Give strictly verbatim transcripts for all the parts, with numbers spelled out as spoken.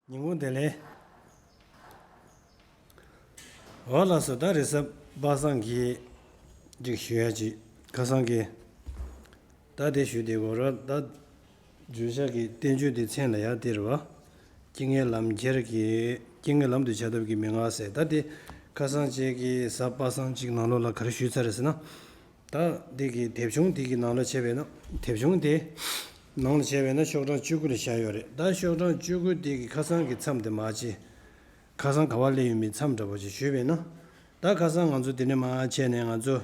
ཉིན་གུང་བདེ་ལེགས། འོ་ལགས་སོ། ད་རེས་གཟའ་པ་སངས་ཀྱི་ཅིག་ཞུ་ཡ་ཅིག་ཁ་སང་གི། ད་དེ་ཞུ་དེ་གོ་ར། ད་བརྗོད་བྱ་གི་བསྟན་བཅོས་དེ་མཚན་ལ་ཡ་དེ་རེད་བ། རྐྱེན་ངན་ལམ་ཁྱེར་གྱི། རྐྱེན་ངན་ལམ་དུ་བྱ་ཐབས་ཀྱི་མན་ངག་ཟེར། ད་དེ་ཁ་སང་ཅིག་གི་གཟའ་པ་སངས་ཅིག་ནང་ལོགས་ལ་ག་རེ་ཞུས་ཚར་རེད་ཟེར་ན། ད་འདི་གི་དེབ་ཆུང་འདི་གི་ནང་ལ་བྱས་པས་ན། དེབ་ཆུང་དེ་ནང་ལ་བྱས་པས་ན་ཤོག་གྲངས་བཅུ་དགུ་ལ་བཞག་ཡོད་རེད། ད་ཤོག་གྲངས་བཅུ་དགུ་འདི་གི་ཁ་སང་གི་མཚམས་དེ་མ་བྱེད། ཁ་སང་ག་བ་སླེབས་ཡོད་མེད་མཚམས་འདྲ་པོ་ཅིག་ཞུས་པས་ན། ད་ཁ་སང་ང་ཚོ་དེ་ནས་མ་བྱས་ནས་ང་ཚོ་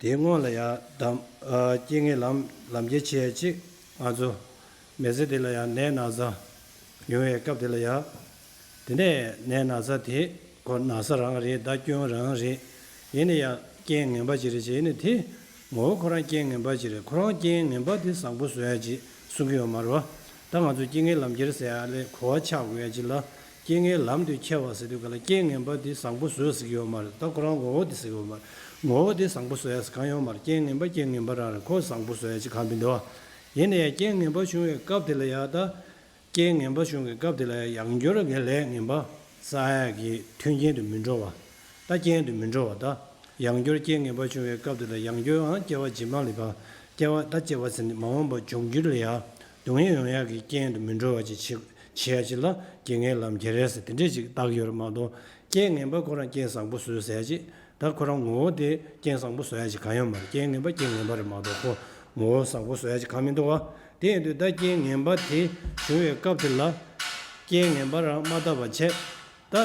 དེའི་སྔོན་ལ་ཡ་དམ། ཨ། རྐྱེན་ངན་ལམ་ལམ་ཁྱེར་བྱེད་ཡ་ཅིག་ང་ཚོ་མི་ཚེ་འདི་ལ་ཡ་ནད་ན་ཚ་ཡོང་བའི་སྐབས་དེ་ལ་ཡ། དེ་ནས་ནད་ན་ཚ་དེ་ཁོ་ན་ཚ་རང་རེད། ད་སྐྱོན་རང་རེད། ཡིན་ན་ཡང་རྐྱེན་ངན་པ་ཅིག་རེད་ཅེས། ཡིན་ན་དེ་ངོ་བོ་ཁོ་རང་རྐྱེན་ངན་པ་ཅིག་རེད། ཁོ་རང་རྐྱེན་ངན་པ་དེ་བཟང་པོ་བཟོ་ཡ་ཅིག་གསུང་གི་ཡོད་མ་རེད་བ། ད་ང་ཚོ་རྐྱེན་ངན་ལམ་ཁྱེར་ཟེར་ཡ་ལས་གོ་བ་ཆགས་དགོས་ཡ་ཅིག་ལ། རྐྱེན་ངན་ལམ་དུ་ཁྱེར་བ་ཟེར་དུས་ག་ལ་རྐྱེན་ངན་པ་དེ་བཟང་པོ་བཟོ་ཟེར་གི་ཡོད་མ་རེད། ད་ཁོ་རང་ངོ་བོ་དེ་ཟེར་གི་ཡོད་མ་རེད། ངོ་བོ་དེ་བཟང་པོ་བཟོ་ཡ་ཟེར་གང་ཡོད་མ་རེད། རྐྱེན་ངན་པ་རྐྱེན་ངན་པ་རང་རེད། ཁོ་བཟང་པོ་བཟོ་ཡ་ཅིག་གང་མི་འདུག་བ། ཡིན་ན་ཡང་རྐྱེན་ངན་པ་བྱུང་བའི་སྐབས་དེ་ལ་ཡ་ད། རྐྱེན་ངན་པ་བྱུང་བའི་སྐབས་དེ་ལ་ཡང་ཡང་བསྐྱར་གྱི་ལས་ངན་པ་བསགས་ཡག་གི་མཐུན་རྐྱེན་དུ་མི་འགྲོ་བ། ད་རྐྱེན་དུ་མི་འགྲོ་བ། ད་ཡང་བསྐྱར་རྐྱེན་ངན་པ་བྱུང་བའི་སྐབས་དེ་ལ་ཡང་བསྐྱར་ཡང་སྐྱེ་བ་རྗེས་མ་ལ་ཕར། སྐྱེ་བ་ད་སྐྱེ་བ་ཟེར་ནས་མ་འོངས་པ་འབྱུང་འགྱུར་ལ་ཡང་སྡུག་བསྔལ་ཡོང་ཡག་གི་རྐྱེན་དུ་མི་འགྲོ་བ་ཅིག་བྱེད་བྱེད་ཡག་ཅིག་ལ་རྐྱེན་ངན་ལམ་ཁྱེར་ཟེར་དེ་འདྲས་ཅིག་བཏགས་ཡོད་རེད་མ་གཏོགས། རྐྱེན་ངན་པ་ཁོ་རང་རྐྱེན་བཟང་པོ་བཟོས་ཟེར་ཡག་ཅིག་ད་ཁོ་རང་ངོ་བོ་དེ་རྐྱེན་བཟང་པོ་བཟོ་ཡ་ཅིག་གང་ཡང་མ་རེད། རྐྱེན་ངན་པ་རྐྱེན་ངན་པ་རེད་མ་གཏོགས་ཁོ་ངོ་བོ་བཟང་པོ་བཟོ་ཡ་ཅིག་གང་མི་འདུག་བ། དེ་ཡིན་དུས་ད་རྐྱེན་ངན་པ་དེ་བྱུང་བའི་སྐབས་དེ་ལ་རྐྱེན་ངན་པ་རང་མ་བཏབ་པ་བྱས། ད་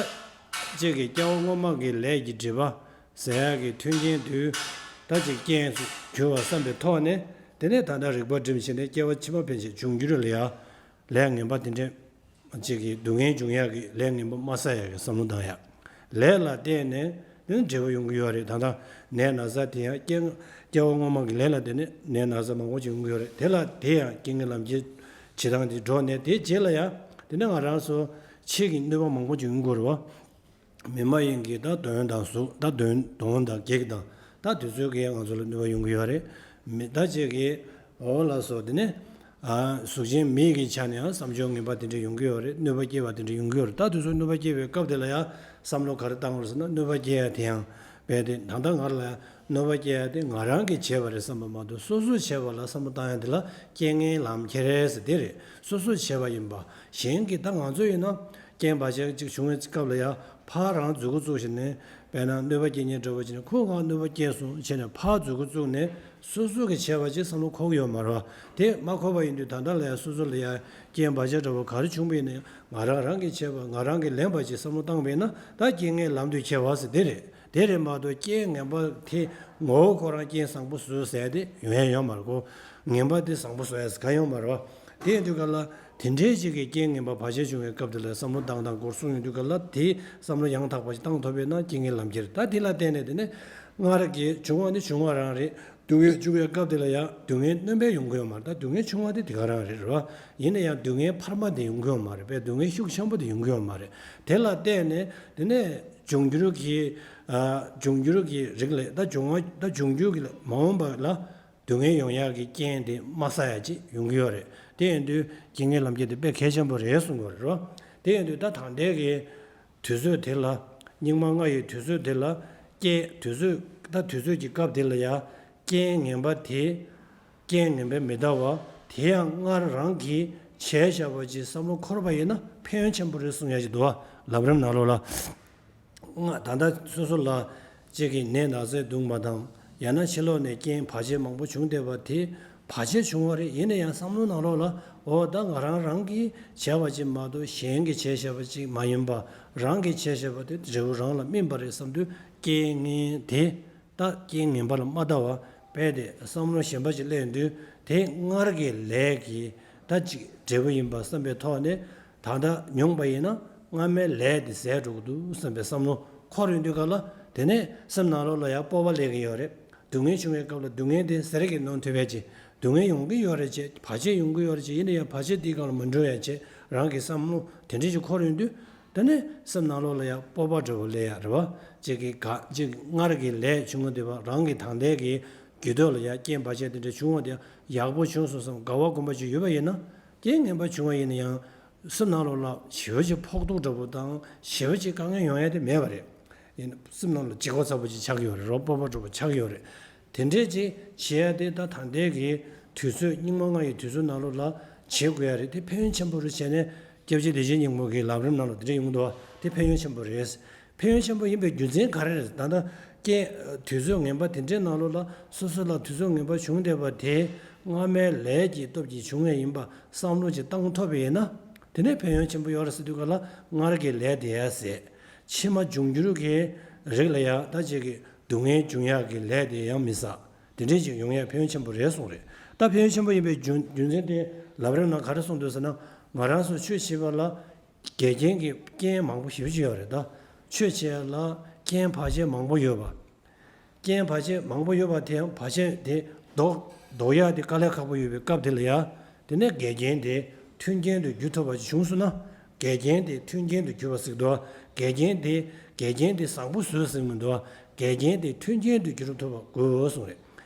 ཅིག་གི་སྐྱེ་བ་སྔོན་མ་གི་ལས་ཀྱི་སྒྲིབ་པ་ཟད་ཡ་གི་མཐུན་རྐྱེན་དུས་ད་ཅིག་རྐྱེན་གྱུར་བ་བསམ་པའི་ཐོག་ནས། དེ་ནས་ད་ལྟ་རིག་པ་སྒྲིམ་བྱས་ནས་སྐྱེ་བ་ཕྱི་མ་ཕན་ཆད་འབྱུང་འགྱུར་ལ་ཡ་ལས་ངན་པ་དེ་འདྲས། ཅིག་གི་སྡུག་བསྔལ་འབྱུང་ཡག་གི་ལས་ངན་པ་མ་བསགས་ཡག་གི་བསམ་བློ་བཏང་ཡག་ལས་ལ་བརྟེན་ནས་ནི་འབྲས་བུ་ཡོང་གི་ཡོད་རེད། ད་ལྟ་ནད་ན་ཚ་དེ་ཡང་སྐྱེ་སྐྱེ་བ་སྔོན་མ་གི་ལས་ལ་བརྟེན་ནས་ནད་ན་ཚ་མང་པོ་ཅིག་ཡོང་གི་ཡོད་རེད། དེ་ལ་དེ་ཡང་རྐྱེན་ངན་ལམ་ཁྱེར་བྱེད་སྟངས་དེ་འགྲོ་ནས་དེའི་རྗེས་ལ་ཡང་དེ་ནས་ང་རང་ཚོ་ཕྱིའི་གནོད་པ་མང་པོ་ཅིག་ཡོང་གི་ཡོད་རེད་བ། མི་མ་ཡིན་གྱི་ད་གདོན་དང་གཟུགས། ད་གདོན་གདོན་དང་བགེགས་དང་ད་དེ་ཚོའི་གིས་ང་ཚོ་ལ་གནོད་པ་ཡོང་གི་ཡོད་རེད། མི་ད་ཅིག་གིས། འོ་ལགས་སོ། དེ་ནས་ཨ་གཟུགས་ཅན་མི་གི་ཆ་ནས་ཡང་བསམ་སྦྱོར་ངན་པ་དེ་འདྲ་ཡོང་གི་ཡོད་རེད། གནོད་པ་སྐྱེལ་བ་དེ་འདྲ་ཡོང་གི་ཡོད་རེད། ད་དེ་ཚོ་གནོད་པ་སྐྱེལ་བའི་སྐབས་དེ་ལ་ཡང་བསམ་བློ་ག་རེ་བཏང་དགོས་རེད་ཟེར་ན། གནོད་པ་སྐྱེལ་ཡ་དེ་ཡང་རྦད་དེ་ད་ལྟ་ང་ལ་གནོད་པ་སྐྱེལ་ཡ་དེ་ང་རང་གིས་བྱས་པ་རེད་བསམ་པ་མ་གཏོགས། སོ་སོས་བྱས་པ་ལ་བསམ་བློ་བཏང་ཡ་དེ་ལ་རྐྱེན་ངན་ལམ་ཁྱེར་ཟེར་དེ་རེད། སོ་སོས་བྱས་པ་ཡིན་པ། གཞན་གྱིས་ད་ང་ཚོ་ཡིན་ན། རྐྱེན་བར་ཆད་ཅིག་བྱུང་བའི་སྐབས་ལ་ཡང་ཕར་རང་མཛུབ་གུ་བཙུགས་བྱས་ནས། དཔེར་ན་གནོད་པ་སྐྱེལ་མཁན་འདྲ་པོ་བྱས་ནས། ཁོས་ང་གནོད་པ་སྐྱེལ་སོང་བྱས་ནས་ཕར་མཛུབ་གུ་བཙུགས་ནས་སོ་སོ་གིས་བྱས་པ་ཅིག་བསམ་བློ་འཁོར་གྱི་ཡོད་མ་རེད་བ། དེ་མ་འཁོར་བ་ཡིན་དུས་ད་ལྟ་ལ་ཡང་སོ་སོ་ལ་ཡང་རྐྱེན་བར་ཆད་འདྲ་པོ་ག་རེ་བྱུང་བ་ཡིན་ན་ཡང་། ང་རང་རང་གིས་བྱས་པ། ང་རང་གིས་ལེན་པ་ཅིག་བསམ་བློ་བཏང་བས་ན། ད་རྐྱེན་ངན་ལམ་དུ་ཁྱེར་བ་ཟེར་དེ་རེད། དེ་རེད་མ་གཏོགས་རྐྱེན་ངན་པ་དེ་ངོ་བོ་ཁོ་རང་རྐྱེན་བཟང་པོ་བཟོས་ཟེར་དེ་ཡོང་ཡ་ཡོད་མ་རེད་གོ། ངན་པ་དེ་བཟང་པོ་བཟོ་ཡ་ཟེར་གང་ཡོད་མ་རེད་བ། དེ་ཡིན་དུས་ག་ལ་དེ་འདྲའི་ཅིག་གི་རྐྱེན་ངན་པ་བར་ཆད་བྱུང་བའི་སྐབས་དེ་ལ་བསམ་བློ་བཏང་སྟངས་སྐོར་གསུངས་ཡོང་དུས་ག་ལ། དེ་བསམ་བློ་ཡང་དག་པ་ཞིག་བཏང་ཐུབ་པས་ན་རྐྱེན་ངན་ལམ་ཁྱེར། ད་དེ་ལ་བརྟེན་ནས་དེ་ནས་སྔར་གྱི་བྱུང་བ་ནི་བྱུང་བ་རང་རེད། སྡུག་བསྔལ་བྱུང་བའི་སྐབས་དེ་ལ་ཡང་སྡུག་བསྔལ་སྣོན་པས་ཡོང་གི་ཡོད་མ་རེད། ད་སྡུག་བསྔལ་ཆུང་བ་དེ་དེ་ག་རང་རེད་རེད་བ། ཡིན་ན་ཡང་སྡུག་བསྔལ་འཕར་མ་དེ་ཡོང་གི་ཡོད་མ་རེད་པས། སྡུག་བསྔལ་ཤུགས་ཆེན་པོ་དེ་ཡོང་གི་ཡོད་མ་རེད། དེ་ལ་བརྟེན་ནས་དེ་ནས་འབྱུང་འགྱུར་གྱི། ཨ། འབྱུང་འགྱུར་གྱི་རིགས་ལས། ད་འབྱུང་བ། ད་འབྱུང་འགྱུར་གྱི་མ་འོངས་པ་ལ་སྡུག་བསྔལ་ཡོང་ཡག་གི་རྐྱེན་དེ་མ་བསགས་ཡག་ཅིག་ཡོང་གི་ཡོད་རེད། དེ་ཡིན་དུས་རྐྱེན་ངན་ལམ་ཁྱེར་དེ་དཔེ་གལ་ཆེན་པོ་རེད་གསུང་གི་ཡོད་རེད་བ། དེ་ཡིན་དུས་ད་ད་ལྟའི་གི་དུས་ཚོད་དེ་ལ། སྙིགས་མ་ལྔ་ཡི་དུས་ཚོད་དེ་ལ། རྐྱེན་དུས་ཚོད། ད་དུས་ཚོད་ཀྱི་སྐབས་དེ་ལ་ཡང་རྐྱེན་ངན་པ་དེ། རྐྱེན་ངན་པས་མི་འདའ་བ། དེ་ཡང་སྔར་རང་གིས་བྱས་བཞག་པ་ཅིག་བསམ་བློ་འཁོར་བ་ཡིན་ན་ཕན་ཡོན་ཆེན་པོ་རེད་གསུང་ཡ་ཅིག་འདུག་བ། ལམ་རིམ་ནང་ལོགས་ལ། ང་ད་ལྟ་སོ་སོ་ལ་གཅིག་གི་ནད་ན་ཚས་གདུང་བ་དང་། ཡང་ན་ཕྱི་ལོགས་ནས་རྐྱེན་བར་ཆད་མང་པོ་བྱུང་བསྡད་པ་དེ། བར་ཆད་བྱུང་བ་རེད། ཡིན་ན་ཡང་བསམ་བློ་ནང་ལོགས་ལ། འོ་ད་ང་རང་རང་གིས་བྱས་པ་ཅིག་མ་གཏོགས་གཞན་གྱིས་བྱས་བཞག་པ་ཅིག་མ་ཡིན་པ། རང་གིས་བྱས་བཞག་པ་དེ་འབྲས་བུ་རང་ལ་སྨིན་པ་རེད་བསམ་དུས། རྐྱེན་ངན་དེ། ད་རྐྱེན་ངན་པ་ལ་མ་ལྟ་བར་རྦད་དེ་བསམ་བློ་གཞན་པ་ཅིག་སླེབས་དུས། དེ་སྔར་གྱི་ལས་ཀྱི་ད་ཅིག་འབྲས་བུ་ཡིན་པ་བསམ་པའི་ཐོག་ནས། ད་ལྟ་མྱོང་པ་ཡིན་ན་སྔ་མའི་ལས་དེ་ཟད་འགྲོ་གི་འདུག་བསམ་པའི་བསམ་བློ་འཁོར་ཡོང་དུས་ག་ལ། དེ་ནས་སེམས་ནང་ལོགས་ལ་ཡང་སྤོབས་པ་སླེབས་ཀྱི་ཡོད་རེད། སྡུག་བསྔལ་བྱུང་བའི་སྐབས་ལ་སྡུག་བསྔལ་དེ་ཟེར་གྱིས་གནོན་ཐུབ་པའི་ཅིག་སྡུག་བསྔལ་ཡོང་གི་ཡོད་རེད་ཅེས། བར་ཆད་ཡོང་གི་ཡོད་རེད་ཅེས། ཡིན་ན་ཡང་བར་ཆད་དེའི་སྒང་ལ་མ་འགྲོ་ཡ་ཅེས་རང་གི་བསམ་བློ་དེ་འདྲ་ཞིག་འཁོར་ཡོང་དུས། དེ་ནས་སེམས་ནང་ལོགས་ལ་ཡང་སྤོབས་པ་འདྲ་བོ་སླེབས་ཡ་རེད་བ། ཅིག་གི་ག་ཅིག་སྔར་གྱི་ལས་བྱུང་བ་དེ་བ། རང་གི་ད་ལྟའི་གི་རྒྱུད་ཐོག་ལ་ཡང་རྐྱེན་བར་ཆད་དེ་འདྲ་བྱུང་བ་དེ་ཡག་པོ་བྱུང་སོང་བསམ་དགའ་བ་སྒོམ་པ་ཅིག་ཡོད་པ་ཡིན་ན། རྐྱེན་ངན་པ་བྱུང་བ་ཡིན་ན་ཡང་། སེམས་ནང་ལོགས་ལ་ཞེ་པོ་ཅིག་ཕོག་ཐུག་འདྲ་པོ་དང་ཞེ་པོ་ཅིག་དཀའ་ངལ་ཡོང་ཡ་དེ་མེད་པ་རེད། ཡིན་ན་སེམས་ནང་ལ་ལྕི་ཁོག་ཚ་པོ་ཅིག་ཆགས་ཀྱི་ཡོད་རེད། རོ་སྤོབས་པ་འདྲ་པོ་ཆགས་ཀྱི་ཡོད་རེད། དེ་འདྲས་ཅིག་བྱེད་ཡ་དེ་ད་ད་ལྟའི་གི་དུས་ཚོད་སྙིགས་མ་ལྔ་ཡི་དུས་ཚོད་ནང་ལོགས་ལ་བྱེད་དགོས་ཡ་རེད། དེ་ཕན་ཡོན་ཆེན་པོ་རེད་བྱས་ནས་སྐྱབས་རྗེ་བདེ་ཆེན་སྙིང་པོ་གི་ལམ་རིམ་ནང་ལ་དེ་འདྲས་ཡོང་འདུག་བ། དེ་ཕན་ཡོན་ཆེན་པོ་རེད། ཕན་ཡོན་ཆེན་པོ་ཡིན་པའི་རྒྱུ་མཚན་ག་རེ་རེད། ད་ལྟ་རྐྱེན་དུས་ཚོད་ངན་པ་དེ་འདྲའི་ནང་ལོགས་ལ་སོ་སོ་ལ་དུས་ཚོད་ངན་པ་བྱུང་བསྡད་པ་དེ་སྔ་མའི་ལས་ཀྱི་སྟོབས་ཀྱིས་བྱུང་བ་ཡིན་པ་བསམ་བློ་ཅིག་བཏང་ཐུབ་པ་ཡིན་ན། དེ་ནས་ཕན་ཡོན་ཆེན་པོ་ཡོད་རེད་ཟེར་དུས་ག་ལ་སྔར་གྱི་ལས་དེ་ཡང་ཟད། ཕྱི་མ་འབྱུང་འགྱུར་གྱི་རིགས་ལ་ཡང་ད་ཅིག་གི་སྡུག་བསྔལ་འབྱུང་ཡག་གི་ལས་དེ་ཡང་མི་བསགས། དེ་འདྲའི་ཅིག་ཡོང་ཡག་ཕན་ཡོན་ཆེན་པོ་རེད་གསུངས་རེད། ད་ཕན་ཡོན་ཆེན་པོ་ཡིན་པའི་རྒྱུ་རྒྱུ་མཚན་དེ་ལམ་རིམ་ནང་ག་རེ་གསུངས་འདུག་ཟེར་ན། ང་རང་ཚོ་ཆོས་བྱེད་པ་ལ་འགལ་རྐྱེན་གྱི་རྐྱེན་མང་པོ་ཞེ་པོ་ཅིག་ཡོད་རེད། ད་ཆོས་བྱེད་ཡ་ལ་རྐྱེན་བར་ཆད་མང་པོ་ཡོད་པ། རྐྱེན་བར་ཆད་མང་པོ་ཡོད་པ་དེའང་བར་ཆད་དེ་ཟློག་ཟློག་ཡག་དེ་དཀའ་ལས་ཁག་པོ་ཡོད་པའི་སྐབས་དེ་ལ་ཡ། དེ་ནས་འགལ་རྐྱེན་དེ་མཐུན་རྐྱེན་དུ་འགྱུར་ཐུབ་པ་ཞིག་བྱུང་སོང་ན། འགལ་རྐྱེན་དེ་མཐུན་རྐྱེན་དུ་འགྱུར་བ་ཟེར་གྱི་འདུག་འགལ་རྐྱེན་དེ་འགལ་རྐྱེན་དེ་བཟང་པོ་བཟོས་ཟེར་གྱི་མི་འདུག་འགལ་རྐྱེན་དེ་མཐུན་རྐྱེན་དུ་འགྱུར་ཐུབ་པ་དགོས་གསུངས་རེད།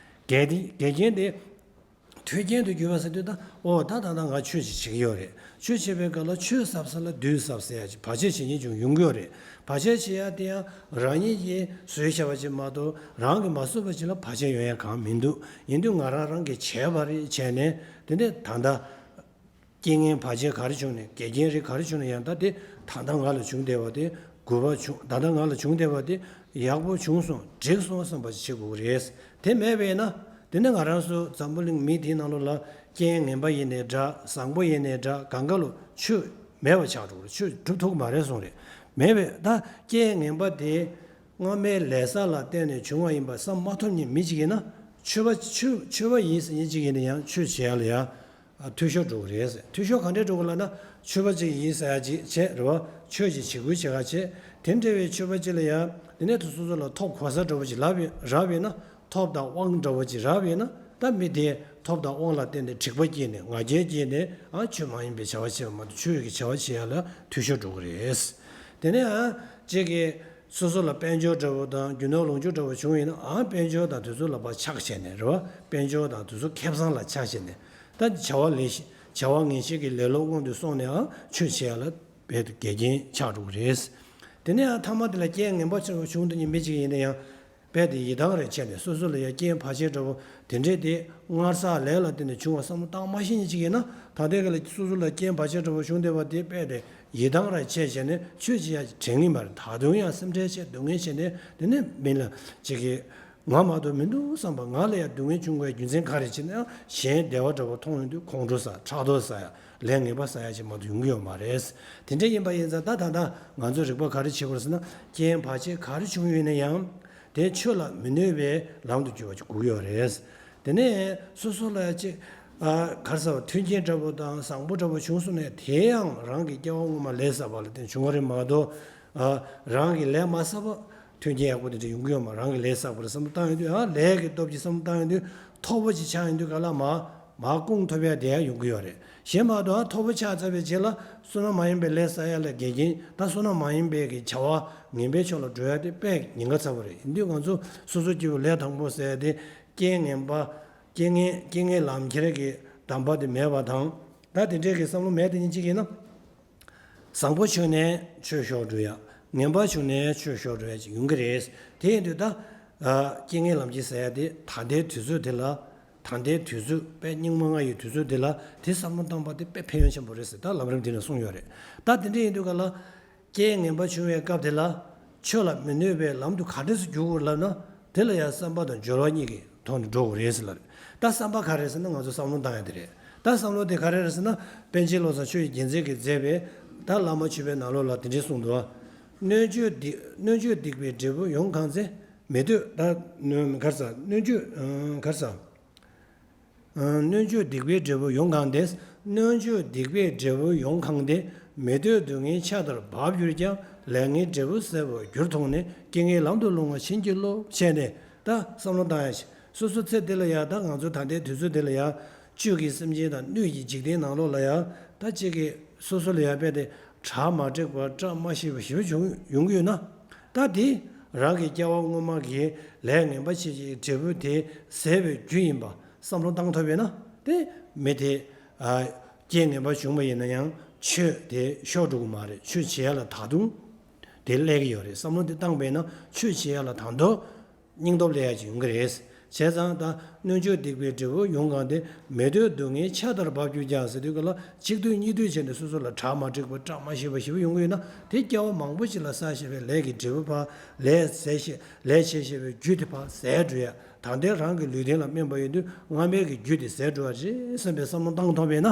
འགལ་དེ་འགལ་རྐྱེན་དེ་མཐུན་རྐྱེན་དུ་འགྱུར་བ་ཟེར་དུས་ད་ཨོ་ད་ད་ད་ང་ཆོས་ཅིག་བྱེད་ཀྱི་ཡོད་རེད། ཆོས་བྱེད་པའི་སྐབས་ལ་ཆོས་ཟབ་ས་ལ་བདུད་ཟབ་ཟེར་ཡ་ཅིག་བར་ཆད་བྱེད་མཁན་ཅིག་ཡོང་གི་ཡོད་རེད། བར་ཆད་བྱེད་ཡ་དེ་ཡང་རང་ཉིད་ཀྱིས་བཟོས་བྱ་བ་ཅིག་མ་གཏོགས་རང་གིས་མ་བཟོས་པ་ཅིག་ལ་བར་ཆད་ཡོང་ཡ་གང་མི་འདུག་ཡིན་དུས་ང་རང་རང་གིས་བྱས་པ་རེད་བྱས་ནས་དེ་ནས་ད་ལྟ། རྐྱེན་ངན་བར་ཆད་ག་རེ་བྱུང་ནས་འགལ་རྐྱེན་རིགས་ག་རེ་བྱུང་ནས་ཡང་ད་དེ་ད་ལྟ་ང་ལ་བྱུང་བསྡད་པ་དེ་དགོས་པ་བྱུང་ད་ལྟ་ང་ལ་བྱུང་བསྡད་པ་དེ་ཡག་པོ་བྱུང་སོང་འགྲིག་སོང་བསམ་པ་ཞིག་བྱེད་དགོས་ཀྱི་རེད། དེ་མེད་པས་ན་དེ་ནི་ང་རང་ཚོ་འཛམ་བུ་གླིང་མི་དེའི་ནང་ལོགས་ལ་རྐྱེན་ངན་པ་ཡིན་ནའི་འདྲ་བཟང་པོ་ཡིན་ནའི་འདྲ་གང་ག་ལོ་ཆོས་མེད་པ་ཆགས་འགྲོ་གི་རེད། ཆོས་སྒྲུབ་ཐུབ་ཀྱི་མ་རེད་གསུངས་རེད། མེད་པས་ད་རྐྱེན་ངན་པ་དེ་སྔ་མའི་ལས་བསགས་ལ་བརྟེན་ནས་བྱུང་བ་ཡིན་པ་བསམ་མ་ཐུབ་མཁན་མི་གཅིག་ཡིན་ན་ཆོས་པ་ཆོས་ཆོས་པ་ཡིན་ཟེར་མཁན་གཅིག་ཡིན་ན་ཡང་ཆོས་བྱེད་ཡ་ལ་ཡང་། འཐུས་ཤོར་འགྲོ་གི་རེད། འཐུས་ཤོར་ག་འདྲས་འགྲོ་གི་ལབ་ན་ཆོས་པ་ཅིག་ཡིན་ཟེར་ཡ་ཅིག་བྱས་རེད་བ། ཆོས་ཀྱི་བྱེད་ཁུལ་བྱེད་ག་བྱས་དེ་འདྲ་བའི་ཆོས་པ་ཅིག་ལ་ཡང་དེ་ནས་དུ་སོ་སོ་ལ་ཐོབ་གོ་ས་འདྲ་བོ་ཅིག་ལབ་ཡིན་རབ་ཡིན་ན་ཐོབ་དང་དབང་འདྲ་བོ་ཅིག་རབ་ཡིན་ན་ད་མི་དེས་ཐོབ་དང་དབང་ལ་བརྟེན་ནས་དྲེགས་པ་སྐྱེས་ནས་ང་རྒྱལ་སྐྱེས་ནས་ཨ་ཆོས་མ་ཡིན་པའི་བྱ་བ་བྱེད་པ་མ་གཏོགས་ཆོས་ཀྱི་བྱ་བ་བྱེད་ཡ་ལ་འཐུས་ཤོར་འགྲོ་གི་རེད། དེ་ནས་ཨ་ཅིག་གིས། སོ་སོ་ལ་དཔལ་འབྱོར་འདྲ་བོ་དང་རྒྱུ་ནོར་ལོངས་སྤྱོད་འདྲ་བོ་བྱུང་ཡིན་ན་ཨང་དཔལ་འབྱོར་དང་དེ་ཚོ་ལ་ཕར་ཆགས་བྱས་ནས་རེད་བ། དཔལ་འབྱོར་དང་དེ་ཚོ་ཁེ་བཟང་ལ་ཆགས་བྱས་ནས་ད་བྱ་བ་ལས་བྱ་བ་ངན་བྱེད་ཀྱི་ལེ་ལོ་སྔོན་དུ་སོང་ནས་ཨང་ཆོས་བྱེད་ཡ་ལ་རྦད་དེ་འགལ་རྐྱེན་ཆགས་འགྲོ་གི་རེད། དེ་ནས་ཨང་མཐའ་མ་དེ་ལ་རྐྱེན་ངན་པ་ཆེན་པོ་བྱུང་དུས་ནི་མི་གཅིག་ཡིན་ན་ཡང་རྦད་དེ་ཡིད་ཐང་རེ་ཆད་ནས་སོ་སོ་ལ་ཡང་རྐྱེན་བར་ཆད་འདྲ་བོ་དེ་འདྲས་དེ་སྔར་བསགས་ལས་ལ་བརྟེན་ནས་བྱུང་བ་བསམ་བློ་བཏང་མ་ཤེས་མཁན་ཅིག་ཡིན་ན་ད་ལྟའི་ག་ལ་སོ་སོ་ལ་རྐྱེན་བར་ཆད་འདྲ་བོ་བྱུང་བསྡད་པ་དེ་རྦད་དེ། ཡིད་ཐང་ར་ཆད་བྱས་ནས་ཆོས་བྱེད་ཡ་དྲན་གྱི་མ་རེད། ད་དུང་ཡང་སེམས་ཁྲལ་བྱས་སྡུག་བསྔལ་བྱས་ནས་དེ་ནས་མི་ལ་ཅིག་གིས་ང་མ་གཏོགས་མི་འདུག་བསམ་པ་ང་ལ་ཡང་སྡུག་བསྔལ་བྱུང་དགོས་རྒྱུ་མཚན་ག་རེ་བྱས་ན་ཡང་གཞན་བདེ་བ་འདྲ་བོ་མཐོང་ཡོང་དུས་ཁོང་ཁྲོ་ཟ་ཕྲག་དོག་ཟ་ཡ་ལས་ངན་པ་ཟ་ཡ་ཅིག་མ་གཏོགས་ཡོང་གི་ཡོད་མ་རེད། དེ་འདྲ་ཡིན་པ་ཡིན་ཙང་ད་ད་ལྟ་ང་ཚོ་རིག་པ་ག་རེ་བྱེད་དགོས་རེད་ཟེར་ན་རྐྱེན་བར་ཆད་ག་རེ་བྱུང་ཡོད་ན་ཡང་དེ་ཆོས་ལ་མི་གནོད་པའི་ལམ་དུ་འགྱུར་བ་ཅིག་དགོས་ཀྱི་ཡོད་རེད། དེ་ནས་སོ་སོ་ལ་ཅིག་ཨ་ག་རེ་ཟེར་བ་མཐུན་རྐྱེན་འདྲ་པོ་དང་བཟང་པོ་འདྲ་པོ་བྱུང་སོང་ནས་དེ་ཡང་རང་གི་སྐྱེ་བ་སྔོན་མ་ལས་བསགས་པ་ལ་བརྟེན་བྱུང་བ་རེད་མ་གཏོགས་ཨ་རང་གི་ལས་མ་བསགས་པ་མཐུན་རྐྱེན་ཡག་པོ་དེ་འདྲ་ཡོང་གི་ཡོད་མ་རེད། རང་གི་ལས་བསགས་པ་ལ་བསམ་བློ་བཏང་ཡོང་དུས་ཨ་ལས་ཀྱི་སྟོབས་ཀྱིས་བསམ་བློ་བཏང་ཡོང་དུས་ཐོབ་པ་ཅིག་ཆགས་ཡོང་དུས་ག་ལ་མ་མ་སྐུང་ཐུབ་ཡ་དེ་ཡང་ཡོང་གི་ཡོད་རེད། གཞན་མ་གཏོགས་ཨ་ཐོབ་པ་ཆགས་ཚར་བའི་རྗེས་ལ་བསོད་ནམས་མ་ཡིན་པའི་ལས་བསགས་ཡ་ལ་འགལ་རྐྱེན་ད་བསོད་ནམས་མ་ཡིན་པའི་གི་བྱ་བ་ངན་པའི་ཕྱོགས་ལ་འགྲོ་ཡ་དེ་དཔེ་ཉེན་ཁ་ཚ་པོ་རེད། ཡིན་དུས་ང་ཚོ་སོ་སོ་སྐྱེ་བོ་ལས་དང་པོ་ཟེར་ཡ་དེ། རྐྱེན་ངན་པ། རྐྱེན་ངན་རྐྱེན་ངན་ལམ་ཁྱེར་གྱི་གདམས་པ་དེ་མེད་པ་དང་། ད་དེ་འདྲའི་གི་བསམ་བློ་མེད་དེ་ཉིན་གཅིག་ཡིན་ན། བཟང་པོ་བྱུང་ནས་ཆོས་ཤོར་འགྲོ་ཡ། ངན་པ་བྱུང་ནས་ཆོས་ཤོར་འགྲོ་ཡ་ཅིག་ཡོང་གི་རེད། དེ་ཡིན་དུས་ད། རྐྱེན་ངན་ལམ་ཁྱེར་ཟེར་ཡ་དེ་ད་ལྟའི་དུས་ཚོད་དེ་ལ། ད་ལྟའི་དུས་ཚོད་དཔེ་སྙིགས་མ་ལྔ་ཡི་དུས་ཚོད་དེ་ལ་དེ་བསམ་བློ་བཏང་པ་དེ་དཔེ་ཕན་ཡོན་ཆེན་པོ་རེད་ཟེར་ད་ལམ་རིམ་འདི་ནས་གསུངས་ཡོད་རེད། ད་དེ་འདྲ་ཡིན་དུས་ག་ལ། རྐྱེན་ངན་པ་བྱུང་བའི་སྐབས་དེ་ལ། ཆོས་ལ་མི་གནོད་པའི་ལམ་དུ་ག་འདྲས་སུ་འགྱུར་དགོས་ལབ་ན། དེ་ལ་ཡང་བསམ་པ་དང་སྦྱོར་བ་གཉིས་ཀྱི་ཐོག་ནས་འགྲོ་དགོས་རེད་ཟེར་ལབ་རེད། ད་བསམ་པ་ག་རེ་ཟེར་ན་ང་ཚོ་བསམ་བློ་བཏང་ཡ་དེ་རེད། ད་བསམ་བློ་དེ་ག་རེ་རེད་ཟེར་ན། པཎ་ཆེན་བློ་བཟང་ཆོས་ཀྱི་རྒྱལ་མཚན་གྱིས་མཛད་པའི་ད་བླ་མ་མཆོད་པའི་ནང་ལོགས་ལ་དེ་འདྲས་གསུངས་འདུག་ཨ། སྣོད་བཅུད་སྡིག་སྣོད་བཅུད་སྡིག་པའི་འབྲས་བུ་ཡོངས་གང་ཚེ། མི་འདོད་ད་ག་རེ་ཟ་སྣོད་བཅུད་ག་རེ་ཟ། སྣོད་བཅུད་སྡིག་པའི་འབྲས་བུ་ཡོངས་གང་སྟེ། སྣོད་བཅུད་སྡིག་པའི་འབྲས་བུ་ཡོངས་གང་སྟེ། མི་འདོད་སྡུག་བསྔལ་ཆར་ལྟར་འབབ་གྱུར་ཀྱང་། ལས་ངན་འབྲས་བུ་ཟད་པར་འགྱུར་མཐོང་ནས། རྐྱེན་ངན་ལམ་དུ་ལྷུང་བ་བྱིན་གྱིས་རློབས། བྱས་ནས་ད་བསམ་བློ་བཏང་ཡ་ཞིག་སོ་སོ་ཚེ་འདི་ལ་ཡ་ད་ང་ཚོ་ད་ལྟའི་དུས་ཚོད་འདི་ལ་ཡ་བཅུད་ཀྱི་སེམས་ཅན་དང་སྣོད་ཀྱི་འཇིག་རྟེན་ནང་ལོགས་ལ་ཡ་ད་གཅིག་གིས་སོ་སོ་ལ་ཡ་དཔེ་དེ་གྲ་མ་འགྲིག་པ་བཀྲ་མ་ཤིས་པ་ཞེ་པོ་བྱུང་ཡོང་གི་ཡོད་ན། ད་དེ་རང་གི་སྐྱེ་བ་སྔོན་མ་གི་ལས་ངན་པ་བྱས་ཀྱི་འབྲས་བུ་དེ་ཟད་པའི་རྒྱུ་ཡིན་པ་བསམ་བློ་བཏང་ཐུབ་ཡོད་ན་དེ་མི་དེ། རྐྱེན་ངན་པ་བྱུང་བ་ཡིན་ན་ཡང་ ཆོས་དེ་ཤོར་འགྲོ་གི་མ་རེད། ཆོས་བྱེད་ཡ་ལ་ད་དུང་དེ་སླེབས་ཀྱི་ཡོད་རེད། བསམ་བློ་དེ་བཏང་པས་ན་ཆོས་བྱེད་ཡ་ལ་ད་དུང་སྙིང་སྟོབས་སླེབས་ཡ་ཅིག་ཡོང་གི་རེད། བྱས་ཙང་ད་སྣོད་བཅུད་སྡིག་པའི་འབྲས་བུ་ཡོངས་གང་སྟེ། མི་འདོད་སྡུག་བསྔལ་ཕྱག་ལྟར་འབབ་གྱུར་ཀྱང་ཟེར་དུས་སྐབས་ལ་གཅིག་སྡུག་གཉིས་སྡུག་བྱས་ནས་སོ་སོ་ལ་གྲ་མ་འགྲིག་པ་སྐྲག་མ་ཤེས་པ་ཞེ་པོ་ཡོང་གི་ཡོད་ན། དེ་སྐྱེ་བ་མང་པོ་ཞིག་ལ་བསགས་བཞག་པའི་ལས་ཀྱི་འབྲས་བུ་ཕར་ལས་ཟད་བཞག་ལས་བྱས་བཞག་པའི་རྒྱུ་དེ་ཕར་ཟད་འགྲོ་ཡ། ད་ལྟའི་རང་གི་ལུས་རྟེན་ལ་སྨན་པ་ཡོད་དུས་སྔ་མའི་གི་རྒྱུ་དེ་ཟད་འགྲོ་བ་རེད་བསམ་པའི་བསམ་བློ་བཏང་ཐུབ་པས་ན།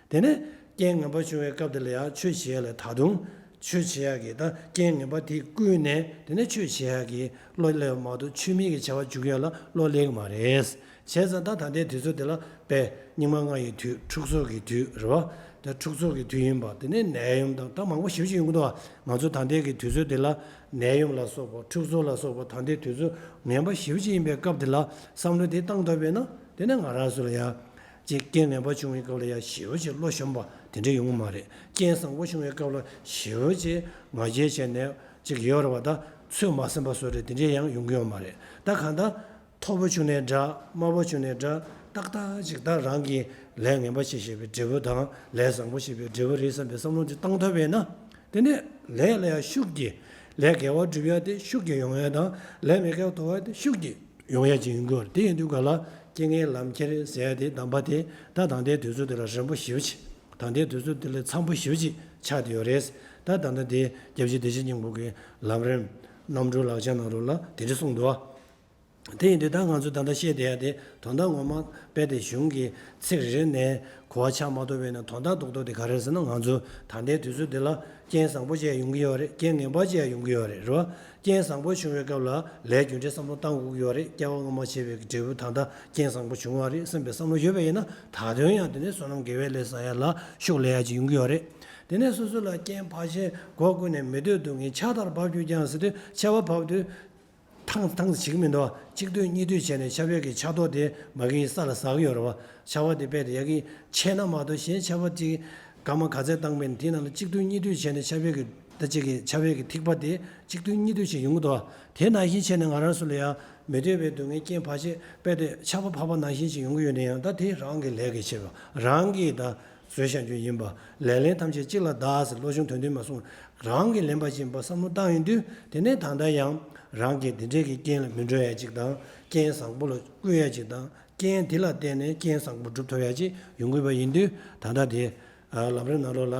དེ་ནས་རྐྱེན་ངན་པ་བྱུང་བའི་སྐབས་དེ་ལ་ཡང་ཆོས་བྱེད་ཡ་ལ་ད་དུང་ཆོས་བྱེད་ཡ་གི་ད་རྐྱེན་ངན་པ་དེ་བསྐུལ་ནས་དེ་ནས་ཆོས་བྱེད་ཡ་གི་བློ་སླེབས་མ་གཏོགས་ཆོས་མེད་ཀྱི་བྱ་བ་འཇུག་ཡ་ལ་བློ་སླེབས་ཀྱི་མ་རེད། བྱས་ཙང་ད་ད་ལྟའི་དུས་ཚོད་དེ་ལ་དཔེ་སྙིགས་མ་ལྔ་ཡི་དུས། འཁྲུག་ཚོགས་ཀྱི་དུས་རེད་བ། ད་འཁྲུག་ཚོགས་ཀྱི་དུས་ཡིན་པ། དེ་ནས་ནད་ཡམས་དང་ད་མང་པོ་ཞེ་པོ་ཅིག་ཡོང་གི་འདུག་བ། ང་ཚོ་ད་ལྟའི་གི་དུས་ཚོད་དེ་ལ་ནད་ཡམས་ལ་སོགས་པ་འཁྲུག་ཚོགས་ལ་སོགས་པ་ད་ལྟའི་དུས་ཚོད་ངན་པ་ཞེ་པོ་ཅིག་ཡིན་པའི་སྐབས་དེ་ལ་བསམ་བློ་དེ་བཏང་ཐུབ་པས་ན། དེ་ནས་ང་རང་ཚོ་ལ་ཡང་ཅིག་རྐྱེན་ངན་པ་བྱུང་བའི་སྐབས་ལ་ཡང་ཞེ་པོ་ཅིག་བློ་ཞུམ་པ་དེ་འདྲ་ཡོང་གི་མ་རེད། རྐྱེན་བཟང་པོ་བྱུང་བའི་སྐབས་ལ་ཞེ་པོ་ཅིག་ང་རྒྱལ་བྱས་ནས་ཅིག་ཡོད་རེད་བ། ད་ཚོད་མ་ཟིན་པ་བཟོ་འདྲ་དེ་འདྲ་ཡང་ཡོང་གི་ཡོད་མ་རེད། ད་གང་ལྟར་མཐོ་པོ་བྱུང་ནའི་འདྲ། དམའ་པོ་བྱུང་ནའི་འདྲ། ཏག་ཏག་ཅིག་ད་རང་གིས་ལས་ངན་པ་བྱས་བྱས་པའི་འབྲས་བུ་དང་ལས་བཟང་པོ་བྱས་པའི་འབྲས་བུ་རེད་བསམ་པའི་བསམ་བློ་དེ་བཏང་ཐུབ་པས་ན། དེ་ནས་ལས་ལ་ཡང་ཤུགས་ཀྱིས། ལས་དགེ་བ་སྒྲུབ་ཡ་དེ་ཤུགས་ཀྱིས་ཡོང་ཡ་དང་། ལས་མི་དགེ་བ་དོར་བ་དེ་ཤུགས་ཀྱིས་ཡོང་ཡ་ཅིག་ཡོང་གི་ཡོད་རེད། དེ་ཡིན་དུས་ག་ལ་རྐྱེན་ངན་ལམ་ཁྱེར་ཟེར་ཡ་དེ་གདམས་པ་དེ་ད་ད་ལྟའི་དུས་ཚོད་དེ་ལ་རན་པོ་ཞེ་པོ་ཅིག་ད་ལྟའི་དུས་ཚོད་དེ་ལ་འཚམ་པོ་ཞེ་པོ་ཅིག་ཆགས་བསྡད་ཡོད་རེད། ད་ད་ལྟ་དེ་སྐྱབས་རྗེ་བདེ་ཆེན་སྙིང་པོ་གི་ལམ་རིམ་རྣམ་གྲོལ་ལག་ཆ་ནང་ལོགས་ལ་དེ་འདྲ་གསུངས་འདུག་བ། དེ་ཡིན་དུས་ད་ང་ཚོས་ད་ལྟ་བཤད་བསྡད་ཡ་དེ་དོན་དག་ངོ་མ་དཔེ་དེ་གཞུང་གི་ཚིག་རེ་རེ་ནས་གོ་བ་ཆགས་མ་ཐུབ་པས་ན། དོན་དག་རྡོག་རྡོག་དེ་ག་རེ་རེད་ཟེར་ན། ང་ཚོ་ད་ལྟའི་དུས་ཚོད་འདི་ལ་རྐྱེན་བཟང་པོ་ཅིག་ཡོང་གི་ཡོད་རེད། རྐྱེན་ངན་པ་ཅིག་ཡོང་གི་ཡོད་རེད། རེད་བ། རྐྱེན་བཟང་པོ་བྱུང་བའི་སྐབས་ལ་ལས་རྒྱུ་འབྲས་བསམ་བློ་བཏང་དགོས་ཀྱི་ཡོད་རེད། སྐྱེ་བ་སྔོན་མ་བྱས་པའི་འབྲས་བུ་ད་ལྟ་རྐྱེན་བཟང་པོ་བྱུང་བ་རེད་བསམ་པའི་བསམ་བློ་ཡོད་པ་ཡིན་ན། ད་དུང་ཡང་དེ་ནས་བསོད་ནམས་དགེ་བའི་ལས་བསགས་ཡ་ལ་ཤུགས་སླེབས་ཡ་ཅིག་ཡོང་གི་ཡོད་རེད། དེ་ནས་སོ་སོ་ལ་རྐྱེན་ཕར་ཆེར་སྒོ་ཀུན་ནས། མི་འདོད་སྡུག་བསྔལ་ཕྱག་ལྟར་འབབ་གྱུར་ཀྱང་ཟེར་དུས། ཆར་པ་བབས་དུས་ཐང་ཐང་བྱེད་ཀྱི་མི་འདུག་གཅིག་སྡུད་གཉིས་སྡུད་བྱས་ནས་ཆར་པའི་གི་ཆར་གཏོག་དེ་མ་གིའི་ས་ལ་ཟག་གི་ཡོད་རེད་བ། ཆར་པ་དེ་རྦད་དེ་ཡ་གི་ཆད་ན་མ་གཏོགས། གཞན་ཆར་པ་དེ་སྐར་མ་ག་ཚད་བཏང་པའི་དེའི་ནང་ལ་གཅིག་སྡུད་གཉིས་སྡུད་བྱས་ནས་ཆར་པའི་གི་ད་ཅིག་གི་ཆར་པའི་གི་ཐིགས་པ་དེ་གཅིག་སྡུད་གཉིས་སྡུད་ཅིག་ཡོང་གི་འདུག་དེ་ནང་བཞིན་བྱས་ནས་ང་རང་ཚོ་ལ་ཡང་མི་འདོད་པའི་སྡུག་བསྔལ་རྐྱེན་ཕར་ཆེར་རྦད་དེ་ཆར་པ་ཕབ་པ་ནང་བཞིན་ཅིག་ཡོང་གི་ཡོད་ན་ཡང་། ད་དེ་རང་གི་ལས་ཀྱིས་བྱས་པ། རང་གིས་ད་བཟོས་བཞག་རྒྱུ་ཡིན་པ། ལས་ལན་ཐམས་ཅད་གཅིག་ལ་བདག་ཟེར་བློ་ཆུང་དོན་ལྡན་མ་གསུངས། རང་གིས་ལེན་པ་ཅིག་ཡིན་པ་བསམ་བློ་བཏང་ཡོང་དུས། དེ་ནས་ད་ལྟ་ཡང་རང་གིས་འདི་འདྲའི་གི་རྐྱེན་ལ་མི་འགྲོ་ཡ་ཅིག་དང་། རྐྱེན་བཟང་པོ་ལ་བཀོལ་ཡ་ཅིག་དང་། རྐྱེན་དེ་ལ་བརྟེན་ནས་རྐྱེན་བཟང་པོ་སྒྲུབ་ཐུབ་ཡ་ཅིག་ཡོང་དགོས་པ་ཡིན་དུས། ད་ལྟ་དེ་ལམ་རིམ་ནང་ལོགས་ལ།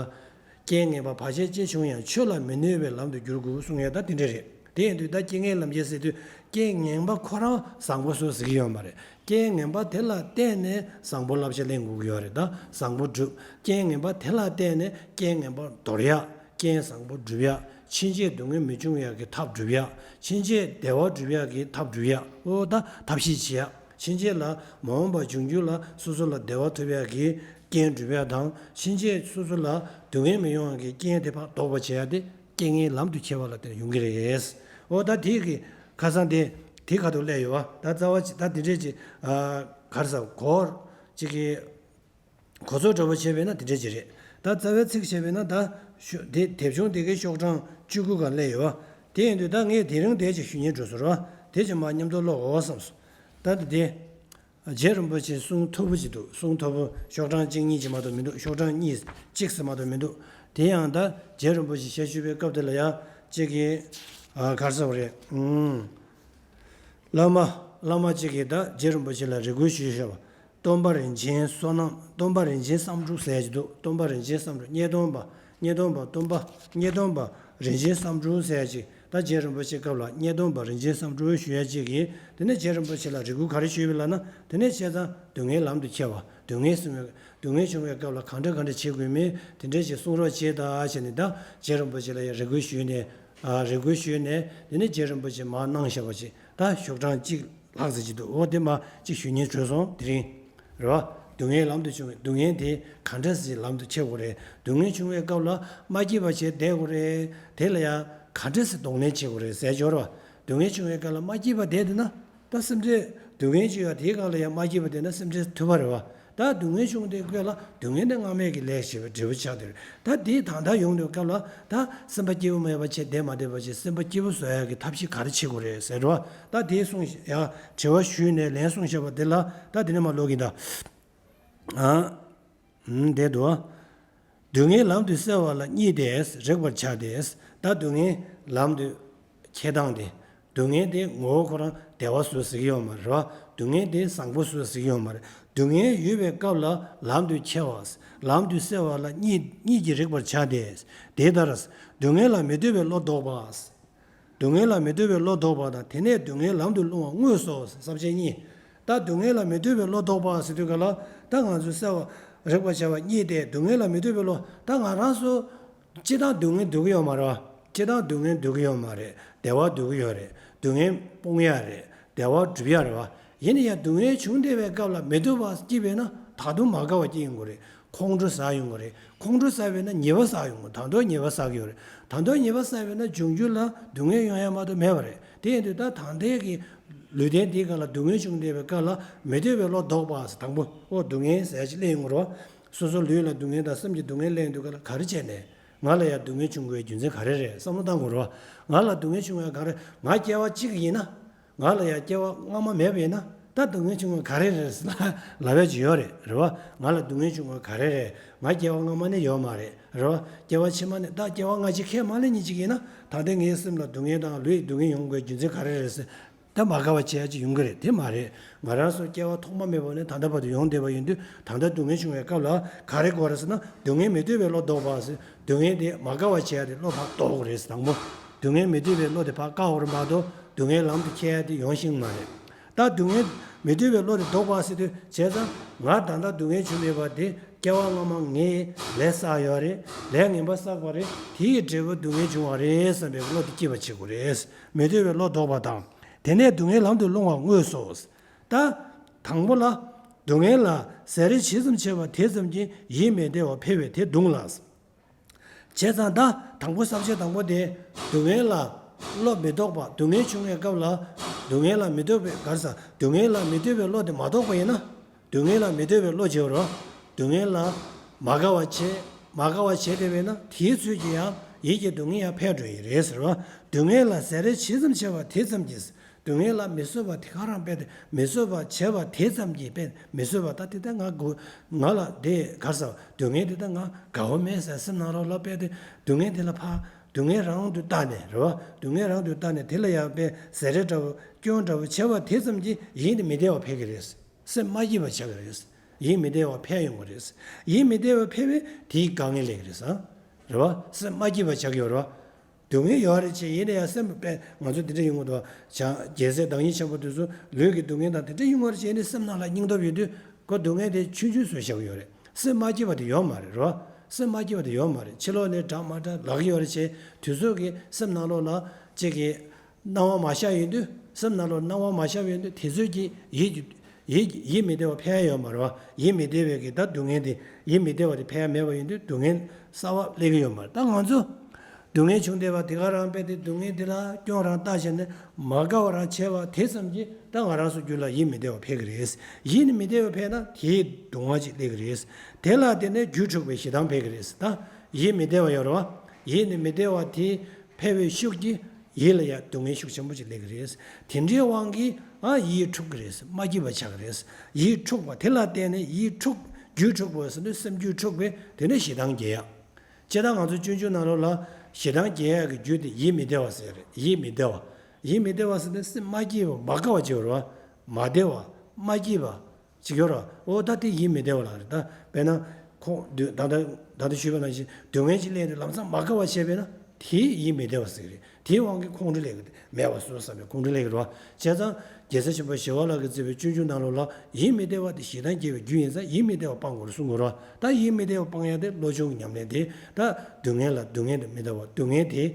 རྐྱེན་ངན་པ་བར་ཆད་ཅི་བྱུང་ཡང་། ཆོས་ལ་མི་གནོད་པའི་ལམ་དུ་བསྒྱུར་དགོས་གསུང་ཡ་ད་དེ་འདྲ་རེད། དེ་ཡིན་དུས་ད་རྐྱེན་ངན་ལམ་ཁྱེར་ཟེར་དུས། རྐྱེན་ངན་པ་ཁོ་རང་བཟང་པོ་བཟོ་ཟེར་གྱི་ཡོད་མ་རེད། རྐྱེན་ངན་པ་དེ་ལ་བརྟེན་ནས་བཟང་པོ་བསླབ་བྱ་ལེན་དགོས་ཀྱི་ཡོད་རེད། ད་བཟང་པོ་སྒྲུབ། རྐྱེན་ངན་པ་དེ་ལ་བརྟེན་ནས་རྐྱེན་ངན་པ་དོར་ཡ། རྐྱེན་བཟང་པོ་སྒྲུབ་ཡ། ཕྱིན་ཆད་སྡུག་བསྔལ་མི་འབྱུང་ཡ་གི་ཐབས་སྒྲུབ་ཡ། ཕྱིན་ཆད་བདེ་བ་སྒྲུབ་ཡ་གི་ཐབས་སྒྲུབ་ཡ། ཨོ་ད་ཐབས་ཤེས་བྱེད་ཡ། ཕྱིན་ཆད་ལ་མ་འོངས་པ་འབྱུང་འགྱུར་ལ་སོ་སོ་ལ་བདེ་བ་ཐོབ་ཡ་གི་རྐྱེན་སྒྲུབ་ཡ་དང་། ཕྱིན་ཆད་སོ་སོ་ལ་སྡུག་བསྔལ་མི་ཡོང་བ་གི་རྐྱེན་དེ་ཕར་ཟློག་པ་བྱེད་ཡ་དེ་རྐྱེན་ངན་ལམ་དུ་ཁྱེར་བ་ལ་བརྟེན་ཡོང་གི་རེད། འོ་ད་དེ་གི་ཁ་སང་དེ་དེ་ཁ་ཐུག་སླེབས་ཡོད་བ། ད་རྩ་བ་ཅིག་ད་དེ་འདྲས་ཅིག་ག་རེ་ཟེར། གོ་ཅིག་གི་གོ་ཚོད་འདྲ་པོ་བྱས་པས་ན་དེ་འདྲས་ཅིག་རེད། ད་རྩ་བའི་ཚིག་བྱས་པས་ན། ད་ཤོ་དེ་དེབ་ཆུང་དེ་གའི་ཤོག་གྲངས་བཅུ་དགུ་སྒང་སླེབས་ཡོད་བ། དེ་ཡིན་དུས་ད་ངས་དེ་རིང་དེ་ཅིག་ཞུ་སྙིང་བྲོ་སོང་ར། དེ་ཅིག་མར་མཉམ་དུ་ཀློག་འོ་བསམས་སོང་། ད་དེ་དེ། རྗེ་རིན་པོ་ཆེའི་གསུང་མཐོ་པོ་ཅིག་འདུག་གསུང་མཐོ་པོ་ཤོག་གྲངས་གཅིག་གཉིས་ཅིག་མ་གཏོགས་མི་འདུག་ཤོག་གྲངས་གཉིས་གཅིག་ཙམ་མ་གཏོགས་མི་འདུག་དེ་ཡང་ད་རྗེ་རིན་པོ་ཆེས་ཞལ་བཞུགས་པའི་སྐབས་དེ་ལ་ཡ་གཅིག་གིས་ཨ་ག་རེ་ཟེར་བ་རེད། ཨུམ། བླ་མ་བླ་མ་གཅིག་གིས་ད་རྗེ་རིན་པོ་ཆེ་ལ་རེ་སྐུལ་ཞུས་བཞག་པ། སྟོན་པ་རིན་ཆེན་བསོད་ནམས། སྟོན་པ་རིན་ཆེན་བསམ་གྲུབ་ཟེར་ཡ་ཅིག་འདུག་སྟོན་པ་རིན་ཆེན་བསམ་གྲུབ། ཉེས་སྟོན་པ། ཉེས་སྟོན་པ་སྟོན་པ། ཉེས་སྟོན་པ་རིན་ཆེན་བསམ་གྲུབ་ཟེར་ཡ་ཅིག་ད་རྗེ་རིན་པོ་ཆེའི་སྐབས་ལ་ཉེས་སྟོན་པ་རིན་ཆེན་བསམ་གྲུབ་ཞུ་ཡ་གཅིག་གིས། དེ་ནས་རྗེ་རིན་པོ་ཆེ་ལ་རེ་སྐུལ་ག་རེ་ཞུས་པ་ལབ་ན། དེ་ནས་བྱས་ཙང་སྡུག་བསྔལ་ལམ་དུ་ཁྱེར་བ། སྡུག་བསྔལ་བྱུང་བའི་སྡུག་བསྔལ་བྱུང་བའི་སྐབས་ལ་གང་འདྲ་གང་འདྲ་བྱེད་དགོས་མིན་དེ་འདྲ་ཞིག་གསུང་རོགས་བྱེད་ད་བྱས་ནས། ད་རྗེ་རིན་པོ་ཆེ་ལ་ཡང་རེ་སྐུལ་ཞུས་ནས། ཨ་རེ་སྐུལ་ཞུས་ནས། དེ་ནས་རྗེ་རིན་པོ་ཆེ་མར་གནང་བཞག་པ་ཅིག་ད་ཤོག་གྲངས་གཅིག་ལྷག་ཙམ་ཅིག་འདུག་འོ་དེ་མར་ཅིག་ཞུ་སྙིང་བྲོ་སོང་དེ་རིང་། རེད་བ། སྡུག་བསྔལ་ལམ་དུ་བྱུང་བའི་སྡུག་བསྔལ་དེ་ག་འདྲ་ཞིག་ལམ་དུ་ཁྱེར་དགོས་རེད། སྡུག་བསྔལ་བྱུང་བའི་སྐབས་ལ་མ་སྐྱིད་པ་བྱས་བསྡད་དགོས་རེད། དེ་ལ་ཡང་ག་འདྲ་ཞིག་གདོང་ལེན་བྱེད་དགོས་རེད་ཟེར་ཡ་ཅིག་ཡོད་རེད་བ། སྡུག་བསྔལ་བྱུང་བའི་སྐབས་ལ་མ་སྐྱིད་པ་བསྡད་བསྡད་ན། ད་སེམས་ཁྲལ་སྡུག་བསྔལ་ཅིག་ཡོད་དེའི་སྒང་ལ་ཡང་མ་སྐྱིད་པ་བསྡད་ན་སེམས་ཁྲལ་ཐུབ་པ་རེད་བ། ད་སྡུག་བསྔལ་བྱུང་དུས་སྐབས་ལ་སྡུག་བསྔལ་ནི་སྔ་མའི་གི་ལས་བྱས་པའི་འབྲས་བུ་ཆགས་བསྡད་རེད། ད་དེ་ད་ལྟ་ཡོང་དུས་སྐབས་ལ་ད་སེམས་པ་སྐྱིད་པོ་མེད་པ་བྱས་བསྡད་མ་བསྡད་པ་བྱས། སེམས་པ་སྐྱིད་པོ་བཟོ་ཡ་གི་ཐབས་ཤེས་ག་རེ་བྱེད་དགོས་རེད་ཟེར་བ། ད་དེ་གསུངས་ཡ་དྲི་བ་ཞུས་ནས་ལན་གསུངས་བཞག་པ་དེ་ལ་ད་དེ་ནས་མར་ཀློག་གིན་ད། ཨ། ཨུམ། དེ་འདུག་སྡུག་བསྔལ་ལམ་དུ་བསལ་བ་ལ་གཉིས་ཏེ་རེག་པར་བྱ་སྟེ། ད་སྡུག་བསྔལ་ལམ་དུ་འཁྱེར་སྟངས་དེ། སྡུག་བསྔལ་དེ་ངོ་བོ་ཁོ་རང་བདེ་བ་བཟོ་ཟེར་གྱི་ཡོད་མ་རེད་བ། སྡུག་བསྔལ་དེ་བཟང་པོ་བཟོ་ཟེར་གྱི་ཡོད་མ་རེད། སྡུག་བསྔལ་ཡོད་པའི་སྐབས་ལ་ལམ་དུ་འཁྱེར་བ། ལམ་དུ་བསལ་བ་ལ་གཉིས་གཉིས་ཀྱིས་རེག་པར་བྱ་སྟེ། དེ་ལྟར་སྡུག་བསྔལ་ལ་མི་ལྟོས་པའི་བློ་ལྡོག་པ། སྡུག་བསྔལ་ལ་མི་ལྟོས་པའི་བློ་ལྡོག་པ་དང་། དེ་ནས་སྡུག་བསྔལ་ལམ་དུ་སློང་བ་དངོས་སོ། ས་བཅད་གཉིས། ད་སྡུག་བསྔལ་ལ་མི་ལྟོས་པའི་བློ་ལྡོག་པ་ཟེར་དུས་ག་ལ། ད་ང་ཚོས་བསལ་བ་རེག་པར་བྱ་བ་གཉིས་ཏེ། སྡུག་བསྔལ་ལ་མི་ལྟོས་པའི་བློ། ད་ང་རང་ཚོ་སྤྱིར་བཏང་སྡུག་བསྔལ་སྡུག་གི་ཡོད་མ་རེད་བ། སྤྱིར་བཏང་སྡུག་བསྔལ་སྡུག་གི་ཡོད་མ་རེད། བདེ་བ་སྡུག་གི་ཡོད་རེད། སྡུག་བསྔལ་སྤོང་ཡ་རེད། བདེ་བ་སྒྲུབ་ཡ་རེད་བ། ཡིན་ན་ཡང་སྡུག་བསྔལ་བྱུང་བསྡད་པའི་སྐབས་ལ་མི་ལྟོས་པ་སྐྱེས་པས་ན། ད་དུང་མ་དགའ་བ་སྐྱེ་ཡོང་གི་རེད། ཁོང་ཁྲོ་ཟ་ཡོང་གི་རེད། ཁོང་ཁྲོ་ཟ་བས་ན་ཉེས་པ་བསགས་ཡོང་གི། ད་དུང་ཉེས་པ་བསགས་ཀྱི་ཡོད་རེད། ད་དུང་ཉེས་པ་བསགས་པས་ན་འབྱུང་འགྱུར་ལ་སྡུག་བསྔལ་ཡོང་ཡ་མ་གཏོགས་མེད་པ་རེད། དེ་ཡིན་དུས་ད་ད་ལྟའི་གི་ལུས་རྟེན་འདིའི་སྒང་ལ་སྡུག་བསྔལ་བྱུང་བསྡད་པའི་སྐབས་ལ་མི་ལྟོས་པའི་བློ་ལྡོག་པ་ཟེར། དང་པོ་ཨོ་སྡུག་བསྔལ་ཟེར་ཡ་ཅིག་སླེབས་ཡོང་གི་རེད་བ། སོ་སོ་ལུས་ལ་སྡུག་བསྔལ་དང་སེམས་ཀྱི་སྡུག་བསྔལ་སླེབས་ཡོང་དུས་སྐབས་ལ་ག་རེ་བྱས་ནས་ང་ལ་ཡང་སྡུག་བསྔལ་བྱུང་དགོས་རྒྱུ་མཚན་ག་རེ་རེད་བསམ་བློ་བཏང་དགོས་རེད་བ། ང་ལ་སྡུག་བསྔལ་བྱུང་ཡ་ག་རེ། ང་སྐྱེ་བ་གཅིག་ཡིན་ན། ང་ལ་ཡང་སྐྱེ་བ་སྔ་མ་མེད་པ་ཡིན་ན། ད་སྡུག་བསྔལ་བྱུང་བ་ག་རེ་རེད་ཟེར་ལབ་ཡ་ཅིག་ཡོད་རེད། རེད་བ། ང་ལ་སྡུག་བསྔལ་བྱུང་བ་ག་རེ་རེད། ང་སྐྱེ་བ་སྔ་མ་ནས་ཡོད་མ་རེད། རེད་བ། སྐྱེ་བ་ཕྱི་མ་ནས། ད་སྐྱེ་བ་སྔ་ཕྱི་ཁས་མ་ལེན་མཁན་ཅིག་ཡིན་ན། ད་ལྟ་ངའི་སེམས་ལ་སྡུག་བསྔལ་དང་ལུས་སྡུག་བསྔལ་ཡོང་དགོས་རྒྱུ་མཚན་ག་རེ་རེད་ཟེར། ད་མ་དགའ་བ་བྱེད་ཡ་ཅིག་ཡོང་གི་རེད། དེ་མ་རེད། ང་རང་ཚོ་སྐྱེ་བ་ཐོག་མ་མེད་པ་ནས་ད་ལྟ་བར་དུ་ཡོང་བསྡད་པ་ཡིན་དུས། ད་ལྟ་སྡུག་བསྔལ་བྱུང་བའི་སྐབས་ལ་ག་རེ་དགོས་རེད་ཟེར་ན། སྡུག་བསྔལ་མི་ལྟོས་པའི་བློ་ལྡོག་པ་ཟེར། སྡུག་བསྔལ་དེ་མ་དགའ་བ་བྱེད་ཡ་དེ་བློ་ཕར་ལྡོག་དགོས་རེད་ཟེར། དང་པོ། སྡུག་བསྔལ་མི་ལྟོས་པའི་བློ་དེ་ཕར་བཀག་དགོས་རེད་མ་གཏོགས། སྡུག་བསྔལ་ལམ་དུ་འཁྱེར་ཡ་དེ་ཡོང་ཤེས་མ་རེད། ད་སྡུག་བསྔལ་མི་ལྟོས་པའི་བློ་དེ་ལྡོག་པ་ཟེར་དུས། བྱས་ཙང་ང་ད་ལྟ་སྡུག་བསྔལ་བྱུང་མེད་པ་དེ། སྐྱེ་བ་སྔ་མ་ངས་ལས་བསགས་ཡོད་རེད། ལས་ངན་པ་བསགས་པ་རེད། དེའི་འབྲས་བུ་སྡུག་བསྔལ་བྱུང་བ་རེད་བསམ་པའི་བློ་དེ་སྐྱེད་པ་བྱེད་དགོས་རེད། མི་ལྟོས་པའི་བློ་ལྡོག་པ་དང་། དེ་ནས་སྡུག་བསྔལ་ལམ་དུ་སློང་བ་དངོས་སོ། ད་དང་པོ་ལ། སྡུག་བསྔལ་ལ་ཟས་རིགས་ཇི་ཙམ་ཆེ་བ་དེ་ཙམ་གྱིས་ཡིད་མི་བདེ་བ་འཕེལ་བས་དེ་སྡུག་ལ། བྱས་ཙང་ད་དང་པོ་ས་བཅད་དང་པོ་དེ། སྡུག་བསྔལ་ལ་བློ་མི་ལྡོག་པ། སྡུག་བསྔལ་བྱུང་བའི་སྐབས་ལ་སྡུག་བསྔལ་ལ་མི་ལྟོས་པའི་ག་རེ་ཟ། སྡུག་བསྔལ་ལ་མི་ལྟོས་པའི་བློ་དེ་མ་ལྡོག་པ་ཡིན་ན། སྡུག་བསྔལ་ལ་མི་ལྟོས་པའི་བློ་བྱེད་པ་རེད། སྡུག་བསྔལ་ལ་མ་དགའ་བ་བྱེད། མ་དགའ་བ་བྱེད་བསྡད་པས་ན། དེའི་ཚོད་ཀྱིས་ཡང་ཡིད་ཀྱི་སྡུག་བསྔལ་ཡང་འཕེལ་འགྲོ་ཡི་རེད་ཟེར་བ། སྡུག་བསྔལ་ལ་ཟས་རིགས་ཇི་ཙམ་ཆེ་བ་དེ་ཙམ་གྱིས། སྡུག་བསྔལ་ལ་མི་བཟོད་པ་དེ་ག་རང་དཔེ་དེ། མི་བཟོད་པ་བྱས་པ་དེ་ཙམ་གྱིས་དཔེ། མི་བཟོད་པ་ད་དེ་ལྟ་ང་དགོས། ང་ལ་དེ་ག་རེ་ཟ། སྡུག་བསྔལ་དེ་ལྟ་ང་དགའ་བོ་མེད་ཟེར་སེམས་ནང་ལོགས་ལ་དཔེ་དེ། སྡུག་བསྔལ་དེ་ལ་ཕར། སྡུག་བསྔལ་རང་དུ་བཏགས་ནས་རེད་བ། སྡུག་བསྔལ་རང་དུ་བཏགས་ནས་དེ་ལ་ཡང་དཔེ་ཟས་རིགས་འདྲ་བོ་སྐྱོན་འདྲ་བོ་བྱས་པ་དེ་ཙམ་གྱིས་ཡིད་ནི་མི་བདེ་བ་འཕེལ་གྱི་རེད། སེམས་མ་སྐྱིད་པ་ཆགས་ཀྱི་རེད། ཡིད་མི་བདེ་བ་འཕེལ་ཡོང་གི་རེད། ཡིད་མི་བདེ་བ་འཕེལ་བས་དེའི་དཀའ་ངལ་སླེབས་ཀྱི་རེད་ཟེར། རེད་བ། སེམས་མ་སྐྱིད་པ་ཆགས་ཀྱི་ཡོད་རེད་བ། སྡུག་བསྔལ་ཡོད་རེད་ཅེས་ཡིན་ན་ཡང་སེམས་པ་དཔེ་ང་ཚོ་དེ་འདྲ་ཡོང་གི་འདུག་བ། བྱང་རྒྱལ་སྲས་བདག་ཉིད་ཆེན་པོ་དེ་ཚོ་ལུས་ཀྱི་སྡུག་བསྔལ་དང་དེ་འདྲ་ཡོང་གི་རེད་ཅེས་ནི་སེམས་ནང་ལ་སྙིང་སྟོབས་ཡོད་དུས། ཁོ་སྡུག་བསྔལ་དེ་ཆུང་ཆུང་བཟོས་བཞག་གི་ཡོད་རེད། སེམས་མ་སྐྱིད་པ་དེ་ཡོད་མ་རེད་རོ། སེམས་མ་སྐྱིད་པ་དེ་ཡོད་མ་རེད། ཕྱི་ལོགས་ནས་དྲག་མ་དྲག་ལབ་ཀྱི་ཡོད་རེད་ཅེས། དུས་ཚོད་ཀྱི་སེམས་ནང་ལོགས་ལ་ཅིག་གི་སྣང་བ་མ་ཤར་ཡོང་དུས། སེམས་ནང་ལོགས་སྣང་བ་མ་ཤར་ཡོང་དུས་དེ་ཚོད་ཀྱིས་ཡིད་ཀྱི་ཡིད་ཡིད་མི་བདེ་བ་འཕེལ་ཡ་ཡོད་མ་རེད་བ། ཡིད་མི་བདེ་བའི་གི་ད་སྡུག་བསྔལ་དེ། ཡིད་མི་བདེ་བ་དེ་འཕེལ་ཡ་མེད་པ་ཡིན་དུས་སྡུག་བསྔལ་གསར་བ་སླེབས་ཀྱི་ཡོད་མ་རེད། ད་ང་ཚོ་སྡུག་བསྔལ་བྱུང་བསྡད་པ་དེ་ག་རང་དཔེ་དེ། སྡུག་བསྔལ་དེ་ལ་སྐྱོན་རང་བཏགས་བྱས་ནས་མ་དགའ་བ་རང་བྱས་པ་དེ་ཙམ་གྱིས་ད་ང་རང་ཚོ་རྒྱུད་ལ་ཡིད་མི་བདེ་བ་འཕེལ་གི་རེད། ཡིད་མི་བདེ་བ་འཕེལ་ན་དེའི་སྡུག་བསྔལ་ཅིག་སླེབས་གི་རེད། དེ་ལ་བརྟེན་ནས་རྒྱུ་འཁྲུགས་པའི་ཞེ་སྡང་འཕེལ་གི་རེད། ད་ཡིད་མི་བདེ་བ་ཡོད་རེད་བ། ཡིད་ནི་མི་བདེ་བ་དེ་འཕེལ་བའི་ཤུགས་ཀྱིས་ཡིད་ལ་ཡང་སྡུག་བསྔལ་ཤུགས་ཆེན་པོ་ཅིག་སླེབས་ཀྱི་རེད། དེ་འདྲའི་དབང་གིས་ཨ་ཡིད་འཁྲུགས་ཀྱི་རེད། མ་སྐྱིད་པ་ཆགས་ཀྱི་རེད། ཡིད་འཁྲུགས་པ་དེ་ལ་བརྟེན་ནས་ཡིད་འཁྲུགས། རྒྱུ་འཁྲུགས་པ་ཟེར་དུས་སེམས་རྒྱུད་འཁྲུགས་པས་དེ་ནས་ཞེ་སྡང་སྐྱེ་ཡ། སྤྱིར་བཏང་ང་ཚོ་སྤྱོད་འཇུག་ནང་ལོགས་ལ་ཞེ་སྡང་སྐྱེ་ཡ་གི་རྒྱུ་དེ་ཡིད་མི་བདེ་བ་ཟེར་རེད། ཡིད་མི་བདེ་བ། ཡིད་མི་བདེ་བ་ཟེར་དུས་སེམས་མ་སྐྱིད་པ། མ་དགའ་བ་ཅིག་ཡོད་རེད་བ། མ་བདེ་བ། མ་སྐྱིད་པ། ཅིག་ཡོད་ར། ཨོ་ད་དེ་ཡིད་མི་བདེ་བ་ལ་རེད། ད་དཔེར་ན་ཁོང་དུས་ད་ལྟ་ད་ལྟ་ཞུས་པ་ནང་བཞིན་སྡུག་བསྔལ་ཅིག་སླེབས་དུས་ལམ་སང་མ་དགའ་བ་བྱས་པས་ན་དེ་ཡིད་མི་བདེ་བ་ཟེར་གི་རེད། དེའི་དབང་གིས་ཁོང་ཁྲོ་སླེབས་གི་རེད། མེད་པ་བཟོ་བསམ་པའི་ཁོང་ཁྲོ་སླེབས་གི་རེད་བ། བྱས་ཙང་རྒྱལ་སྲས་ཆེན་པོ་ཞི་བ་ལྷ་གིས་མཛད་པའི་སྤྱོད་འཇུག་ནང་ལོགས་ལ་ཡིད་མི་བདེ་བ་དེ་ཞེ་སྡང་སྐྱེ་བའི་རྒྱུ་ཡིན་ཙང་ཡིད་མི་བདེ་བ་སྤང་དགོས་རེད་གསུང་གི་རེད་བ། ད་ཡིད་མི་བདེ་བ་སྤང་ཡ་དེ་བློ་སྦྱོང་གི་ཉམས་ལེན་དེ། ད་སྡུག་བསྔལ་ལ་སྡུག་བསྔལ་དུ་མི་ལྟ་བ། སྡུག་བསྔལ་དེ།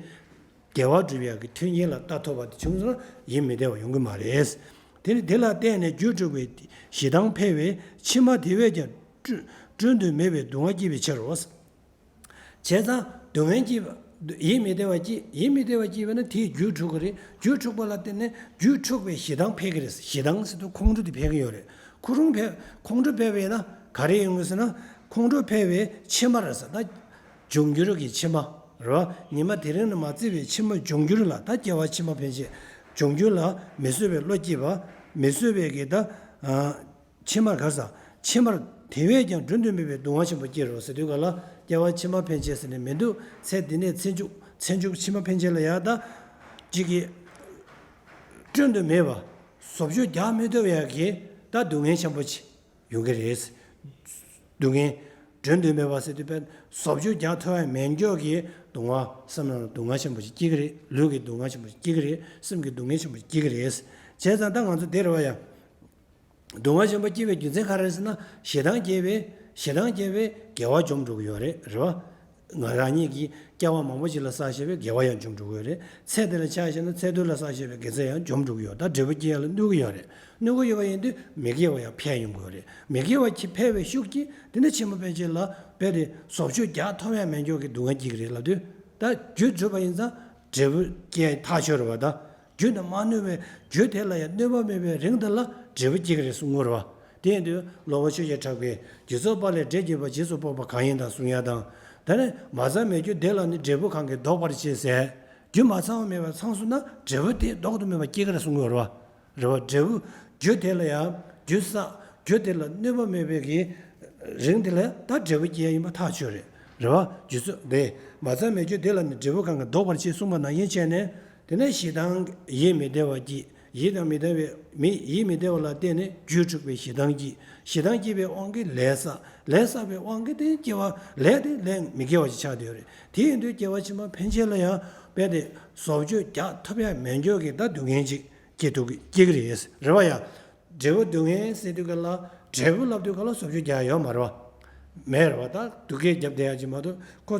དགེ་བ་སྒྲུབ་ཡག་གི་མཐུན་རྐྱེན་ལ་ལྟ་ཐུབ་པ་དེ་བྱུང་སོང་ན་ཡིད་མི་བདེ་བ་ཡོང་གི་མ་རེད། དེ་ནི་དེ་ལ་བརྟེན་ནས་རྒྱུ་འཁྲུགས་པའི་ཞེ་སྡང་འཕེལ་བས་ཕྱི་མ་དེ་བས་ཀྱང་བསྐྲུན་བསྐྲུན་དུ་མེད་པའི་སྡུག་བསྔལ་སྐྱེད་པའི་ཕྱིར་རོ། བྱས་ཙང་སྡུག་བསྔལ་སྐྱེས་པ། ཡིད་མི་བདེ་བ་སྐྱེས། ཡིད་མི་བདེ་བ་སྐྱེས་པས་ན་དེས་རྒྱུ་འཁྲུགས་ཀྱི་རེད། རྒྱུ་འཁྲུགས་པ་ལ་བརྟེན་ནས་རྒྱུ་འཁྲུགས་པའི་ཞེ་སྡང་འཕེལ་གྱི་རེད། ཞེ་སྡང་ཟེར་དུས་ཁོང་ཁྲོ་དེ་འཕེལ་གྱི་ཡོད་རེད། ཁོ་རང་འཕེལ། ཁོང་ཁྲོ་འཕེལ་བས་ན་ག་རེ་ཡོང་གི་ཟེར་ན། ཁོང་ཁྲོ་འཕེལ་བའི་ཕྱི་མར་ཟེར་ན། འབྱུང་འགྱུར་གྱི་ཕྱི་མ་རེད་བ། ཉི་མ་དེ་རིང་ནས་མ་བརྩིས་པའི་ཕྱི་མ་འབྱུང་འགྱུར་ལ་ད་སྐྱེ་བ་ཕྱི་མ་ཕན་ཆད། འབྱུང་འགྱུར་ལ་མི་བཟོད་པའི་བློ་སྐྱེས་པ། མི་བཟོད་པའི་གི་ད་ཕྱི་མར་ག་རེ་ཟ། ཕྱི་མར་ དེ་བས་ཀྱང་བསྒྲུན་དུ་མེད་པའི་སྡུག་བསྔལ་ཆེན་པོ་སྐྱེ་རུ་ཟེར་དུས་ག་ལ། སྐྱེ་བ་ཕྱི་མ་ཕན་ཆད་ཟེར་ནས་མི་འདུག་ཚེ་འདི་ནས་ཚེ་མཇུག་ཚེ་མཇུག་ཕྱི་མ་ཕན་ཆད་ལ་ཡང་ད་ཅིག་གིས་བསྒྲུན་དུ་མེད་པ། བཟོ་བཅོས་རྒྱག་མི་ཐུབ་ཡག་གི་ད་སྡུག་བསྔལ་ཆེན་པོ་ཅིག་ཡོང་གི་རེད། སྡུག་བསྔལ། བསྒྲུན་དུ་མེད་པ་ཟེར་དུས་དཔེར་བཟོ་བཅོས་རྒྱག་ཐུབ་ཡ་མེད་མགྱོགས་ཀྱི་སྡུག་བསྔལ། སེམས་ནང་ལ་སྡུག་བསྔལ་ཆེན་པོ་ཞིག་སྐྱེ་གི་རེད། ལུས་ཀྱི་སྡུག་བསྔལ་ཆེན་པོ་ཞིག་སྐྱེ་གི་རེད། སེམས་ཀྱི་སྡུག་བསྔལ་ཆེན་པོ་ཞིག་སྐྱེ་གི་རེད། བྱས་ཙང་ད་ང་ཚོ་འདིར་བ་ཡ། སྡུག་བསྔལ་ཆེན་པོ་སྐྱེ་བའི་རྒྱུ་མཚན་ག་རེ་རེད་ཟེར་ན། ཞེ་སྡང་སྐྱེ་བའི་ཞེ་སྡང་སྐྱེ་བའི་དགེ་བ་འཇོམས་འགྲོ་གི་ཡོད་རེད། རེད་བ། ང་རང་ཉིད་ཀྱིས་སྐྱེ་བ་མང་པོ་ཞིག་ལ་བསགས་བཞག་པའི་དགེ་བ་ཡང་འཇོམས་འགྲོ་གི་ཡོད་རེད། ཚེ་འདི་ལ་ཆ་བཞག་ན་ཚེ་སྟོད་ལ་བསགས་བཞག་པའི་དགེ་རྩ་ཡང་འཇོམས་འགྲོ་གི་ཡོད། ད་འབྲས་བུ་སྐྱེ་ཡག་ལ་གནོད་ཀྱི་ཡོད་རེད། གནོད་ཀྱི་ཡོད་པ་ཡིན་དུས་མི་དགེ་བ་ཡང་འཕེལ་ཡོང་གི་ཡོད་རེད། མི་དགེ་བ་ཁྱི་འཕེལ་བའི་ཤུགས་ཀྱིས་དེ་ནས་ཕྱི་མ་ཕན་ཆད་ལ་དཔེ་དེ་བཟོ་བཅོས་རྒྱག་ཐུབ་ཡ་མེད་མགྱོགས་ཀྱི་སྡུག་བསྔལ་སྐྱེ་གི་རེད་ལབ་དུས། ད་རྒྱུ་གྲུབ་པ་ཡིན་ཙང་འབྲས་བུ་སྐྱེ་ཐག་ཆོད་རེད་བ། ད། རྒྱུ་དེ་མ་གནོད་པའི་རྒྱུ་དེ་ལ་ཡང་གནོད་པ་མེད་པའི་རིང་དེ་ལ་འབྲས་བུ་སྐྱེ་གི་རེད་གསུང་གི་ཡོད་རེད་བ། དེ་ཡིན་དུས་སློབ་དཔོན་ཆོས་རྒྱལ་གྲགས་པས་རྒྱུ་ཚོགས་པ་ལས་འབྲས་སྐྱེས་པ་རྗེས་སུ་དཔོག་པ་གང་ཡིན་དང་གསུང་ཡ་དང་། ད་ནི་མ་ཚང་མེད་རྒྱུ་དེ་ལ་ནི་འབྲས་བུ་གང་གིས་ལྡོག་པར་བྱེད་ཟེར། རྒྱུ་མ་ཚང་བ་མེད་པར་ཚང་སོང་ན་འབྲས་བུ་དེ་ལྡོག་ཏུ་མེད་པ་སྐྱེ་གི་རེད་གསུང་གི་ཡོད་རེད་བ། རེད་བ། འབྲས་བུ། རྒྱུ་དེ་ལ་ཡང་རྒྱུ་བསགས། རྒྱུ་དེ་ལ་གནོད་པ་མེད་པའི་གི་རིང་དེ་ལ་ད་འབྲས་བུ་སྐྱེ་ཡ་ཡིན་པ་ཐག་ཆོད་རེད། རེད་བ། རྒྱུ་ཚོགས་དེ་མ་ཚང་མེད་རྒྱུ་དེ་ལ་ནི་འབྲས་བུ་གང་གིས་ལྡོག་པར་བྱེད་གསུངས་པ་ནང་བཞིན་བྱས་ནས། དེ་ནས་ཞེ་སྡང་ཡིད་མི་བདེ་བ་སྐྱེས། ཡིད་དང་མི་ལྡན་པའི་མི་ཡིད་མི་བདེ་བ་ལ་བརྟེན་ནས་རྒྱུ་འཁྲུགས་པའི་ཞེ་སྡང་སྐྱེས། ཞེ་སྡང་སྐྱེས་པའི་དབང་གིས་ལས་བསགས། ལས་བསགས་པའི་དབང་གིས་དེ་སྐྱེ་བ་ལས་དེ་ལས་མི་དགེ་བ་ཞིག་ཆགས་བསྡད་ཡོད་རེད། དེ་ཡིན་དུས་སྐྱེ་བ་ཕྱི་མ་ཕན་ཆད་ལ་ཡང་དཔེ་དེ་བཟོ་བཅོས་རྒྱག་ཐུབ་ཡ་མེད་མགྱོགས་ཀྱི་ད་སྡུག་བསྔལ་ཅིག་སྐྱེ་ཐུབ་ཀྱི་སྐྱེ་གི་རེད། རེད་བ་ཡ། འབྲས་བུ་སྡུག་བསྔལ་ཟེར་དུས་ག་ལ་འབྲས་བུ་ལབ་དུས་ག་ལ་བཟོ་བཅོས་རྒྱག་ཡོད་མ་རེད་བ། མེད་རེད་བ། ད་སྡུག་སྐད་རྒྱབ་བསྡད་ཡ་ཅིག་མ་གཏོགས་ཁོ་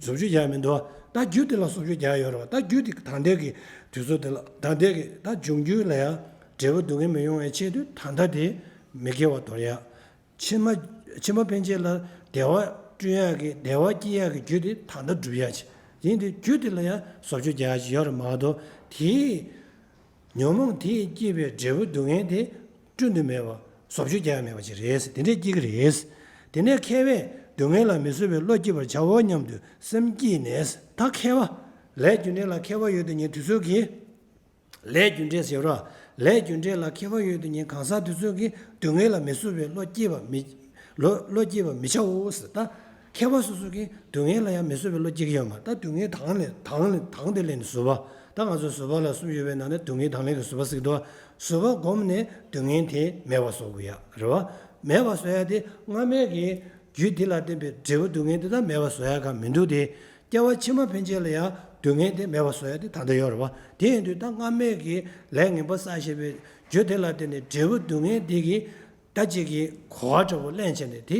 བཟོ་བཅོས་རྒྱག་མི་འདུག་བ། ད་རྒྱུ་དེ་ལ་བཟོ་བཅོས་རྒྱག་ཡོད་རེད་བ། ད་རྒྱུ་དེ་ད་ལྟའི་གི་དུས་ཚོད་དེ་ལ་ད་ལྟའི་གི་ད་འབྱུང་འགྱུར་ལ་ཡ་འབྲས་བུ་སྡུག་བསྔལ་མི་ཡོང་བའི་ཆེད་དུ་ད་ལྟ་དེ་མི་དགེ་བ་དོར་ཡ། ཕྱི་མ་ཕྱི་མ་ཕན་ཆད་ལ་བདེ་བ་བསྐྲུན་ཡག་གི་བདེ་བ་སྐྱེ་ཡག་གི་རྒྱུ་དེ་ད་ལྟ་སྒྲུབ་ཡག་ཅིག་ཡིན་དུས་རྒྱུ་དེ་ལ་ཡང་བཟོ་བཅོས་རྒྱག་ཡག་ཅིག་ཡོད་རེད་མ་གཏོགས་དེའི་ཉོན་མོངས་དེས་སྐྱེས་པའི་འབྲས་བུ་སྡུག་བསྔལ་དེ་བསྐྲུན་དུ་མེད་པ་བཟོ་བཅོས་རྒྱག་ཡག་མེད་པ་ཅིག་རེད། དེ་འདྲས་སྐྱེ་གི་རེད། དེ་ནས་མཁས་པས་སྡུག་བསྔལ་ལ་མི་བཟོད་པའི་བློ་སྐྱེས་པར་བྱའོ་སྙམ་དུ་སེམས་བསྐྱེད་ནས། ད་མཁས་པ། ལས་རྒྱུ་འབྲས་ལ་མཁས་པ་ཡོད་དུས་ངས་དུས་ཚོད་ཀྱིས། ལས་རྒྱུ་འབྲས་ཟེར་རོ། ལས་རྒྱུ་འབྲས་ལ་མཁས་པ་ཡོད་དུས་ངས་གང་ཟག་དེ་ཚོ་གིས་སྡུག་བསྔལ་ལ་མི་བཟོད་པའི་བློ་སྐྱེས་པ་མི། བློ་བློ་སྐྱེས་པ་མི་བྱའོ་ཟེར། ད་མཁས་པ་སོ་སོ་གིས་སྡུག་བསྔལ་ལ་ཡང་མི་བཟོད་པའི་བློ་སྐྱེ་གི་ཡོད་མ་རེད། ད་སྡུག་བསྔལ་དང་ལས་དང་ལས་དང་དེ་ལས་ནི་བཟོད་པ། ད་ང་ཚོ་བཟོད་པ་ལ་གསུམ་ཡོད་པའི་ནང་ནས་སྡུག་བསྔལ་དང་ལས་ཀྱི་བཟོད་པ་ཟེར་གི་འདུག་བ། བཟོད་པ་བསྒོམས་ནས་སྡུག་བསྔལ་དེ་མེད་པ་བཟོ་དགོས་ཡ་རེད་བ། མེད་པ་བཟོ་ཡ་དེ་སྔ་མའི་གི་རྒྱུ་དེ་ལ་བརྟེན་པའི་འབྲས་བུ་སྡུག་བསྔལ་དེ་དག་མེད་པ་བཟོ་ཡ་ག་མི་འདུག་སྟེ། སྐྱེ་བ་ཕྱི་མ་ཕན་ཆད་ལ་ཡང་སྡུག་བསྔལ་དེ་མེད་པ་བཟོ་ཡ་དེ་ད་ལྟ་ཡོད་རེད་བ། དེ་ཡིན་དུས་ད་སྔ་མའི་གི་ལས་ངན་པ་བསགས་བཞག་པའི་རྒྱུ་དེ་ལ་བརྟེན་ནས་འབྲས་བུ་སྡུག་བསྔལ་དེ་གི་ད་ཅིག་གི་གོ་བ་འདྲ་བོ་ལེན་བྱས་ནས་དེ་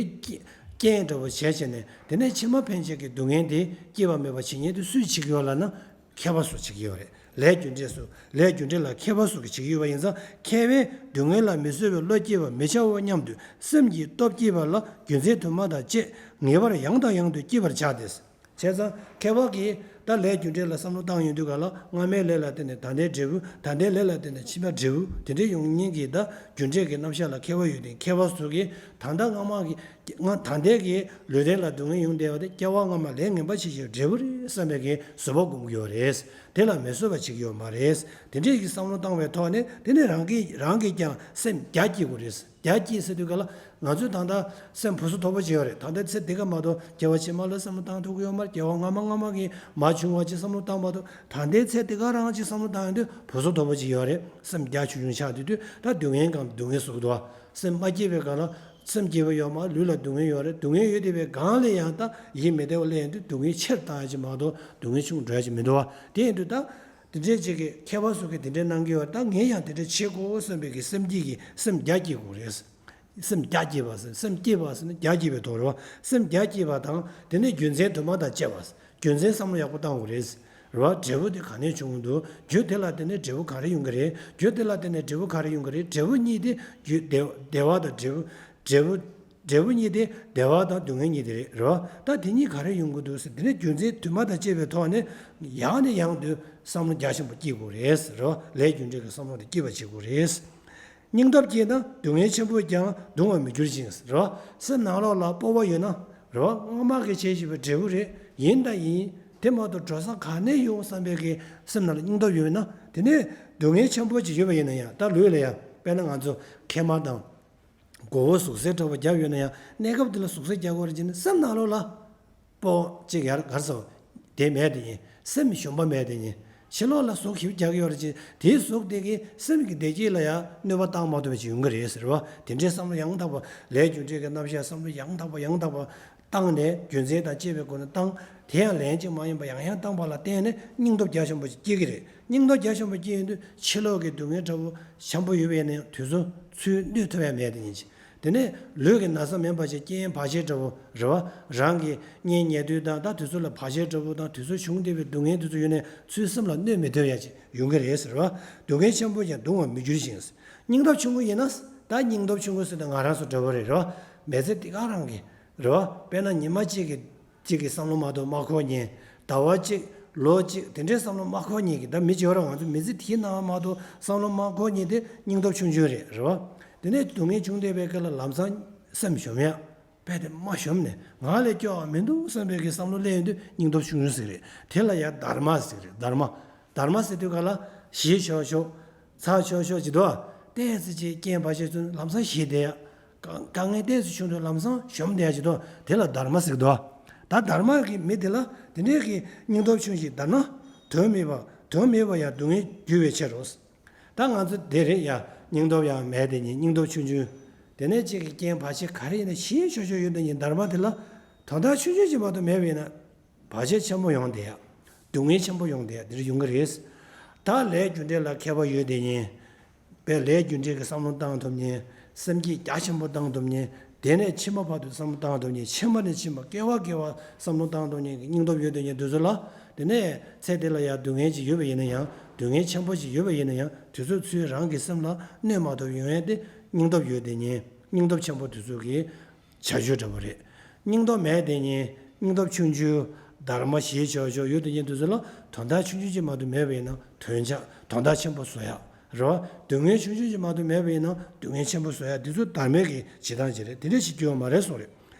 རྐྱེན་འདྲ་བོ་བྱས་བྱས་ནས་དེ་ནས་ཕྱི་མ་ཕན་ཆད་ཀྱི་སྡུག་བསྔལ་དེ་སྐྱེ་བ་མེད་པ་བྱེད་མཁན་དེ་སུས་བྱེད་ཀྱི་ཡོད་ལབ་ན། མཁས་པ་སུ་བྱེད་ཀྱི་ཡོད་རེད། ལས་རྒྱུ་འབྲས་སུ་ལས་རྒྱུ་འབྲས་ལ་མཁས་པ་སུ་གིས་བྱེད་ཀྱི་ཡོད་པ་ཡིན་ཙང་མཁས་པས་སྡུག་བསྔལ་ལ་མི་བཟོད་པའི་བློ་སྐྱེས་པ་མི་བྱའོ་སྙམ་དུ་སེམས་ཀྱི་སྟོབས་བསྐྱེད་པ་ལ་རྒྱུ་མཚན་དུ་མ་དང་བཅས་ངེས་པར་ཡང་དང་ཡང་དུ་བསྐྱེད་པར་བྱ་སྟེ། བྱས་ཙང་མཁས་པ་གིས་ད་ལས་རྒྱུ་འབྲས་ལ་བསམ་བློ་བཏང་ཡོང་དུས་ག་ལ་སྔ་མའི་ལས་ལ་བརྟེན་ནས་ད་ལྟའི་འབྲས་བུ། ད་ལྟའི་ལས་ལ་བརྟེན་ནས་ཕྱི་མའི་འབྲས་བུ་དེ་འདྲའི་ཡོང་མཁན་གྱི་ད་རྒྱུ་འབྲས་ཀྱི་རྣམ་གཞག་ལ་མཁས་པ་ཡོད་དེ། མཁས་པ་སུ་གིས་ད་ལྟ་སྔ་མ་གི་ང་ད་ལྟའི་གི་ལུས་རྟེན་ལ་སྡུག་བསྔལ་ཡོང་བསྡད་པ་དེ་སྐྱེ་བ་སྔ་མ་ལས་ངན་པ་བྱས་བྱས་འབྲས་བུ་རེད་བསམ་པའི་གི་བཟོད་པ་སྒོམ་གྱི་ཡོད་རེད། དེ་ལ་མི་བཟོད་པ་བྱེད་ཀྱི་ཡོད་མ་རེད། དེ་འདྲས་ཀྱི་བསམ་བློ་བཏང་བའི་ཐོག་ནས་དེ་ནས་རང་གིས་རང་གིས་ཀྱང་སེམས་རྒྱ་བསྐྱེད་དགོས་རེད། རྒྱ་བསྐྱེད་ཟེར་དུས་ག་ལ་ང་ཚོས་ད་ལྟ་སེམས་བུ་སྲོ་མཐོ་པོ་བྱེད་ཡོད་རེད། ད་ལྟ་ཚེ་འདི་ག་མ་གཏོགས་སྐྱེ་བ་ཕྱི་མ་ལ་བསམ་བློ་བཏང་ཐུབ་ཀྱི་ཡོད་མ་རེད། སྐྱེ་བ་སྔ་མ་སྔ་མ་གི་མ་བྱུང་བ་ཅིག་བསམ་བློ་བཏང་མ་གཏོགས་ད་ལྟའི་ཚེ་འདི་ག་རང་ཅིག་བསམ་བློ་བཏང་ཡོང་དུས་བུ་སྲོ་མཐོ་པོ་བྱེད་ཡོད་རེད། སེམས་རྒྱ་ཆུང་ཆུང་ཆགས་དུས་དུས་ད་སྡུག་བསྔལ་གང་སྡུག་བསྔལ་བཟོ་གི་འདུག་བ། སེམས་མ་སྐྱིད་པའི་སྒང་ལ་སེམས་སྐྱིད་པོ་ཡོད་མ་ལུས་ལ་སྡུག་བསྔལ་ཡོད་རེད། སྡུག་བསྔལ་ཡོད་བསྡད་པའི་སྒང་ལ་ཡང་ད་ཡིད་མི་བདེ་བ་སླེབས་ཡོང་དུས་སྡུག་བསྔལ་ཆེར་བཏང་ཡ་ཅིག་མ་གཏོགས་སྡུག་བསྔལ་ཆུང་འགྲོ་ཡ་ཅིག་མི་འདུག་བ། དེ་ཡིན་དུས་ད། དེ་འདྲས་ཅིག་གིས་མཁས་པ་སོགས་ཀྱིས་དེ་འདྲས་གནང་གི་ཡོད་ད་ངས་ཡང་དེ་འདྲས་བྱེད་དགོས་བསམ་པའི་གི་སེམས་བསྐྱེད་ཀྱི་སེམས་རྒྱ་བསྐྱེད་དགོས་རེད། སེམས་རྒྱ་བསྐྱེད་པ་ཟེར་སེམས་བསྐྱེད་པ་ཟེར་ན་རྒྱ་བསྐྱེད་པའི་དོན་རེད་བ། སེམས་རྒྱ་བསྐྱེད་པ་དང་དེ་ནས་རྒྱུ་མཚན་དུ་མ་དང་བཅས་པ། རྒྱུ་མཚན་བསམ་བློ་ཡག་པོ་བཏང་དགོས་རེད། རེད་བ། འབྲས་བུ་དེ་ག་ནས་བྱུང་འདུག་རྒྱུ་དེ་ལ་བརྟེན་ནས་འབྲས་བུ་ག་རེ་ཡོང་གི་རེད། རྒྱུ་དེ་ལ་བརྟེན་ནས་འབྲས་བུ་ག་རེ་ཡོང་གི་རེད། འབྲས་བུ་གཉིས་དེ་རྒྱུ་བདེ་བདེ་བ་དང་འབྲས་བུ། འབྲས་བུ། འབྲས་བུ་གཉིས་དེ་བདེ་བ་དང་སྡུག་བསྔལ་གཉིས་དེ་རེད། རེད་བ། ད་དེ་གཉིས་ག་རེ་ཡོང་གི་འདུག་ཟེར་དེ་ནས་རྒྱུ་མཚན་དུ་མ་དང་བཅས་པའི་ཐོག་ནས་ཡང་ནས་ཡང་དུ་བསམ་བློ་རྒྱ་ཆེན་པོ་སྐྱེ་དགོས་རེད། རེད་བ། ལས་རྒྱུ་འབྲས་ཀྱི་བསམ་བློ་དེ་སྐྱེ་བ་བྱེད་དགོས་རེད། སྙིང་སྟོབས་སྐྱེས་ན་སྡུག་བསྔལ་ཆེན་པོས་ཀྱང་གདུང་བར་མི་འགྱུར་ཞིང་། རེད་བ། སེམས་ནང་ལོགས་ལ་སྤོབས་པ་ཡོད་ན། རེད་བ། སྔོན་མ་གི་བྱས་བཞིན་པའི་འབྲས་བུ་རེད། ཡིན་དང་ཡིན། དེ་མ་གཏོགས་འགྲོ་ས་ག་ནས་ཡོང་བསམ་པའི་གི་སེམས་ནང་ལ་སྙིང་སྟོབས་ཡོད་ན་དེ་ནས་སྡུག་བསྔལ་ཆེན་པོ་ཅིག་ཡོད་པ་ཡིན་ན་ཡང་ད་ལུས་ལ་ཡང་དཔེར་ན་ང་ཚོ་མཁལ་མ་དང་། མགོ་བོ་ཟུག་གཟེར་འདྲ་པོ་བརྒྱབ་ཡོད་ན་ཡང་གནས་སྐབས་དེ་ལ་ཟུག་གཟེར་རྒྱག་དགོས་རེད་ཅེ་ན། སེམས་ནང་ལོགས་ལ་སྤོ་ཅིག་ཡར་གར་སོ་དེ་མེད་དེ་ཡིན། སེམས་ཞུམ་པ་མེད་དེ་ཡིན། ཕྱི་ལོགས་ལ་ཟུག་ཞིབ་རྒྱག་ཡོད་རེད་ཅེ། དེའི་ཟུག་དེ་གིས་སེམས་ཀྱི་བདེ་སྐྱིད་ལ་ཡང་གནོད་པ་བཏང་མ་ཐུབ་པ་ཅིག་ཡོང་གི་རེད་ཟེར་བ། དེ་འདྲའི་བསམ་བློ་ཡང་དག་པ། ལས་རྒྱུ་འབྲས་ཀྱི་རྣམ་གཞག་བསམ་བློ་ཡང་དག་པ་ཡང་དག་པ་བཏང་ནས། རྒྱུ་མཚན་དང་བཅས་པའི་སྒོ་ནས་བཏང་། དེ་ཡང་ལན་གཅིག་མ་ཡིན་པ་ཡང་ཡང་བཏང་པ་ལ་བརྟེན་ནས་སྙིང་སྟོབས་རྒྱ་ཆེན་པོ་ཞིག་སྐྱེ་གི་རེད། སྙིང་སྟོབས་རྒྱ་ཆེན་པོ་སྐྱེ་ཡོང་དུས་ཕྱི་ལོགས་ཀྱི་སྡུག་བསྔལ་འདྲ་པོ་ཞན་པོ་ཡོད་པ་ཡིན་ན་ཡང་དེ་ཚོ་ཚུར་གནོད་ཐུབ་ཡ་མེད་དེ་ཡིན་ཅིང་། དེ་ནས་ལུས་ཀྱི་ན་ཚ་མིན་པ་ཞིག་རྐྱེན་བར་ཆད་འདྲ་པོ་རེད་བ། རང་གི་གཉེན་ཉེ་དུ་དང་ད་དེ་ཚོ་ལ་བར་ཆད་འདྲ་པོ་དང་དེ་ཚོ་བྱུང་བསྡད་པའི་སྡུག་བསྔལ་དེ་ཚོ་ཡོད་ནས་ཚུར་སེམས་ལ་གནོད་མི་ཐུབ་ཡ་ཅིག་ཡོང་གི་རེད་ཟེར་བ། སྡུག་བསྔལ་ཆེན་པོ་ཀྱང་གདུང་བར་མི་འགྱུར་ཞིང་། སྙིང་སྟོབས་ཆུང་ངུ་ཡིན་ན། ད་སྙིང་སྟོབས་ཆུང་ངུ་ཟེར་དུས་ང་རང་ཚོ་འདྲ་པོ་རེད་རོ། མི་ཚེ་འདི་ག་རང་གི་རོ། དཔེར་ན་ཉི་མ་གཅིག་གི་གཅིག་གི་བསམ་བློ་མ་གཏོགས་མ་འཁོར་མཁན། ཟླ་བ་གཅིག་ལོ་གཅིག་དེ་འདྲའི་བསམ་བློ་མ་འཁོར་མཁན་གྱི། ད་མི་བྱེ་བ་རང་ང་ཚོ་མི་ཚེ་དེའི་ནང་མ་གཏོགས་བསམ་བློ་མ་འཁོར་མཁན་དེ་སྙིང་སྟོབས་ཆུང་ཆུང་རེད་རོ། དེ་ནས་སྡུག་བསྔལ་བྱུང་བསྡད་པའི་སྐབས་ལ་ལམ་སང་སེམས་ཞོམ་ཡ། རྦད་དེ་མ་ཞོམ་ནས་ང་ལས་སྐྱོ་བ་མི་འདུག་བསམ་པའི་གི་བསམ་བློ་སླེབས་ཡོང་དུས་སྙིང་སྟོབས་ཆུང་ཆུང་ཟིག་རེད། དེ་ལ་ཡ་དྷརྨ་ཟེར་གི་རེད། དྷརྨ། དྷརྨ་ཟེར་དུས་ག་ལ་ཞི་ཤོག་ཤོག་ཚ་ཤོག་ཤོག་ཅིག་འདུག་ཏོག་ཙམ་ཅིག་རྐྱེན་བར་ཆད་ཚུན་ལམ་སང་ཞི་བསྡད་ཡ། དཀའ་དཀའ་ངལ་ཏོག་ཙམ་བྱུང་དུས་ལམ་སང་ཞོམ་བསྡད་ཡ་ཅིག་འདུག་དེ་ལ་དྷརྨ་ཟེར་གི་འདུག་ད་དྷརྨ་གི་མི་དེ་ལ་དེ་འདྲའི་གི་སྙིང་སྟོབས་ཆུང་ཞིང་དྷརྨ། དོན་མེད་པ། དོན་མེད་པ་ཡང་སྡུག་བསྔལ་རྒྱུ་བའི་ཕྱིར་རོ། ད་ང་ཚོ་དེ་རེད་ཡ། སྙིང་སྟོབས་ཡང་མེད་དེ་ཉིད་སྙིང་སྟོབས་ཆུང་ཆུང་། དེ་ནས་གཅིག་གི་རྐྱེན་བར་ཆད་ག་རེ་ཡིན་ན་ཞི་ཤོག་ཤོག་ཡོད་དེ་ཉིད་དྷརྨ་དེ་ལ་དོན་དག་ཆུང་ཆུང་ཅིག་མ་གཏོགས་མེད་པ་ཡིན་ན་བར་ཆད་ཆེན་པོ་ཡོང་བསྡད་ཡ། སྡུག་བསྔལ་ཆེན་པོ་ཡོང་བསྡད་ཡ་དེ་རུ་ཡོང་གི་རེད། ད་ལས་རྒྱུ་འབྲས་ལ་མཁས་པ་ཡོད་དེ་ཉིད། པའི་ལས་རྒྱུ་འབྲས་ཀྱི་བསམ་བློ་བཏང་ཐུབ་མཁན། སེམས་བསྐྱེད་རྒྱ་ཆེན་པོ་བཏང་ཐུབ་མཁན། དེ་ནས་ཕྱི་མ་བར་དུ་བསམ་བློ་བཏང་ཐུབ་མཁན། ཕྱི་མ་ནས་ཕྱི་མ་བསྐལ་པ་བསྐལ་པ་བསམ་བློ་བཏང་ཐུབ་མཁན་གྱི་སྙིང་སྟོབས་ཡོད་དེ་ཉིད་དེ་ཚོ་ལ། དེ་ནས་ཚེ་འདི་ལ་ཡང་སྡུག་བསྔལ་ཅིག་ཡོད་པ་ཡིན་ན་ཡང་། སྡུག་བསྔལ་ཆེན་པོ་ཅིག་ཡོད་པ་ཡིན་ན་ཡང་དེ་ཚོ་ཚུར་རང་གི་སེམས་ལ་གནོད་མ་ཐུབ་ཡོང་ཡ་དེ་སྙིང་སྟོབས་ཡོད་དེ་ཉིད། སྙིང་སྟོབས་ཆེན་པོ་དེ་ཚོ་གི་བྱ་སྤྱོད་འདྲ་པོ་རེད། སྙིང་སྟོབས་མེད་དེ་ཉིད་སྙིང་སྟོབས་ཆུང་ཆུང་། དྷརྨ་ཞི་ཤོག་ཤོག་ཡོད་དེ་ཉིད་དེ་ཚོ་ལ་དོན་དག་ཆུང་ཆུང་ཅིག་མ་གཏོགས་མེད་པ་ཡིན་ན་དོན་ཆ་དོན་དག་ཆེན་པོ་བཟོ་ཡ་རོ། སྡུག་བསྔལ་ཆུང་ཆུང་ཅིག་མ་གཏོགས་མེད་པ་ཡིན་ན་སྡུག་བསྔལ་ཆེན་པོ་བཟོ་ཡ་འདི་ཚོ་དྷརྨའི་གི་བྱེད་སྟངས་ཅིག་རེད། དེ་འདྲ་ཞིག་སྐྱོན་མ་རེད་གསུངས་རེད།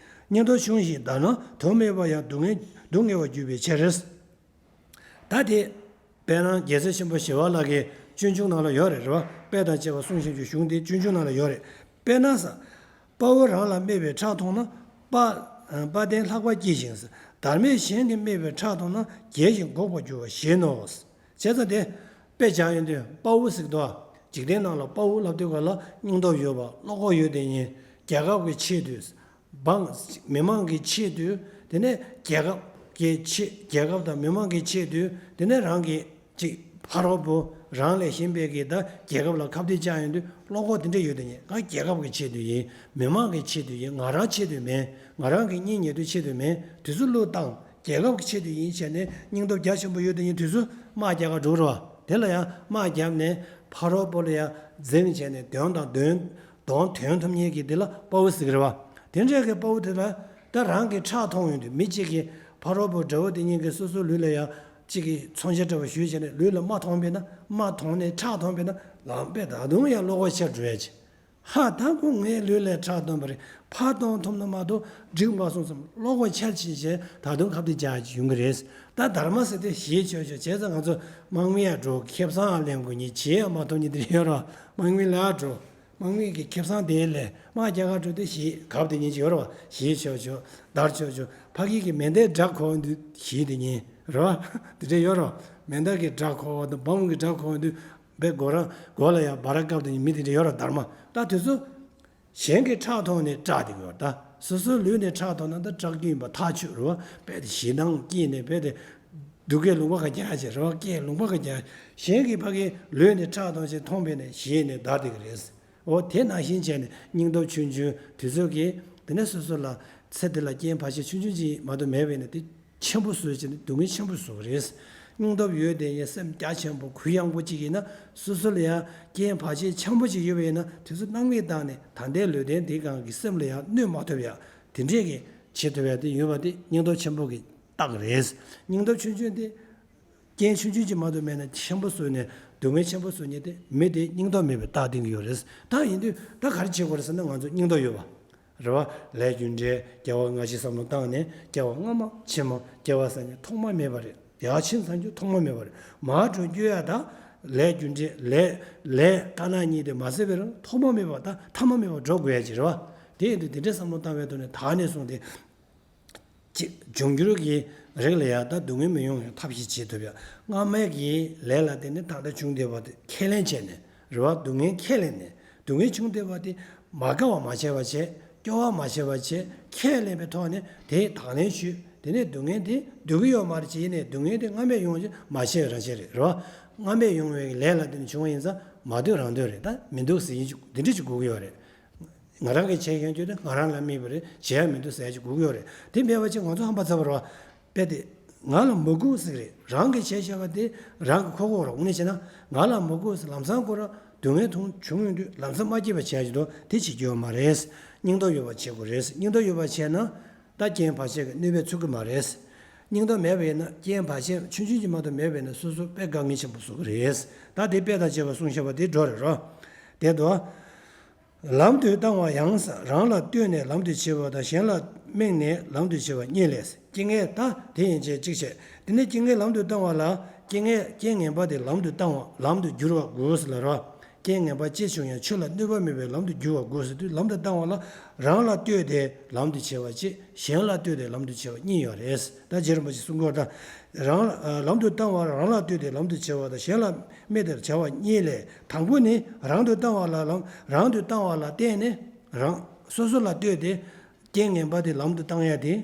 སྙིང་སྟོབས་ཆུང་ཞིང་དྷརྨ་དོན་མེད་པ་ཡང་སྡུག་བསྔལ་སྡུག་བསྔལ་བར་གྱུར་པའི་ཕྱིར། ད་དེ། དཔེར་ན་རྒྱལ་སྲས་ཆེན་པོ་ཞི་བ་ལྷ་གི་སྤྱོད་འཇུག་ནང་ལ་ཡོད་རེད། རེད་བ། དཔེ་དང་བཅས་པ་གསུངས་བཞིན་གྱི་གཞུང་དེ་སྤྱོད་འཇུག་ནང་ལ་ཡོད་རེད། དཔེར་ན་ས། དཔའ་བོ་རང་ལ་སྨད་པའི་ཁྲག་འཐུང་ན། དཔའ། དཔའ་ལྡན་ལྷགས་པ་སྐྱེ་ཞིང་ས། དྷརྨས་གཞན་གྱིས་སྨད་པའི་ཁྲག་འཐུང་ན། རྒྱལ་ཞིང་འགོག་པར་འགྱུར་བ་ཞེས་ནོ། བྱས་ཙང་དེ། དཔེ་བྱ་ཡོང་དུས་དཔའ་བོ་ཟེར་གི་འདུག་འཇིག་རྟེན་ནང་ལ་དཔའ་བོ་ལབ་དུས་ག་ལ་སྙིང་སྟོབས་ཡོད་པ། བློ་ཁོག་ཡོད་དེ་ཉིད། རྒྱལ་ཁབ་ཀྱི་ཆེད་དུ། འབངས། མི་མང་གི་ཆེད་དུ། དེ་ནས་རྒྱལ་ཁབ་ཀྱི་ཆེད། རྒྱལ་ཁབ་དང་མི་མང་གི་ཆེད་དུ། དེ་ནས་རང་གི་ཅིག་ཕ་རོལ་པོ་རང་ལས་གཞན་པའི་གི་ད་རྒྱལ་ཁབ་ལ་ཁ་གཏད་བཅག་ཡོང་དུས་བློ་ཁོག་དེ་འདྲ་ཡོད་དེ་ཉིད། ང་རྒྱལ་ཁབ་ཀྱི་ཆེད་དུ་ཡིན། མི་མང་གི་ཆེད་དུ་ཡིན། ང་རང་ཆེད་དུ་མིན། ང་རང་གི་གཉེན་ཉེ་དུ་ཆེད་དུ་མིན། དེ་ཚོ་བློས་བཏང་། རྒྱལ་ཁབ་ཀྱི་ཆེད་དུ་ཡིན་བྱས་ནས་སྙིང་སྟོབས་རྒྱ་ཆེན་པོ་ཡོད་དེ་ཉིད་དེ་ཚོ་དམག་རྒྱག་ག་འགྲོ་རོགས། དེ་ལ་ཡང་དམག་བརྒྱབ་ནས་ཕ་རོལ་པོ་ལ་ཡང་འཛིང་བྱས་ནས་དོན་དང་དོན། གདོང་དོན་ཐུབ་མཁན་གྱི་དེ་ལ་དཔའ་བོ་ཟེར་གི་རེད་བ། དེ་འདྲའི་གི་དཔའ་བོ་དེ་ལ་ད་རང་གི་ཁྲག་འཐུང་ཡོང་དུས། མི་གཅིག་གིས་ཕ་རོལ་པོ་དགྲ་བོ་དེ་གཉིས་ཀྱིས་སོ་སོའི་ལུས་ལ་ཡང་གཅིག་གིས་མཚོན་ཆ་འདྲ་བ་གཞུས་བྱས་ནས་ལུས་ལ་རྨ་ཐོངས་པས་ན། རྨ་ཐོངས་ནས་ཁྲག་འཐུངས་པས་ན། ལམ་པས་ད་དུང་ཡང་བློ་ཁོག་ཆེར་འགྲོ་ཡ་ཆེ། ཧ། ད་ཁོ་ངའི་ལུས་ལ་ཁྲག་འཐུངས་པ་རེད། ཕར་གཏོང་ཐུབ་ན་མ་གཏོགས་འགྲིག་མ་སོང་བསམ་བློ་ཁོག་ཆེར་ཕྱིན་བྱས་ད་དུང་ཁ་གཏད་བཅག་ཡོང་གི་རེད། ད་དྷརྨ་ཟེར་དུས་ཞི་ཤོག་ཤོག་བྱས་ཙང་ང་ཚོ་དམག་མི་ཡར་འགྲོ། ཁེ་བཟང་ལེན་དགོས་མཁན། བྱེད་ཡ་མ་ཐུབ་མཁན་དེ་འདྲ་ཡོད་རེད་བ། དམག་མི་ལ་འགྲོ། དམག་མི་གི་ཁེ་བཟང་དེ་ལས་དམག་རྒྱག་ག་འགྲོ་དུས་ཞི་གབ་དེ་ཉིད་ཅིག་ཡོད་རེད་བ། ཞི་ཤོག་ཤོག་དར་ཤོག་ཤོག་ཕ་གི་གི་མེ་མདའི་སྒྲ་གོ་དུས་ཞི་དེ་ཉིད་རེད་བ། དེ་འདྲ་ཡོད་རེད་བ། མེ་མདའ་གི་སྒྲ་གོ་བ་དང་འབུམ་གི་སྒྲ་གོ་དུས་བའི་མགོ་རང་མགོ་ལ་ཡང་སྦ་ར་བཀབ་དེ་ཉིད་མི་དེ་འདྲ་ཡོད་རེད་བ། དྷརྨ་ད་དེ་ཚོ། གཞན་གྱི་ཁྲག་འཐུང་ནས་སྐྲག་དེ་གི་བར། ད་སོ་སོའི་ལུས་ནས་ཁྲག་འཐུང་ན་ད་སྐྲག་རྒྱུ་ཡིན་པ་ཐག་ཆོད་རེད་བ། རྦད་དེ་ཞེ་སྡང་སྐྱེས་ནས་རྦད་དེ་སྡུག་སྐད་ལུང་པ་ག་རྒྱག་བྱས་རེད་བ། སྐད་ལུང་པ་ག་རྒྱག་གཞན་གྱི་ཕ་གིའི་ལུས་ནས་ཁྲག་འཐུང་བྱས་འཐུང་བས་ནས་ཞེད་ནས་འདར་དེ་གི་རེད། འོ་དེ་ནང་བཞིན་བྱས་ནས་སྙིང་སྟོབས་ཆུང་ཆུང་དེ་ཚོ་གིས་དེ་ནས་སོ་སོ་ལ་ཚེ་འདི་ལ་རྐྱེན་བར་ཆད་ཆུང་ཆུང་ཅིག་མ་གཏོགས་མེད་པས་ན་དེ། ཆེན་པོ་བཟོས་བྱས་ནས་སྡུག་བསྔལ་ཆེན་པོ་བཟོ་གི་རེད། སྙིང་སྟོབས་ཡོད་དེ་ཡིན། སེམས་རྒྱ་ཆེན་པོ་གུ་ཡངས་པོ་ཅིག་ཡིན་ན། སོ་སོ་ལ་ཡང་རྐྱེན་བར་ཆད་ཆེན་པོ་ཅིག་ཡོད་པ་ཡིན་ན་དེ་ཚོ་སྣང་མེད་བཏང་ནས་ད་ལྟའི་ལུས་རྟེན་འདིའི་སྒང་གི་སེམས་ལ་ཡང་གནོད་མ་ཐུབ་ཡ། དེ་འདྲས་ཀྱི་བྱེད་ཐུབ་ཡ་དེ་ཡོད་པ་དེ་སྙིང་སྟོབས་ཆེན་པོ་གི་རྟགས་རེད། སྙིང་སྟོབས་ཆུང་ཆུང་དེ། རྐྱེན་ཆུང་ཆུང་ཅིག་མ་གཏོགས་མེད་ན་ཆེན་པོ་བཟོས་ནས་སྡུག་བསྔལ་ཆེན་པོ་བཟོ་མཁན་དེ་མི་དེ་སྙིང་སྟོབས་མེད་པའི་རྟགས་བསྟན་གྱི་ཡོད་རེད། ད་ཡིན་དུས་ད་ག་རེ་བྱེད་དགོས་རེད་ཟེར་ན་ང་ཚོ་སྙིང་སྟོབས་ཡོད་པ། རེད་བ། ལས་རྒྱུ་འབྲས་སྐྱེ་བ་སྔ་ཕྱི་བསམ་བློ་བཏང་ནས་སྐྱེ་བ་སྔ་མ་ཕྱི་མ་སྐྱེ་བ་སང་ཉིན་ཐོག་མ་མེད་པ་རེད། ཡར་ཕྱིན་སང་རྒྱུ་ཐོག་མ་མེད་པ་རེད། མར་འགྲོ་རྒྱུ་ཡ་ད་ ལས་རྒྱུ་འབྲས་ལས་ལས་དཀར་ནག་གཉིས་དེ་མ་ཟད་པའི་རང་ཐོག་མ་མེད་པ་དང་ཐ་མ་མེད་པ་འགྲོ་དགོས་ཡ་ཅིག་རེད་བ། དེ་ཡིན་དུས་དེ་འདྲའི་བསམ་བློ་བཏང་བའི་ཐོག་ནས་ད་ནས་བཟུང་སྟེ། ཅིག་འབྱུང་འགྱུར་གྱི་རིགས་ལ་ཡང་ད་སྡུག་བསྔལ་མི་ཡོང་བའི་ཐབས་ཤིག་བྱེད་ཐུབ་ཡ། སྔ་མའི་གི་ལས་ལ་བརྟེན་ནས་ད་ལྟ་བྱུང་བསྡད་པ་དེ་ཁས་ལེན་བྱས་ནས་རེད་བ། སྡུག་བསྔལ་ཁས་ལེན་ནས་སྡུག་བསྔལ་བྱུང་བསྡད་པ་དེ་མ་དགའ་བ་མ་བྱས་པ་བྱས། སྐྱོ་བ་མ་བྱས་པ་བྱས། ཁས་ལེན་པའི་ཐོག་ནས་དེ་དང་ལེན་ཞུས། དེ་ནས་སྡུག་བསྔལ་དེ་སྡུག་གི་ཡོད་མ་རེད་བྱས་ནས་སྡུག་བསྔལ་དེ་སྔ་མས་ཡོང་བ་མ་བྱས་རང་བྱས་རེད་རེད་བ། སྔ་མས་ཡོང་བའི་ལས་ལ་བརྟེན་ནས་བྱུང་བ་ཡིན་ཙང་མ་འདོད་རང་འདོད་རེད། ད་མི་འདུག་ཟེར་ཡིན་ཅིག་འདི་འདྲ་ཅིག་དགོས་ཀྱི་ཡོད་རེད། ང་རང་གིས་བྱས་ཡོང་རྒྱུ་དེ་ང་རང་ལ་དམིགས་པ་རེད། བྱས་ཡ་མི་འདུག་ཟེར་ཡ་ཅིག་དགོས་ཀྱི་ཡོད་རེད། དེ་མེད་པ་ཅིག་ང་ཚོ་ཧམ་པ་ཚ་བ་རེད་བ། དཔེ་དེ། ང་ལ་མི་དགོས་ཟེར་གི་རེད། རང་གིས་བྱས་བཞག་པ་དེ་རང་གིས་ཁོ་ཁོ་ར་དངོས་གནས་བྱས་ན་ང་ལ་མི་དགོས་ཟེར་ལམ་སང་ཁོ་ར་སྡུག་བསྔལ་མཐོང་བྱུང་ཡོང་དུས་ལམ་སང་མ་སྐྱིད་པ་བྱས་ཀྱི་འདུག་དེ་བྱེད་རྒྱུ་ཡོད་མ་རེད། སྙིང་སྟོབས་ཡོད་པ་བྱེད་དགོས་རེད། སྙིང་སྟོབས་ཡོད་པ་བྱས་ན་ད་རྐྱེན་བར་ཆད་ཀྱི་གནོད་པས་ཚུགས་ཀྱི་མ་རེད། སྙིང་སྟོབས་མེད་པ་ཡིན་ན་རྐྱེན་བར་ཆད་ཆུང་ཆུང་ཅིག་མ་གཏོགས་མེད་པ་ཡིན་ན་སོ་སོ་དཔེ་དཀའ་ངལ་ཆེན་པོ་བཟོ་གི་རེད། ད་དེ་དཔེ་དང་བཅས་པ་གསུངས་བཞག་པ་དེ་འགྲོ་རེད་རོ། དེ་དོ། ལམ་དུ་བཏང་བ་ཡང་ཟེར། རང་ལ་ལྟོས་ནས་ལམ་དུ་བྱེད་པ་དང་གཞན་ལ་དམིགས་ནས་ལམ་དུ་བྱེད་པ་གཉིས་ལས། རྐྱེན་ངན་ད་དེ་ཡན་ཆད་གཅིག་བྱས། དེ་ནས་རྐྱེན་ངན་ལམ་དུ་བཏང་བ་ལ། རྐྱེན་ངན་རྐྱེན་ངན་པ་དེ་ལམ་དུ་བཏང་བ་ལམ་དུ་བསྒྱུར་བ་དགོས་ཟེར་ལ་རོ། རྐྱེན་ངན་པ་ཅི་བྱུང་ཡང་ཆོས་ལ་གནོད་པ་མེད་པའི་ལམ་དུ་བསྒྱུར་བ་དགོས་ཟེར་དུས་ལམ་དུ་བཏང་བ་ལ་རང་ལ་ལྟོས་ཏེ་ལམ་དུ་བྱེད་པ་གཅིག་གཞན་ལ་ལྟོས་ཏེ་ལམ་དུ་བྱེད་པ་གཉིས་ཡོད་རེད། ད་རྗེ་རིན་པོ་ཆེས་གསུང་གི་ཡོད་ད། རང་ལ་ལམ་དུ་བཏང་བ་རང་ལ་ལྟོས་ཏེ་ལམ་དུ་བྱེད་པ་དང་གཞན་ལ་དམིགས་ཏེ་བྱ་བ་གཉིས་ལས། དང་པོ་ནི་རང་དུ་བཏང་བ་ལ་ལམ་རང་དུ་བཏང་བ་ལ་བརྟེན་ནས་རང་སོ་སོ་ལ་ལྟོས་ཏེ། རྐྱེན་ངན་པ་དེ་ལམ་དུ་བཏང་ཡ་དེ།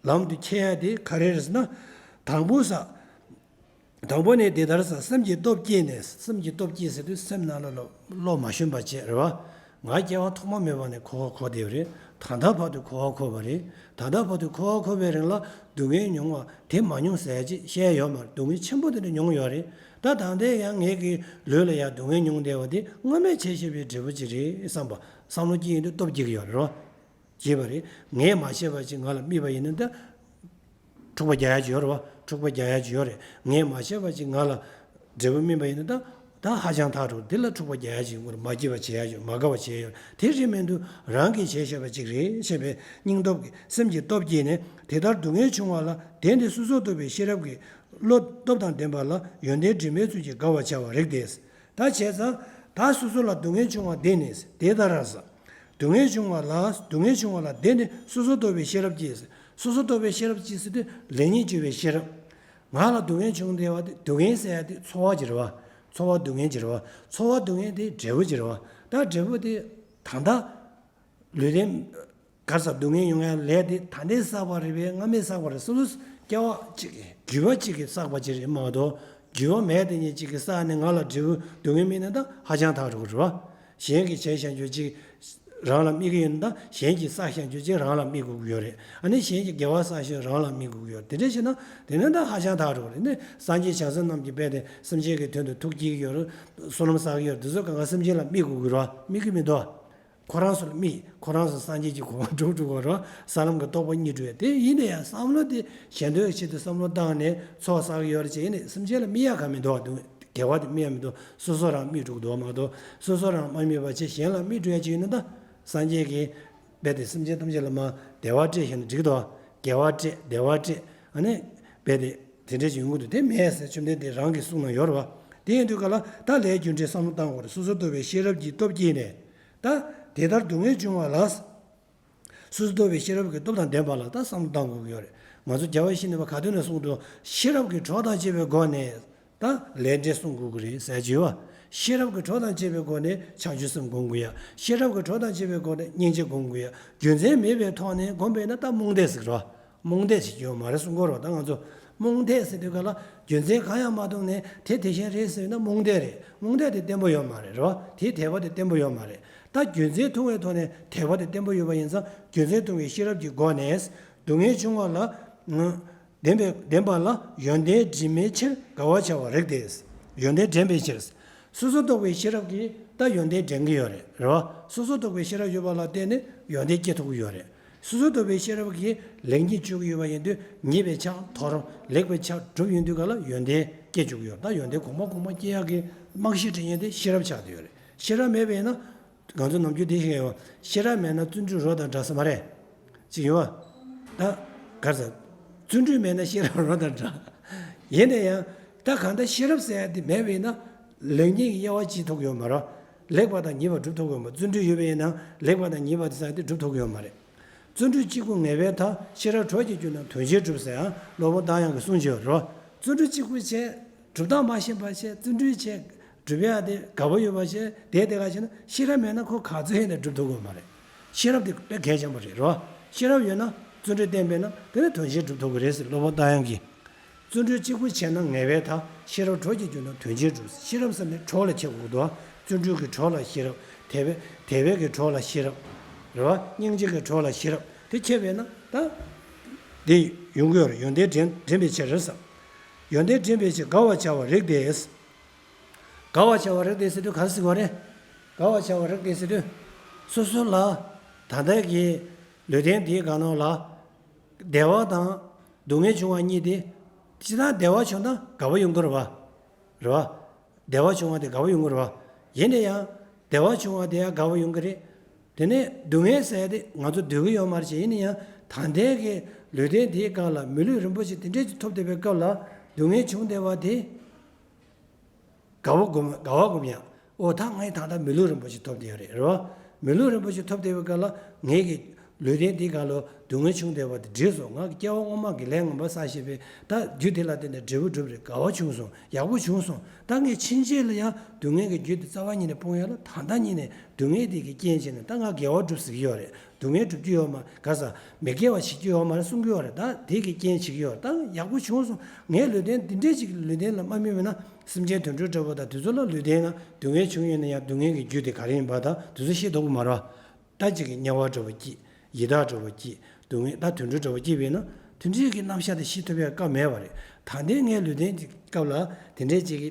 ལམ་དུ་འཁྱེར་ཡ་དེ་ག་རེ་རེད་ཟེར་ན། དང་པོ་ས། དང་པོ་ནི་འདི་ལྟར་ཟེར། སེམས་ཀྱི་སྟོབས་བསྐྱེད་ནས། སེམས་ཀྱི་སྟོབས་བསྐྱེད་ཟེར་དུས་སེམས་ནང་ལ་བློ་བློ་མ་ཞོན་པ་བྱས་རེད་བ། ང་སྐྱེ་བ་ཐོག་མ་མེད་པ་ནས་འཁོར་བ་འཁོར་བསྡད་པ་རེད། ད་ལྟ་བར་དུ་འཁོར་བ་འཁོར་བ་རེད། ད་ལྟ་བར་དུ་འཁོར་བ་འཁོར་བའི་རིང་ལ་སྡུག་བསྔལ་མྱོང་བ་དེ་མ་མྱོང་ཟེར་ཡ་ཅིག་བཤད་ཡ་ཡོད་མ་རེད། སྡུག་བསྔལ་ཆེན་པོ་དེ་འདྲ་མྱོང་ཡོད་རེད། ད་ད་ལྟའི་ཡང་ངེད་ཀྱི་ལུས་ལ་ཡང་སྡུག་བསྔལ་མྱོང་བསྡད་པ་དེ་སྔ་མས་བྱས་བཞག་པའི་འབྲས་བུ་ཅིག་རེད་བསམ་པ་བསམ་བློ་སྐྱེ་ཡོང་དུས་སྟོབས་སྐྱེ་གི་ཡོད་རེད་བ། བྱས་པ་རེད། ངས་མ་བྱས་པ་ཅིག་ང་ལ་དམིགས་པ་ཡིན་ན་ད། འཁྲུག་པ་རྒྱག་ཡ་ཅིག་ཡོད་རེད་བ། འཁྲུག་པ་རྒྱག་ཡ་ཅིག་ཡོད་རེད། ངས་མ་བྱས་པ་ཅིག་ང་ལ་འབྲས་བུ་སྨིན་པ་ཡིན་ན་ད། ད་ཧ་ཅང་ཐག་རེད། འདི་ལ་འཁྲུག་པ་རྒྱག་ཡ་ཅིག་ཡོད་རེད། མ་སྐྱིད་པ་བྱེད་ཡ་ཅིག་ཡོད་རེད། མ་དགའ་བ་བྱེད་ཡ་ཡོད་རེད། དེ་རེད་མི་འདུག་རང་གིས་བྱས་བཞག་པ་ཅིག་རེད་ཅེས་པའི་སྙིང་སྟོབས་ཀྱིས་སེམས་ཀྱི་སྟོབས་བསྐྱེད་ནས་དེ་ལྟར་སྡུག་བསྔལ་བྱུང་བ་ལ་དེ་ནི་སོ་སོར་རྟོག་པའི་ཤེས་རབ་ཀྱི་བློ་སྟོབས་དང་ལྡན་པ་ལ་ཡོན་ཏན་དྲི་མའི་ཚུལ་གྱིས་དགའ་བར་བྱ་བ་རིགས་ཏེ། ད་བྱས་ཙང་། ད་སོ་སོ་ལ་སྡུག་བསྔལ་བྱུང་བ་དེ་ནི་དེ་ལྟར་ཟེར། སྡུག་བསྔལ་བྱུང་བ་ལ་སྡུག་བསྔལ་བྱུང་བ་ལ་དེ་ནི་སོ་སོར་རྟོག་པའི་ཤེས་རབ་ཀྱིས། སོ་སོར་རྟོག་པའི་ཤེས་རབ་ཀྱིས་ཟེར་དུས་ལེགས་ཉེས་དཔྱོད་པའི་ཤེས་རབ། ང་ལ་སྡུག་བསྔལ་བྱུང་བསྡད་པ་དེ་སྡུག་བསྔལ་ཟེར་ཡ་དེ་ཚོར་བ་ཅིག་རེད་བ། ཚོར་བ་སྡུག་བསྔལ་ཅིག་རེད་བ། ཚོར་བ་སྡུག་བསྔལ་དེ་འབྲས་བུ་ཅིག་རེད་བ། ད་འབྲས་བུ་དེ། ད་ལྟ། ལུས་རྟེན། ག་རེ་ཟེར་སྡུག་བསྔལ་ཡོང་ཡ་ལས་དེ་ད་ལྟའི་བསགས་པ་རེད་པས་སྔ་མའི་བསགས་པ་རེད། སོ་སོ་སྐྱེ་བ་གཅིག་གི་རྒྱུ་བ་གཅིག་གིས་བསགས་པ་ཅིག་རེད་མ་གཏོགས་རྒྱུ་བ་མེད་དེ་ཉིད་གཅིག་གིས་བསགས་ནས་ང་ལ་འབྲས་བུ་སྡུག་བསྔལ་སྨིན་ན་ད་ཧ་ཅང་ཐག་རིང་པོ་རེད་བ། གཞན་གྱིས་བྱས་བཞག་རྒྱུ་གཅིག་རང་ལ་དམིགས་ཀྱི་ཡོད་ན་ད་གཞན་གྱིས་བསགས་བཞག་རྒྱུ་གཅིག་རང་ལ་དམིགས་དགོས་ཀྱི་ཡོད་རེད། ཨ་ནི་གཞན་གྱིས་དགེ་བ་བསགས་བཞག་རང་ལ་དམིགས་དགོས་ཀྱི་ཡོད་རེད། དེ་འདྲ་བྱས་ན་དེ་ནི་ད་ཧ་ཅང་ཐག་རིང་པོ་རེད། ནི་སངས་རྒྱས་བྱང་སེམས་རྣམས་ཀྱིས་རྦད་དེ་སེམས་ཅན་གྱི་དོན་དུ་ཐུགས་བསྐྱེད་ཀྱི་ཡོད་རེད། བསོད་ནམས་བསགས་ཀྱི་ཡོད་རེད། འདི་ཚོ་གང་ག་སེམས་ཅན་ལ་དམིགས་དགོས་ཀྱི་རེད་བ། དམིགས་ཀྱི་མི་འདུག་ཁོ་རང་ཚོ་ལ་དམིགས། ཁོ་རང་ཚོ་སངས་རྒྱས་ཀྱི་གོ་འཕང་སྒྲུབ་འགྲོ་གི་རེད། ས་ལམ་གྱི་རྟོགས་པ་རྙེད་འགྲོ་ཡ་དེ་ཡིན་ན་ཡང་བསམ་བློ་དེ་གཞན་དོན་ཆེད་དུ་བསམ་བློ་བཏང་ནས་ཚོགས་བསགས་ཀྱི་ཡོད་རེད་ཅེས་ཡིན་ནའི་སེམས་ཅན་ལ་དམིགས་ཡ་གང་མི་འདུག་དགེ་བ་དེ་དམིགས་ཡ་མི་འདུག་སོ་སོ་རང་དམིགས་འགྲོ་གི་འདུག་མ་གཏོགས་སོ་སོ་རང་མ་དམིགས་པ་བྱས་གཞན་ལ་དམིགས་འགྲོ་ཡ་ཅིག་ཡིན་ན་ད། སངས་རྒྱས་ཀྱིས་རྦད་དེ་སེམས་ཅན་ཐམས་ཅད་ལ་མར་བདེ་བ་སྤྲད་བཞག་ན་འགྲིག་གི་འདུག་དགེ་བ་སྤྲད། བདེ་བ་སྤྲད། ཨ་ནི། རྦད་དེ། དེ་འདྲ་ཅིག་ཡོང་གི་འདུག་དེ་མེད་ཟེར་བཅོམ་ལྡན་འདས་རང་གི་གསུང་ན་ཡོད་རེད་བ། དེ་ཡིན་དུས་ག་ལ་ད་ལས་རྒྱུ་འབྲས་བསམ་བློ་བཏང་དགོས་རེད། སོ་སོར་རྟོག་པའི་ཤེས་རབ་ཀྱི་སྟོབས་བསྐྱེད་ནས། ད། དེ་ལྟར་སྡུག་བསྔལ་བྱུང་བ་ལ། སོ་སོར་རྟོག་པའི་ཤེས་རབ་ཀྱི་སྟོབས་དང་ལྡན་པ་ལ་ད་བསམ་བློ་བཏང་དགོས་ཀྱི་ཡོད་རེད། ང་ཚོ་རྒྱལ་བ་ཡིད་བཞིན་ནོར་བུས་ག་དུས་ནས་གསུངས་འདུག་ཤེས་རབ་ཀྱི་གྲོགས་དང་བཅས་པའི་སྒོ་ནས། ད་ལས་འབྲས་བསྲུང་དགོས་ཀྱི་རེད་ཟེར་གྱི་ཡོད་བ། ཤེས་རབ་ཀྱི་གྲོགས་དང་བཅས་པའི་སྒོ་ནས་བྱང་ཆུབ་སེམས་སྒོམ་དགོས་ཡ། ཤེས་རབ་ཀྱི་གྲོགས་དང་བཅས་པའི་སྒོ་ནས་སྙིང་རྗེ་སྒོམ་དགོས་ཡ། རྒྱུ་མཚན་མེད་པའི་ཐོག་ནས་སྒོམ་པས་ན་ད་རྨོངས་དད་ཟེར་གྱི་རེད་བ། རྨོངས་དད་བྱེད་ཀྱི་ཡོད་མ་རེད་གསུང་གི་རེད་བ། ད་ང་ཚོ་རྨོངས་དད་ཟེར་དུས་ག་ལ་རྒྱུ་མཚན་གང་ཡང་མ་མཐོང་ནས་དེ་དེ་བཞིན་རེད་ཟེར་ན་རྨོངས་དད་རེད། རྨོངས་དད་དེ་བརྟན་པོ་ཡོད་མ་རེད་རེད་བ། དེའི་དད་པ་དེ་བརྟན་པོ་ཡོད་མ་རེད། ད་རྒྱུ་མཚན་མཐོང་བའི་ཐོག་ནས་དད་པ་དེ་བརྟན་པོ་ཡོད་པ་ཡིན་ཙང་རྒྱུ་མཚན་མཐོང་བའི་ཤེས་རབ་ཀྱི་སྒོ་ནས་སྡུག་བསྔལ་བྱུང་བ་ལ། ལྡན་པའི་ལྡན་པ་ལ་ཡོན་ཏན་དྲི་མའི་ཕྱིར་དགའ་བར་བྱ་བ་རིགས་ཏེ། ཡོན་ཏན་འདྲེན་པའི་ཕྱིར། སོ་སོར་རྟོག་པའི་ཤེས་རབ་ཀྱིས་ད་ཡོན་ཏན་འདྲེན་གྱི་ཡོད་རེད་རེད་བ། སོ་སོར་རྟོག་པའི་ཤེས་རབ་ཡོད་པ་ལ་བརྟེན་ནས་ཡོན་ཏན་སྐྱེ་ཐུབ་ཀྱི་ཡོད་རེད། སོ་སོར་རྟོག་པའི་ཤེས་རབ་ཀྱིས་ལེགས་ཉེས་དཔྱོད་ཀྱི་ཡོད་པ་ཡིན་དུས་ཉེས་པའི་ཆ་དོར། ལེགས་པའི་ཆ་སྒྲུབ་ཡོང་དུས་ག་ལ་ཡོན་ཏན་སྐྱེ་བཅུག་གི་ཡོད། ད་ཡོན་ཏན་གོང་མ་གོང་མ་སྐྱེ་ཡག་གི་རྨང་གཞི་འདྲེན་མཁན་དེ་ཤེས་རབ་ཆགས་བསྡད་ཡོད་རེད། ཤེས་རབ་མེད་པ་ཡིན་ན། ང་ཚོ་ནམ་རྒྱུན་དེ་བཤད་ཡོད། ཤེས་རབ་མེད་ན་བརྩོན་འགྲུས་རོ་དང་འདྲ་ཟེར་མ་རེད། ཅིག་ཡོད་བ། ད། ག་རེ་ཟེར། བརྩོན་འགྲུས་མེད་ན་ཤེས་རབ་རོ་དང་འདྲ། ཡིན་ན་ཡང་། ད་གང་ལྟར་ཤེས་རབ་ཟེར་ཡ་དེ་མེད་པ་ཡིན་ན། ལེགས་ཉེས་ཀྱི་དབྱེ་བ་ཕྱེ་ཐུབ་ཀྱི་ཡོད་མ་རེད། ལེགས་པ་དང་ཉེས་པ་སྒྲུབ་ཐུབ་ཀྱི་ཡོད་མ་རེད། བརྩོན་འགྲུས་ཡོད་པ་ཡིན་ན་ལེགས་པ་དང་ཉེས་པ་དེ་ཚང་དེ་སྒྲུབ་ཐུབ་ཀྱི་ཡོད་མ་རེད། བརྩོན་འགྲུས་གཅིག་པུ་ངེས་པའི་མཐའ། ཤེས་རབ་གྲོགས་ཀྱིས་བསྒྱུར་ན་དོན་ཆེན་འགྲུབ་ཟེར་ཡང་སློབ་དཔོན་རྟ་དབྱངས་ཀྱིས་གསུངས་ཀྱི་ཡོད་རེད། བརྩོན་འགྲུས་གཅིག་པུ་བྱས། སྒྲུབ་སྟངས་མ་ཤེས་པ་བྱས། བརྩོན་འགྲུས་བྱས། སྒྲུབ་ཡག་དེ་དགའ་པོ་ཡོད་པ་བྱས། དེ་དེ་ག་བྱས་ན་ཤེས་རབ་མེད་ན་ཁོ་ག་ཚོད་ཡིན་ན་སྒྲུབ་ཐུབ་ཀྱི་ཡོད་མ་རེད། ཤེས་རབ་དེ་དཔེ་གལ་ཆེན་པོ་རེད་རོ། ཤེས་རབ་ཡོད་ན་བརྩོན་འགྲུས་བསྟེན་པས་ན་དེ་ནི་དོན་ཆེན་སྒྲུབ་ཐུབ་ཀྱི་རེད་ཟེར་སློབ་དཔོན་རྟ་དབྱངས་ཀྱིས། བརྩོན་འགྲུས་གཅིག་པུ་བྱས་ན་ངེས་པའི་མཐའ། ཤེས་རབ་གྲོགས་ཀྱིས་བསྒྱུར་ན་དོན་ཆེན་འགྲུབ། ཤེས་རབ་ཟེར་ནས་གྲོགས་ལ་ཁྱབ་དགོས་འདུག་བརྩོན་འགྲུས་ཀྱི་གྲོགས་ལ་ཤེས་རབ། དད་པའི་དད་པའི་གི་གྲོགས་ལ་ཤེས་རབ། རེད་བ། སྙིང་རྗེ་གི་གྲོགས་ལ་ཤེས་རབ་དེ་ཁྱབ་པས་ན་ད། དེ་ཡོང་གི་ཡོད་རེད། ཡོན་ཏན་འདྲེན་འདྲེན་པའི་ཕྱིར་ཟེར། ཡོན་ཏན་འདྲེན་པའི་ཕྱིར་དགའ་བར་བྱ་བ་རིགས་དེས། དགའ་བར་བྱ་བ་རིགས་དེས་ཟེར་དུས་ག་རེ་ཟེར་གྱི་ཡོད་རེད། དགའ་བར་བྱ་བ་རིགས་དེས་ཟེར་དུས། སོ་སོ་ལ་ད་ལྟའི་གི་ལུས་རྟེན་འདིའི་སྒང་ནང་ལ་བདེ་བ་དང་སྡུག་བསྔལ་བྱུང་བ་གཉིས་དེ། སྤྱིར་བཏང་བདེ་བ་བྱུང་ན་དགའ་བ་ཡོང་གི་རེད་བ། རེད་བ། བདེ་བ་བྱུང་བ་དེ་དགའ་བ་ཡོང་གི་རེད་བ། ཡིན་ན་ཡང་། བདེ་བ་བྱུང་བ་དེ་ཡང་དགའ་བ་ཡོང་གི་རེད། དེ་ནས་སྡུག་བསྔལ་ཟེར་ཡ་དེ་ང་ཚོ་འདོད་ཀྱི་ཡོད་མ་རེད་ཅེས། ཡིན་ན་ཡང་ད་ལྟའི་གི་ལུས་རྟེན་འདིའི་སྒང་ལ་མི་ལུས་རིན་པོ་ཆེ་དེ་འདྲས་ཅིག་ཐོབ་བསྡད་པའི་སྐབས་ལ་སྡུག་བསྔལ་བྱུང་བསྡད་པ་དེ། དགའ་བ་སྒོམ་དགའ་བ་སྒོམ་ཡ། ཨོ་ད་ངས་ད་ལྟ་མི་ལུས་རིན་པོ་ཆེ་ཐོབ་བསྡད་ཡོད་རེད། རེད་བ། མི་ལུས་རིན་པོ་ཆེ་ཐོབ་བསྡད་པའི་སྐབས་ལ་ངས་ཀྱི་ལུས་རྟེན་འདིའི་སྒང་ལ་སྡུག་བསྔལ་བྱུང་བསྡད་པ་དེ་འགྲིག་སོང་། ང་གི་སྐྱེ་བ་སྔོན་མ་གི་ལས་ངན་པ་བསགས་ཤེས་པས་ད་རྒྱུ་དེ་ལ་བརྟེན་ནས་འབྲས་བུ་འགྲུབ་རེད། དགའ་བ་བྱུང་སོང་། ཡག་པོ་བྱུང་སོང་། ད་ངས་ཕྱིན་ཆད་ལ་ཡང་སྡུག་བསྔལ་གྱི་རྒྱུ་དེ་རྩ་བ་ཉིད་ནས་སྤོང་ཡ་ལ་ད་ལྟ་ཉིད་ནས་སྡུག་བསྔལ་དེ་གི་རྐྱེན་བྱས་ནས་ད་ང་དགེ་བ་སྒྲུབ་ཟེར་གྱི་ཡོད་རེད། སྡུག་བསྔལ་སྒྲུབ་རྒྱུ་ཡོད་མ་ག་ས། མི་དགེ་བ་བྱེད་རྒྱུ་ཡོད་མ་རེད་གསུང་གི་ཡོད་རེད། ད་དེ་གི་རྐྱེན་བྱེད་ཀྱི་ཡོད་རེད། ད་ཡག་པོ་བྱུང་སོང་། ངའི་ལུས་རྟེན་འདི་འདྲས་ཅིག་གི་ལུས་རྟེན་ལ་མ་སྨིན་པ་ན་སེམས་ཅན་དུད་འགྲོ་འདྲ་པོ་དང་དེ་ཚོ་ལ་ལུས་རྟེན་ན་སྡུག་བསྔལ་བྱུང་ཡོད་ན་ཡང་སྡུག་བསྔལ་གྱི་རྒྱུ་དེ་ག་རེ་ཡིན་པ་དང་དེ་ཚོ་ཤེས་ཐུབ་ཀྱི་མ་རེད་བ། ད་ཅིག་གི་དམྱལ་བ་འདྲ་པོ་སྐྱིད། ཡི་དྭགས་འདྲ་པོ་སྐྱིད། སྡུག་བསྔལ་ད་དུད་འགྲོ་འདྲ་པོ་སྐྱིད་པས་ན་དེ་འདྲས་ཀྱི་རྣམ་གཞག་དེ་ཤེས་ཐུབ་ཡ་སྐབས་མེད་པ་རེད། ད་ལྟའི་ངའི་ལུས་རྟེན་གྱི་སྐབས་ལ་དེ་འདྲས་ཅིག་གི་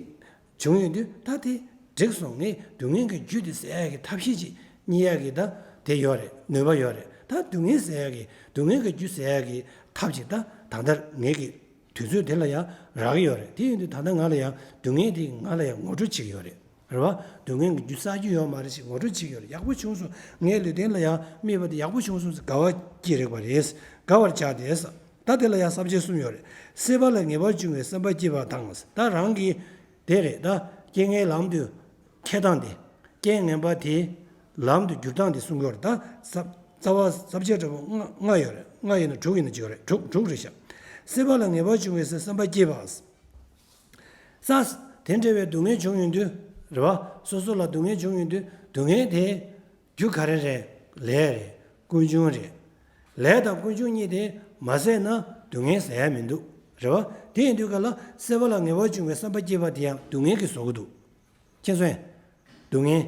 བྱུང་ཡོང་དུས་ད་དེ་འགྲིག་སོང་། ངས་སྡུག་བསྔལ་གྱི་རྒྱུ་དེ་སེལ་ཡག་གི་ཐབས་ཤེས་ཅིག་རྙེད་ཡག་གི་ད་དེ་ཡོད་རེད། ནུས་པ་ཡོད་རེད། ད་སྡུག་བསྔལ་སེལ་ཡག་གི་སྡུག་བསྔལ་གྱི་རྒྱུ་སེལ་ཡག་གི་ཐབས་ཅིག་ད་ད་ལྟ་ངས་ཀྱི་དུས་ཚོད་དེ་ལ་ཡང་རག་གི་ཡོད་རེད། དེ་ཡིན་དུས་ད་ལྟ་ང་ལ་ཡང་སྡུག་བསྔལ་དེ་ང་ལ་ཡང་ངོ་སྤྲོད་བྱེད་ཀྱི་ཡོད་རེད། རེད་བ། སྡུག་བསྔལ་གྱི་རྒྱུ་བསགས་རྒྱུ་ཡོད་མ་རེད་ཞེས་ངོ་སྤྲོད་བྱེད་ཀྱི་ཡོད་རེད། ཡག་པོ་བྱུང་སོང་། ངའི་ལུས་རྟེན་ལ་ཡང་དམིགས་པ་དེ་ཡག་པོ་བྱུང་སོང་ཟེར་དགའ་བ་སྐྱེ་རེག་པ་རེད། དགའ་བར་བྱ་སྟེ། ད་དེ་ལ་ཡང་བསམ་བྱེད་གསུམ་ཡོད་རེད། སྲེད་པ་ལ་ངེས་པར་འབྱུང་བའི་བསམ་པ་སྐྱེས་པ་དང་། ད་རང་གི་དེ་རེད། ད་རྐྱེན་ངན་ལམ་དུ་ཁྱེར་སྟངས་དེ། རྐྱེན་ངན་པ་དེ་ལམ་དུ་བསྒྱུར་སྟངས་དེ་གསུང་གི་ཡོད་རེད། ད་ས་རྩ་བ་བསམ་བྱེད་འདྲ་པོ་ལྔ་ལྔ་ཡོད་རེད། ལྔ་ཡིན་ན་དྲུག་ཡིན་ན་བརྗོད་རེད། དྲུག་དྲུག་རེད་ཤག་སྲེད་པ་ལ་ངེས་པར་འབྱུང་བའི་བསམ་པ་སྐྱེས་པ། ས། དེ་འདྲ་བའི་སྡུག་བསྔལ་བྱུང་ཡོང་དུས། རེད་བ། སོ་སོ་ལ་སྡུག་བསྔལ་བྱུང་ཡོང་དུས་སྡུག་བསྔལ་དེ། རྒྱུ་ག་རེ་རེད། ལས་རེད། ཀུན་འབྱུང་རེད། ལས་དང་ཀུན་འབྱུང་གཉིས་དེ་མ་ཟད་ན་སྡུག་བསྔལ་ཟེར་ཡ་མི་འདུག་རེད་བ། དེ་ཡིན་དུས་ག་ལ་སྲེད་པ་ལ་ངེས་པར་འབྱུང་བའི་བསམ་པ་སྐྱེས་པ་དེ་ཡང་སྡུག་བསྔལ་གྱིས་བཟོ་གི་འདུག་མཁྱེན་སོང་ངས། སྡུག་བསྔལ།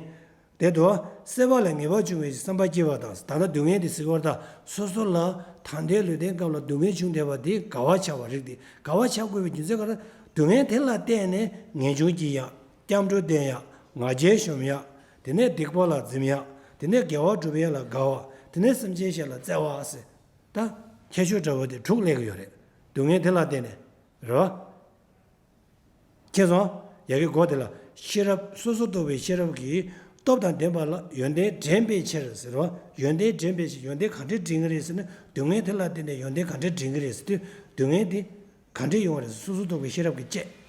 དེ་དུ་བ། སྲེད་པ་ལ་ངེས་པར་འབྱུང་བའི་བསམ་པ་སྐྱེས་པ་དང་། ད་ལྟ་སྡུག་བསྔལ་དེ་ཟེར་བར་ད་སོ་སོ་ལ་ད་ལྟའི་ལུས་རྟེན་སྐབས་ལ་སྡུག་བསྔལ་བྱུང་བསྡད་པ་དེ་དགའ་བ་ཆགས་པ་རིགས་དེ། དགའ་བ་ཆགས་དགོས་པའི་རྒྱུ་མཚན་ག་རེ། སྡུག་བསྔལ་དེ་ལ་བརྟེན་ནས་ངེས་འབྱུང་སྐྱེ་ཡག་སྐྱབས་འགྲོ་བསྟེན་ཡག་ང་རྒྱལ་གཞོམ་ཡག་དེ་ནས་སྡིག་པ་ལ་འཛེམ་ཡག་དེ་ནས་དགེ་བ་སྒྲུབ་ཡག་ལ་དགའ་བ། དེ་ནས་སེམས་ཅན་གཞན་ལ་བརྩེ་བ་ཟེར། ད་ཁྱད་ཆོས་འདྲ་བོ་དེ་དྲུག་སླེབས་ཀྱི་ཡོད་རེད། སྡུག་བསྔལ་དེ་ལ་བརྟེན་ནས། རེད་བ། མཁྱེན་སོང་། ཡ་གི་སྒོ་དེ་ལ་ཤེས་རབ། སོ་སོར་རྟོག་པའི་ཤེས་རབ་ཀྱི་སྟོབས་དང་ལྡན་པ་ལ་ཡོན་ཏན་འདྲེན་པའི་ཕྱིར་ཟེར་བ། ཡོན་ཏན་འདྲེན་པའི་ཕྱིར། ཡོན་ཏན་ག་འདྲས་འདྲེན་གྱི་རེད་ཟེར་ན། སྡུག་བསྔལ་དེ་ལ་བརྟེན་ནས་ཡོན་ཏན་ག་འདྲས་འདྲེན་གྱི་རེད་ཟེར་དུས། སྡུག་བསྔལ་དེ་ག་འདྲས་ཡོང་བ་རེད། སོ་སོར་རྟོག་པའི་ཤེས་རབ་ཀྱིས་དཔྱད།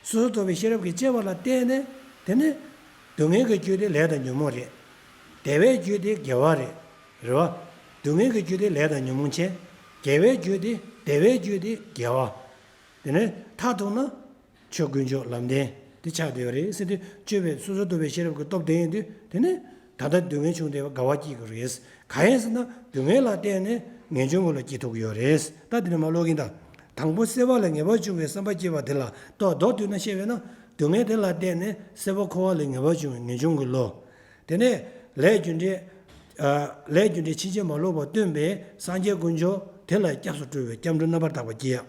སོ་སོར་རྟོག་པའི་ཤེས་རབ་ཀྱིས་དཔྱད་པ་ལ་བརྟེན་ནས། དེ་ནས་སྡུག་བསྔལ་གྱི་རྒྱུ་དེ་ལས་དང་ཉོན་མོངས་རེད། བདེ་བའི་རྒྱུ་དེ་དགེ་བ་རེད། རེད་བ། སྡུག་བསྔལ་གྱི་རྒྱུ་དེ་ལས་དང་ཉོན་མོངས་བྱས། དགེ་བའི་རྒྱུ་དེ། བདེ་བའི་རྒྱུ་དེ་དགེ་བ། དེ་ནས་མཐར་ཐུག་ན་ཆོས་དཀོན་མཆོག་ལམ་བདེན་དེ་ཆགས་བསྡད་ཡོད་རེད་ཟེར་དུས། དཔྱོད་པའི་སོ་སོར་རྟོག་པའི་ཤེས་རབ་ཀྱི་སྟོབས་ལྡན་ཡིན་དུས། དེ་ནས་ད་ལྟ་སྡུག་བསྔལ་བྱུང་བསྡད་པ་དགའ་བ་སྐྱེ་གི་རེད། གང་ཡིན་ཟེར་ན་སྡུག་བསྔལ་ལ་བརྟེན་ནས་ངེས་འབྱུང་ངོ་ལ་སྐྱེ་ཐུབ་ཀྱི་ཡོད་རེད། ད་དེ་ནས་མ་ཀློག་གིན་ད། དང་པོ་སྲེད་པ་ལ་ངེས་པར་འབྱུང་བའི་བསམ་པ་སྐྱེས་པ་དེ་ལ་ལྟོས། མདོར་བསྡུས་ན་བཤད་པས་ན། སྡུག་བསྔལ་དེ་ལ་བརྟེན་ནས་སྲེད་པ་འཁོར་བ་ལས་ངེས་པར་འབྱུང་བའི་ངེས་འབྱུང་གི་བློ། དེ་ནས་ལས་རྒྱུ་འབྲས། ཨ། ལས་རྒྱུ་འབྲས་ཕྱིན་ཅི་མ་ལོག་པར་སྟོན་པའི་སངས་རྒྱས་དཀོན་མཆོག་དེ་ལ་སྐྱབས་སུ་འགྲོ་བའི་སྐྱབས་འགྲོ་རྣམ་པར་དག་པ་སྐྱེ་ཡག་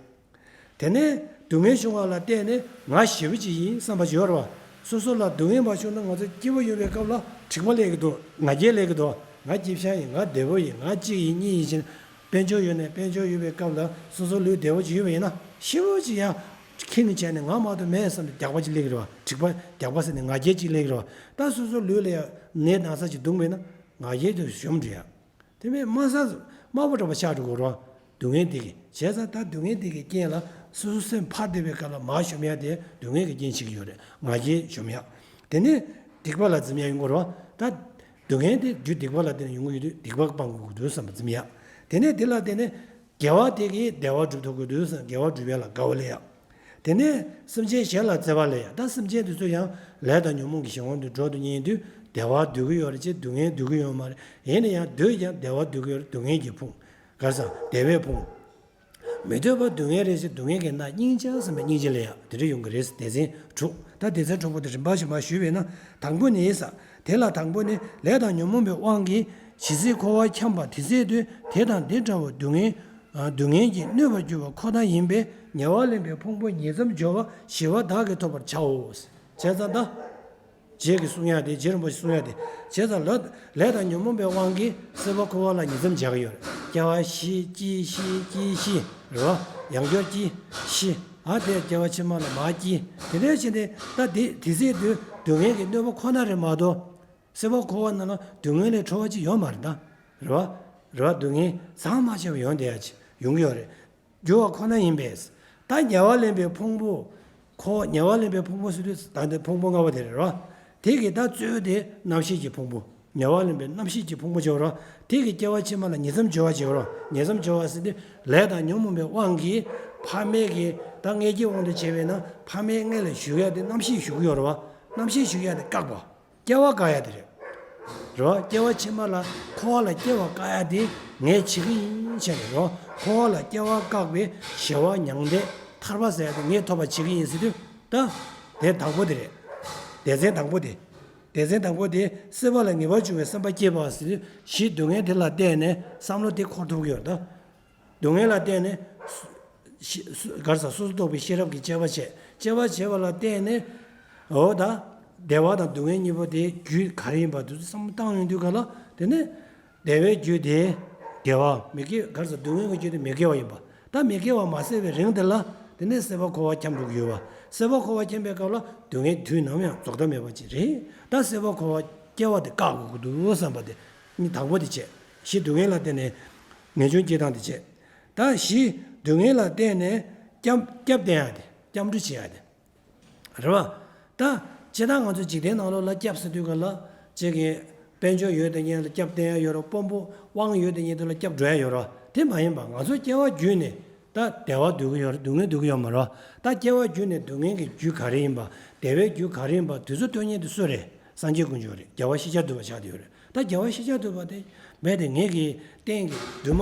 དེ་ནས་སྡུག་བསྔལ་བྱུང་བ་ལ་བརྟེན་ནས་ང་ཞེ་པོ་ཅིག་ཡིན་བསམ་པ་ཅིག་ཡོད་རེད་བ། སོ་སོ་ལ་སྡུག་བསྔལ་མ་བྱུང་ན་ང་ཚོ་སྐྱིད་པོ་ཡོད་པའི་སྐབས་ལ་དྲེགས་པ་སླེབས་ཀྱི་འདུག་ང་རྒྱལ་སླེབས་ཀྱི་འདུག་ང་སྐྱིད་ཤག་ཡིན། ང་བདེ་པོ་ཡིན། ང་གཅིག་ཡིན་གཉིས་ཡིན་ཕྱིན། དཔལ་འབྱོར་ཡོད་ནས་དཔལ་འབྱོར་ཡོད་པའི་སྐབས་ལ་སོ་སོ་ལུས་བདེ་པོ་ཅིག་ཡོད་པ་ཡིན་ན་ཞེ་པོ་ཅིག་ཡང་ཁེངས་བྱས་ནས་ང་མ་གཏོགས་མེད་བསམ་ནས་རྒྱགས་པ་ཅིག་སླེབས་ཀྱི་རེད་བ། དྲེགས་པ་རྒྱགས་པ་ཟེར་ནས་ང་རྒྱལ་ཅིག་སླེབས་ཀྱི་རེད་བ། ད་སོ་སོ་ལུས་ལ་ཡང་ནད་ན་ཚ་ཅིག་འདུག་མེད་ན་ང་རྒྱལ་དེ་ཞུམ་འགྲོ་ཡ། དེ་མིན་དམའ་ས་དམའ་པོ་འདྲ་པོ་ཆགས་འགྲོ་གི་རེད། སྡུག་བསྔལ་འདི་གིས། བྱས་ཙང་ད་སྡུག་བསྔལ་འདི་གི་རྐྱེན་ལ་ སོ་སོ་སེམས་ཕར་བདེ་བའི་སྐབས་ལ་མར་གཞོམ་ཡ་དེ་སྡུག་བསྔལ་གྱི་རྐྱེན་བྱེད་ཀྱི་ཡོད་རེད། ང་རྒྱལ་གཞོམ་ཡ། དེ་ནས་སྡིག་པ་ལ་འཛེམ་ཡ་ཡོང་གི་རེད་བ། ད་སྡུག་བསྔལ་དེ་རྒྱུ་སྡིག་པ་ལ་བརྟེན་ནས་ཡོང་གི་ཡོད་དུས་སྡིག་པ་སྤང་དགོས་ཀྱི་འདུག་བསམ་པ་འཛེམ་ཡ། དེ་ནས་དེ་ལ་བརྟེན་ནས་དགེ་བ་དེ་གིས་བདེ་བ་སྒྲུབ་ཐུབ་ཀྱི་འདུག་བསམ། དགེ་བ་སྒྲུབ་ཡ་ལ་དགའ་བ་སླེབས་ཡ། དེ་ནས་སེམས་ཅན་གཞན་ལ་བརྩེ་བ་སླེབས་ཡ། ད་སེམས་ཅན་དེ་ཚོ་ཡང་ལས་དང་ཉོན་མོངས་ཀྱི་གཞན་དབང་དུ་འགྲོ་དུ་ཉེན་དུས་བདེ་བ་འདོད་ཀྱི་ཡོད་རེད་ཅེས་སྡུག་བསྔལ་འདོད་ཀྱི་ཡོད་མ་རེད། ཡིན་ན་ཡང་འདོད་ཀྱང་བདེ་བ་འདོད་ཀྱི་ཡོད་རེད། སྡུག་བསྔལ་གྱིས་ཕོངས། ག་རེ་ཟེར། བདེ་བས་ཕོངས། མི་འདོད་པ་སྡུག་བསྔལ་རེད་ཅེས་སྡུག་བསྔལ་གྱིས་མནར། སྙིང་རྗེ་བསམ་པའི་སྙིང་རྗེ་སླེབས་ཡ། དེ་འདྲ་ཡོང་གི་རེད། སྡེ་ཚན་དྲུག་ད་སྡེ་ཚན་དྲུག་པོ་དེ་རིམ་པ་བཞིན་པ་ཞུས་པས་ན། དང་པོ་ནི་ཟེར། དེ་ལ་དང་པོ་ནི་ལས་དང་ཉོན་མོངས་པའི་དབང་གིས་ཇི་སྲིད་འཁོར་བར་འཁྱམས་པ་དེ་སྲིད་དུ་དེ་དང་དེ་འདྲ་བའི་སྡུག་བསྔལ་སྡུག་བསྔལ་གྱིས་གནོད་པར་འགྱུར་བ་ཁོ་ན་ཡིན་པས་ཉེ་བར་ལེན་པའི་ཕུང་པོ་ཉིད་ཙམ་སྦྱོར་བ་ཞི་བ་བདག་གིས་ཐོབ་པར་བྱའོ། བྱས་ཙང་ད། རྗེ་གིས་གསུང་ཡ་དེ། རྗེ་རིན་པོ་ཆེས་གསུང་ཡ་དེ། བྱས་ཙང་ལས་ལས་དང་ཉོན་མོངས་པའི་དབང་གིས་སྲིད་པ་འཁོར་བ་ལ་ཉིད་ཙམ་སྦྱར་གྱི་ཡོད་རེད། སྐྱེ་བ་བཞི་སྐྱེ་བཞི་སྐྱེ་བཞི་རེད་བ། ཡང་སྐྱར་སྐྱེ་བཞི། ཨ་དེ་སྐྱེ་བ་ཕྱི་མ་ལ་མར་སྐྱེ། དེ་འདྲ་བྱས་ཏེ་ད་དེ་དེ་སྲིད་དུ་སྡུག་བསྔལ་གྱི་གནོད་པ་ཁོ་ན་རེད་མ་གཏོགས། སྲིད་པ་འཁོར་བ་ནང་ལ་སྡུག་བསྔལ་ལས་ཁྲོ་བ་ཅིག་ཡོད་མ་རེད་ད། རེད་བ། རེད་བ། སྡུག་བསྔལ་ཟག་མ་ཆད་པ་ཡོང་བསྡད་ཡ་ཅིག་ཡོང་གི་ཡོད་རེད། འགྱུར་བ་ཁོ་ན་ཡིན་པས། ད་ཉེ་བར་ལེན་པའི་ཕུང་པོ། ཁོ་ཉེ་བར་ལེན་པའི་ཕུང་པོ་ཟེར་དུས་ད་འདི་ཕུང་པོ་ལྔ་པོ་དེ་རེད་རོ། དེ་གི་ད་གཙོ་བོ་དེ་རྣམ་ཤེས་ཀྱི་ཕུང་པོ། ཉེ་བར་ལེན་པའི་རྣམ་ཤེས་ཀྱི་ཕུང་པོ་བྱེད་རོ། དེ་གི་སྐྱེ་བ་ཕྱི་མ་ལ་ཉིད་ཙམ་སྦྱོར་བ་བྱེད་རོ། ཉིད་ཙམ་སྦྱོར་བ་ཟེར་དུས་ལས་དང་ཉོན་མོངས་པའི་དབང་གིས་ཕ་མའི་གི་ད་མངལ་སྐྱེས་དབང་དུ་བྱས་པས་ན་ཕ་མའི་མངལ་ལ་ཞུགས་ཡ་དེ་རྣམ་ཤེས་ཞུགས་ཡོད་རེད་བ། རྣམ་ཤེས་ཞུགས་ཡ་དེ་བཀག་པ། སྐྱེ་བ་བཀག་ཡ་དེ་རེད། རེད་བ། སྐྱེ་བ་ཕྱི་མ་ལ་འཁོར་བ་ལ་སྐྱེ་བ་བཀག་ཡ་དེ་ངས་བྱེད་ཀྱི་ཡིན་བྱས་ནས་རེད་བ། འཁོར་བ་ལ་སྐྱེ་བ་བཀག་པའི་ཞི་བ་མྱང་འདས་ཐར་པ་ཟེར་ཡ་དེ་ངས་ཐོབ་པ་བྱེད་ཀྱི་ཡིན་ཟེར་དུས་ད། དེ་དང་པོ་དེ་རེད། སྡེ་ཚན་དང་པོ་དེ། སྡེ་ཚན་དང་པོ་དེ་སྲིད་པ་ལ་ངེས་པར་འབྱུང་བའི་བསམ་པ་སྐྱེས་པ་ཟེར་དུས་གཞི་སྡུག་བསྔལ་དེ་ལ་བརྟེན་ནས་བསམ་བློ་དེ་འཁོར་ཐུབ་ཀྱི་ཡོད་ད། སྡུག་བསྔལ་ལ་བརྟེན་ནས་སུ་སུ་ག་རེ་ཟ། སོ་སོར་རྟོག་པའི་ཤེས་རབ་ཀྱིས་དཔྱད་པ་བྱས། དཔྱད་པ་བྱས་པ་ལ་བརྟེན་ནས། འོ་ད། བདེ་བ་དང་སྡུག་བསྔལ་གཉིས་པོ་དེའི་རྒྱུ་ག་རེ་ཡིན་པ་དེ་ཚོ་བསམ་བློ་བཏང་ཡོང་དུས་ག་ལ་དེ་ནས་བདེ་བའི་རྒྱུ་དེ་དགེ་བ། མི་དགེ་ག་རེ་ཟ། སྡུག་བསྔལ་གྱི་རྒྱུ་དེ་མི་དགེ་བ་ཡིན་པ། ད་མི་དགེ་བ་མ་བསལ་བའི་རིང་དེ་ལ་དེ་ནས་སྲིད་པ་འཁོར་བར་འཁྱམས་འགྲོ་གི་ཡོད་པ། སྲིད་པ་འཁོར་བར་འཁྱམས་པའི་སྐབས་ལ་སྡུག་བསྔལ་དུས་ནམ་ཡང་རྫོགས་མཐའ་མེད་པ་ཅིག་རེད། ད་སྲིད་པ་འཁོར་བར་སྐྱེ་བ་དེ་བཀག་དགོས་ཀྱི་འདུག་བསམ་པ་དེ། གཉིས་དང་པོ་དེ་བྱས། གཞི་སྡུག་བསྔལ་ལ་བརྟེན་ནས་ངེས་འབྱུང་སྐྱེ་སྟངས་དེ་བྱས། ད་གཞི་སྡུག་བསྔལ་ལ་བརྟེན་ནས་སྐྱབས་སྐྱབས་བསྟེན་ཡ་དེ། སྐྱབས་འགྲོ་བྱེད་ཡ་དེ། རེད་བ། ད་སྤྱིར་བཏང་ང་ཚོ་འཇིག་རྟེན་ནང་ལོགས་ལ་སྐྱབས་ཟེར་དུས་ག་ལ་ཅིག་གི་དཔལ་འབྱོར་ཡོད་དེ་ཉིད་ལ་སྐྱབས་བསྟེན་ཡ་ཡོད་རེད། དཔོན་པོ་དབང་ཡོད་དེ་ཉིད་དེ་ལ་སྐྱབས་འགྲོ་ཡ་ཡོད་རེད། དེ་མ་ཡིན་པ་ང་ཚོ་སྐྱེ་བ་བརྒྱུད་ནས་ད་བདེ་བ་འདོད་ཀྱི་ཡོད་རེད། སྡུག་བསྔལ་འདོད་ཀྱི་ཡོད་མ་རེད། ད་སྐྱེ་བ་བརྒྱུད་ནས་སྡུག་བསྔལ་གྱི་རྒྱུ་ག་རེ་ཡིན་པ། བདེ་བའི་རྒྱུ་ག་རེ་ཡིན་པ་དེ་ཚོ་སྟོན་མཁན་དེ་སུ་རེད། སངས་རྒྱས་དཀོན་མཆོག་རེད། རྒྱལ་བ་ཤཱཀྱ་ཐུབ་པ་ཆགས་བསྡད་ཡོད་རེད། ད་རྒྱལ་བ་ཤཱཀྱ་ཐུབ་པ་དེ་མེད་དེ་ངེད་ཀྱི་རྟེན་གྱི་འདུན་མ་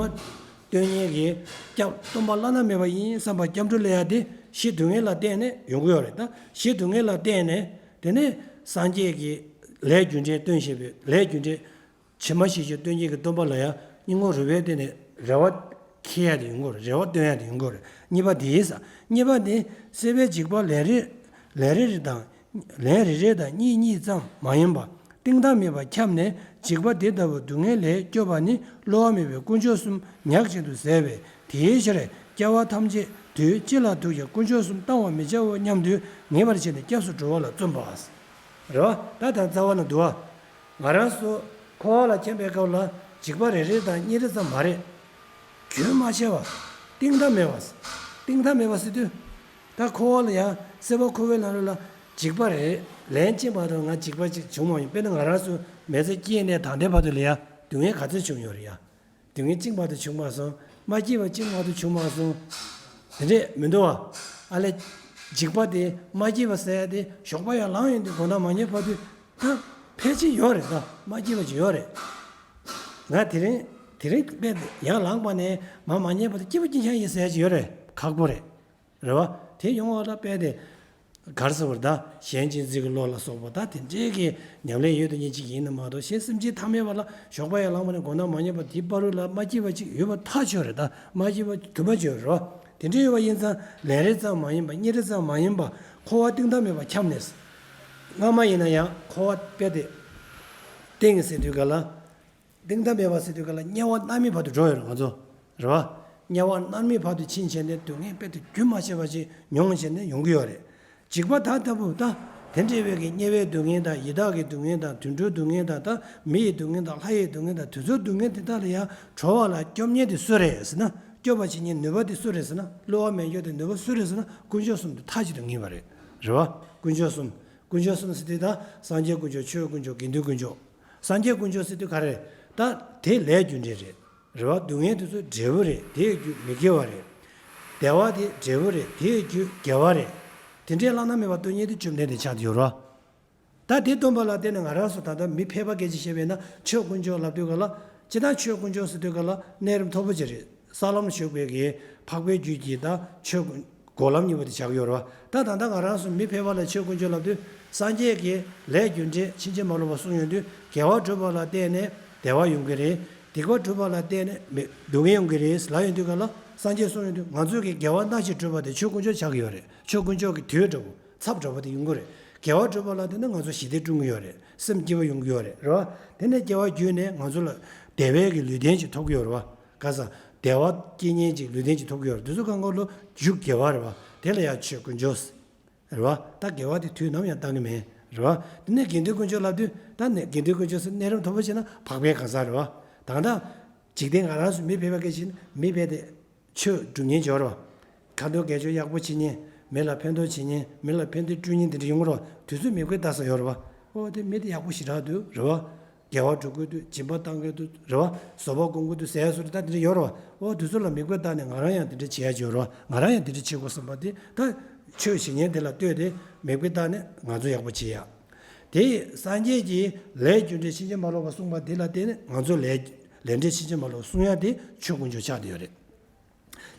སྟོན་མཁན་གྱི་སྐྱབས་སྟོན་པ་བླ་ན་མེད་པ་ཡིན་བསམ་པ་སྐྱབས་འགྲོ་སླེབས་ཡ་དེ་གཞི་སྡུག་བསྔལ་ལ་བརྟེན་ནས་ཡོང་གི་ཡོད་རེད། ད་གཞི་སྡུག་བསྔལ་ལ་བརྟེན་ནས་དེ་ནས་སངས་རྒྱས་ཀྱི་ལས་རྒྱུ་འབྲས་སྟོན་བྱེད་པའི་ལས་རྒྱུ་འབྲས་ཇི་མ་ཇི་བཞིན་སྟོན་མཁན་གྱི་སྟོན་པ་ལ་ཡང་སྙིང་ཁོང་རུས་པའི་གཏིང་ནས་རེ་བ་འཁྱེར་ཡ་དེ་ཡོང་གི་རེད། རེ་བ་སྟོན་ཡ་དེ་ཡོང་གི་རེད། གཉིས་པ་དེ་ཡིན་ས། གཉིས་པ་དེ་སྲིད་པའི་འཇིགས་པ་ལན་རེ་ལན་རེ་རེ་དང་། ལན་རེ་རེ་དང་གཉིས་གཉིས་ཙམ་མ་ཡིན་པ། གཏིང་མཐའ་མེད་པར་འཁྱམས་ནས་འཇིགས་པ་དེ་ལྟ་བུའི་སྡུག་བསྔལ་ལས་སྐྱོབ་པ་ནི་བསླུ་བ་མེད་པའི་དཀོན་མཆོག་གསུམ་ཉག་གཅིག་ཏུ་ཟད་པས། དེའི་ཕྱིར་སྐྱེ་བ་ཐམས་ཅད་དུས་གཅིག་ལ་ཐུག་ཀྱང་དཀོན་མཆོག་གསུམ་བཏང་བར་མི་བྱའོ་སྙམ་དུ་ངེས་པར་བྱས་ནས་སྐྱབས་སུ་འགྲོ་བ་ལ་བརྩོན་པ། རེད་བ། ད་ད་རྩ་བ་ནས་འདུག་བ། ང་རང་ཚོ་འཁོར་བ་ལ་འཁྱམས་པའི་སྐབས་ལ་འཇིགས་པ་རེ་རེ་དང་གཉིས་རེ་ཙམ་མ་རེད། རྒྱུན་མ་ཆད་པ། གཏིང་མཐའ་མེད་པ། གཏིང་མཐའ་མེད་པ་ཟེར་དུས། ད་འཁོར་བ་ལ་ཡང་སྲིད་པ་འཁོར་བའི་ནང་ལོགས་ལ་འཇིགས་པ་རེ་ལན་གཅིག་མ་གཏོགས་ང་འཇིགས་པ་གཅིག་བྱུང་མ་མྱོང་། དཔེར་ན་ང་རང་ཚོ་མི་ཚེ་སྐྱེས་ནས་ད་ལྟའི་བར་དུ་ལ་ཡང་སྡུག་བསྔལ་ག་ཚོད་བྱུང་ཡོད་རེད་ཡ། སྡུག་བསྔལ་གཅིག་མ་གཏོགས་བྱུང་མ་སོང་། མ་སྐྱིད་པ་གཅིག་མ་གཏོགས་བྱུང་མ་སོང་། དེ་འདྲས་མི་འདུག་བ། ཨ་ལས། འཇིགས་པ་དེ་མ་སྐྱིད་པ་ཟེར་ཡ་དེ་ཞོགས་པ་ཡར་ལངས་ཡོང་དུས་དགོང་དག་མ་ཉལ་བར་དུ་ད་ཕལ་ཆེར་ཡོད་རེད། ད་མ་སྐྱིད་པ་ཅིག་ཡོད་རེད། ང་དེ་རིང་དེ་རིང་དཔེ་དེ་ཡར་ལངས་པ་ནས་མར་མ་ཉལ་བར་དུ་སྐྱིད་པོ་སྐྱིད་ཆགས་ཡིན་ཟེར་ཡ་ཅིག་ཡོད་རེད། ཁག་པོ་རེད། རེད་བ། དེ་ཡོང་བ་ལ་དཔེ་དེ། ག་རེ་ཟེར་བ་རེད། ད་གཞན་གཅེས་འཛིན་གྱི་བློ་ལ་སོགས་པ་ད་དེ་འདྲའི་གི་ཉམས་ལེན་ཡོད་དོ་ཉིད་ཅིག་ཡིན་ན་མ་གཏོགས། གཞན་སེམས་ཅན་ཐ་མལ་པ་ལ་ཞོགས་པ་ཡར་ལངས་པ་ནས་དགོང་དག་མ་ཉལ་བར་དེའི་བར་དུ་ལ་མ་སྐྱིད་པ་ཅིག་ཡོད་པ་ཐག་ཆོད་རེད། ད་མ་སྐྱིད་པ་དུ་མ་ཆོད་རེད་བ། དེ་འདྲ་ཡོད་པ་ཡིན་ཙང་ལན་རེ་ཙམ་མ་ཡིན་པ། གཉིས་རེ་ཙམ་མ་ཡིན་པ། འཁོར་བ་གཏིང་མཐའ་མེད་པར་འཁྱམས་ནས། སྔ་མ་ཡིན་ན་ཡང་འཁོར་བ་དཔེ་དེ་གཏིང་ཟེར་དུས་ག་ལ། གཏིང་མཐའ་མེད་པ་ཟེར་དུས་ག་ལ་དམྱལ་བ་མནར་མེད་བར་དུ་འགྲོ་ཡོད་རེད་ང་ཚོ། རེད་བ། དམྱལ་བ་མནར་མེད་བར་དུ་ཕྱིན་བྱས་ནས་སྡུག་བསྔལ་དཔེ་དེ་རྒྱུན་མ་ཆད་པ་ཞིག་མྱོང་བྱས་ནས་ཡོང་གི་ཡོད་རེད། འཇིགས་པ་ད་ལྟ་བུ་ད་དེ་འདྲ་བའི་གི་དམྱལ་བའི་སྡུག་བསྔལ་དང་ཡི་དྭགས་ཀྱི་སྡུག་བསྔལ་དང་དུད་འགྲོའི་སྡུག་བསྔལ་དང་། ད་མི་ཡི་སྡུག་བསྔལ་དང་ལྷ་ཡི་སྡུག་བསྔལ་དང་དེ་ཚོའི་སྡུག་བསྔལ་དེ་དག་ལ་ཡང་གྲོལ་བ་ལ་སྐྱོབ་མཁན་དེ་སུ་རེད་ཟེར་ན། སྐྱོབ་པ་བྱེད་མཁན་ནུས་པ་དེ་སུ་རེད་ཟེར་ན། བསླུ་བ་མེད་སྐྱོབ་དེ་ནུས་པ་སུ་རེད་ཟེར་ན། དཀོན་མཆོག་གསུམ་དེ་མཐའ་གཅིག་ཏུ་ངེས་པ་རེད། རེད་བ། དཀོན་མཆོག་གསུམ། དཀོན་མཆོག་གསུམ་ཟེར་དུས་ད་སངས་རྒྱས་དཀོན་མཆོག་ཆོས་དཀོན་མཆོག་དགེ་འདུན་དཀོན་མཆོག་སངས་རྒྱས་དཀོན་མཆོག་ཟེར་དུས་ག་རེ་རེད། ད་དེ་ལས་རྒྱུ་འབྲས་རེད། རེད་བ། སྡུག་བསྔལ་དེ་ཚོ་འབྲས་བུ་རེད། དེའི་རྒྱུ་མི་དགེ་བ་རེད། བདེ་བ་དེ་འབྲས་བུ་རེད། དེའི་རྒྱུ་དགེ་བ་རེད། དེ་འདྲའི་བླ་ན་མེད་པ་སྟོན་མཁན་དེ་བཅོམ་ལྡན་འདས་ཆགས་ཡོད་རེད་བ། ད་དེ་སྟོན་པ་ལ་བརྟེན་ནས་ང་རང་ཚོ་ད་ལྟ་མི་ཕལ་པ་སྐད་ཆ་བཤད་པས་ན། ཆོས་དཀོན་མཆོག་ལབ་དུས་ག་ལ། སྤྱིར་བཏང་ཆོས་དཀོན་མཆོག་ཟེར་དུས་ག་ལ་གནས་རིམ་མཐོ་པོ་ཅིག་རེད། ས་ལམ་ཞུགས་པའི་གི་འཕགས་པའི་རྒྱུད་ཀྱི་ད་ཆོས་སྒོ་ལམ་གཉིས་པོ་དེ་ཆགས་ཡོད་རེད་བ། ད་ད་ལྟ་ང་རང་ཚོ་མི་ཕལ་པ་ལ་ཆོས་དཀོན་མཆོག་ལབ་དུས། སངས་རྒྱས་ཀྱིས་ལས་རྒྱུ་འབྲས་ཕྱིན་ཅི་མ་ལོག་པ་གསུངས་ཡོང་དུས། དགེ་བ་བསྒྲུབ་པ་ལ་བརྟེན་ནས་བདེ་བ་ཡོང་གི་རེད། སྡིག་པ་བསྒྲུབ་པ་ལ་བརྟེན་ནས་མི་སྡུག་བསྔལ་ཡོང་གི་རེད་ལབ་ཡོང་དུས་ག་ལ། སངས་རྒྱས་གསུངས་ཡོང་དུས། ང་ཚོ་གིས་དགེ་བ་སྣ་གཅིག་བསྒྲུབས་པ་དེ་ཆོས་དཀོན་མཆོག་ཆགས་ཀྱི་ཡོད་རེད། ཆོས་དཀོན་མཆོག་གི་དུས་འདྲ་བོ། ཚབ་འདྲ་བོ་དེ་ཡོང་གི་རེད། དགེ་བ་བསྒྲུབས་པ་ལ་བརྟེན་ནས་ང་ཚོ་ཞི་བདེ་འཁྲུངས་ཀྱི་ཡོད་རེད། སེམས་སྐྱིད་པ་ཡོང་གི་ཡོད་རེད། རེད་བ། དེ་ནས་དགེ་བ་བརྒྱུད་ནས་ང་ཚོ་ལ་བདེ་བའི་གི་ལུས་རྟེན་ཅིག་ཐོབ་ཀྱི་ཡོད་རེད་བ། ག་ས། བདེ་བ་སྐྱེ་མཁན་ཅིག་ལུས་རྟེན་ཅིག་ཐོབ་ཀྱི་ཡོད་རེད། དེ་ཚོ་གང་ག་ལོ་རྒྱུ་དགེ་བ་རེད་བ། དེ་ལ་ཡང་ཆོས་དཀོན་མཆོག་ཟེར། རེད་བ། ད་དགེ་བ་དེ་དུས་ནམ་ཡང་བཏང་གི་མེད། རེད་བ། དེ་ནས་དགེ་འདུན་དཀོན་མཆོག་ལབ་དུས། ད་ནས་དགེ་འདུན་དཀོན་མཆོག་ཟེར་གནས་རིམ་མཐོ་པོ་བྱས་ན་འཕགས་པའི་གང་ཟག་རེད་བ། ད་ལྟ་འཇིག་རྟེན་ང་རང་ཚོ་མི་ཕལ་པ་སྐད་ཆ་བཤད་ན་མི་ཕལ་ཏེ། ཆོས་སྒྲུབ་མཁན་འབྱོར་བ། ཁ་འདོན་དགེ་སྦྱོར་ཡག་པོ་བྱེད་མཁན། མི་ལ་ཕན་ཐོགས་བྱེད་མཁན། མི་ལ་ཕན་བདེ་བསྐྲུན་མཁན་དེ་འདྲ་ཡོང་གི་རེད་བ། དེ་ཚོས་མིག་དཔེ་ལྟ་ས་ཡོད་རེད་བ། ཨོ་དེ་མི་དེ་ཡག་པོ་ཞེ་དྲག་འདུག་རེད་བ། དགེ་བ་སྒྲུབ་ཀྱི་འདུག་སྦྱིན་པ་བཏང་གི་འདུག་རེད་བ། བཟོད་པ་སྒོམ་གྱི་འདུག་ཟེར་ཡ་བཟོ་འདྲ་ད་དེ་འདྲ་ཡོད་རེད་བ། ཨོ་དེ་ཚོ་ལ་མིག་དཔེ་བལྟས་ནས་ང་རང་ཡང་དེ་འདྲ་བྱེད་ཡ་ཅིག་ཡོད་རེད་བ། ང་རང་ཡང་དེ་འདྲ་བྱེད་དགོས་བསམ་པ་དེ། ད་ཆོས་བྱེད་མཁན་དེ་ལ་ལྟོས་ཏེ་མིག་དཔེ་བལྟས་ནས་ང་ཚོ་ཡག་པོ་བྱེད་ཡ། དེ་སངས་རྒྱས་ཀྱིས་ལས་རྒྱུ་འབྲས་ཕྱིན་ཅི་མ་ལོག་པ་གསུངས་པ་དེ་ལ་བརྟེན་ནས་ང་ཚོ་ལས་ལས་འབྲས་ཕྱིན་ཅི་མ་ལོག་པ་གསུང་ཡ་དེ་ཆོས་དཀོན་མཆོག་ཆགས་བསྡད་ཡོད་རེད།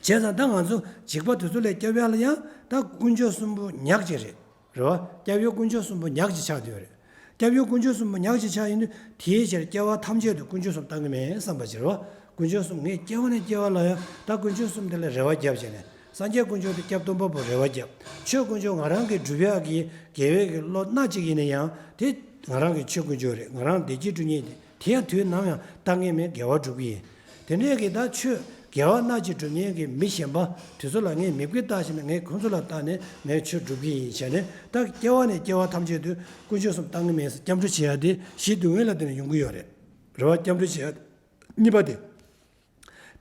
བྱས་ཙང་ད་ང་ཚོ་འཇིགས་པ་དེ་ཚོ་ལས་སྐྱོབ་ཡ་ལ་ཡང་ད་དཀོན་མཆོག་གསུམ་པོ་ཉག་གཅིག་རེད། རེད་བ། སྐྱབས་ཡུལ་དཀོན་མཆོག་གསུམ་པོ་ཉག་གཅིག་ཆགས་བསྡད་ཡོད་རེད། སྐྱབས་ཡུལ་དཀོན་མཆོག་གསུམ་པོ་ཉག་གཅིག་ཆགས་ཡིན་དུས། དེའི་ཕྱིར་སྐྱེ་བ་ཐམས་ཅད་དུ་དཀོན་མཆོག་གསུམ་བཏང་གི་མེད་བསམ་པ་ཅིག་རེད་བ། དཀོན་མཆོག་གསུམ་ངས་སྐྱེ་བ་ནས་སྐྱེ་བ་ལ་ཡང་ད་དཀོན་མཆོག་གསུམ་དེ་ལ་རེ་བ་བརྒྱབ་བྱས་ནས། སངས་རྒྱས་དཀོན་མཆོག་དེ་སྐྱབས་སྟོན་པ་པོ་རེ་བ་བརྒྱབ། ཆོས་དཀོན་མཆོག་ང་རང་གིས་སྒྲུབ་ཡག་གི་དགེ་བའི་གི་བློ་སྣ་གཅིག་ཡིན་ན་ཡང་དེ་ང་རང་གི་ཆོས་དཀོན་མཆོག་རེད། ང་རང་བདེ་སྐྱིད་སྒྲུབ་མཁན་དེ། དེ་ཡང་དུས་ནམ་ཡང་བཏང་མཁན་མེད། དགེ་བ་སྒྲུབ་ཀྱི་ཡིན། དེ་འདྲའི་གི་ད་ཆོས་དགེ་བ་སྣ་གཅིག་སྒྲུབ་མཁན་གྱི་མི་གཞན་པ་དེ་ཚོ་ལ་ངས་མིག་དཔེ་བལྟས་བྱས་ནས། ངས་ཁོང་ཚོ་ལ་བལྟས་ནས་ངས་ཆོས་སྒྲུབ་ཀྱི་ཡིན་བྱས་ནས། ད་སྐྱེ་བ་ནས་སྐྱེ་བ་ཐམས་ཅད་དུ་དཀོན་མཆོག་གསུམ་བཏང་གི་མེད་ཟེར་སྐྱབས་འགྲོ་བྱེད་ཡ་དེ་གཞི་སྡུག་བསྔལ་ལ་བརྟེན་ནས་ཡོང་གི་ཡོད་རེད། རེད་བ། སྐྱབས་འགྲོ་བྱེད་ཡ་གཉིས་པ་དེ།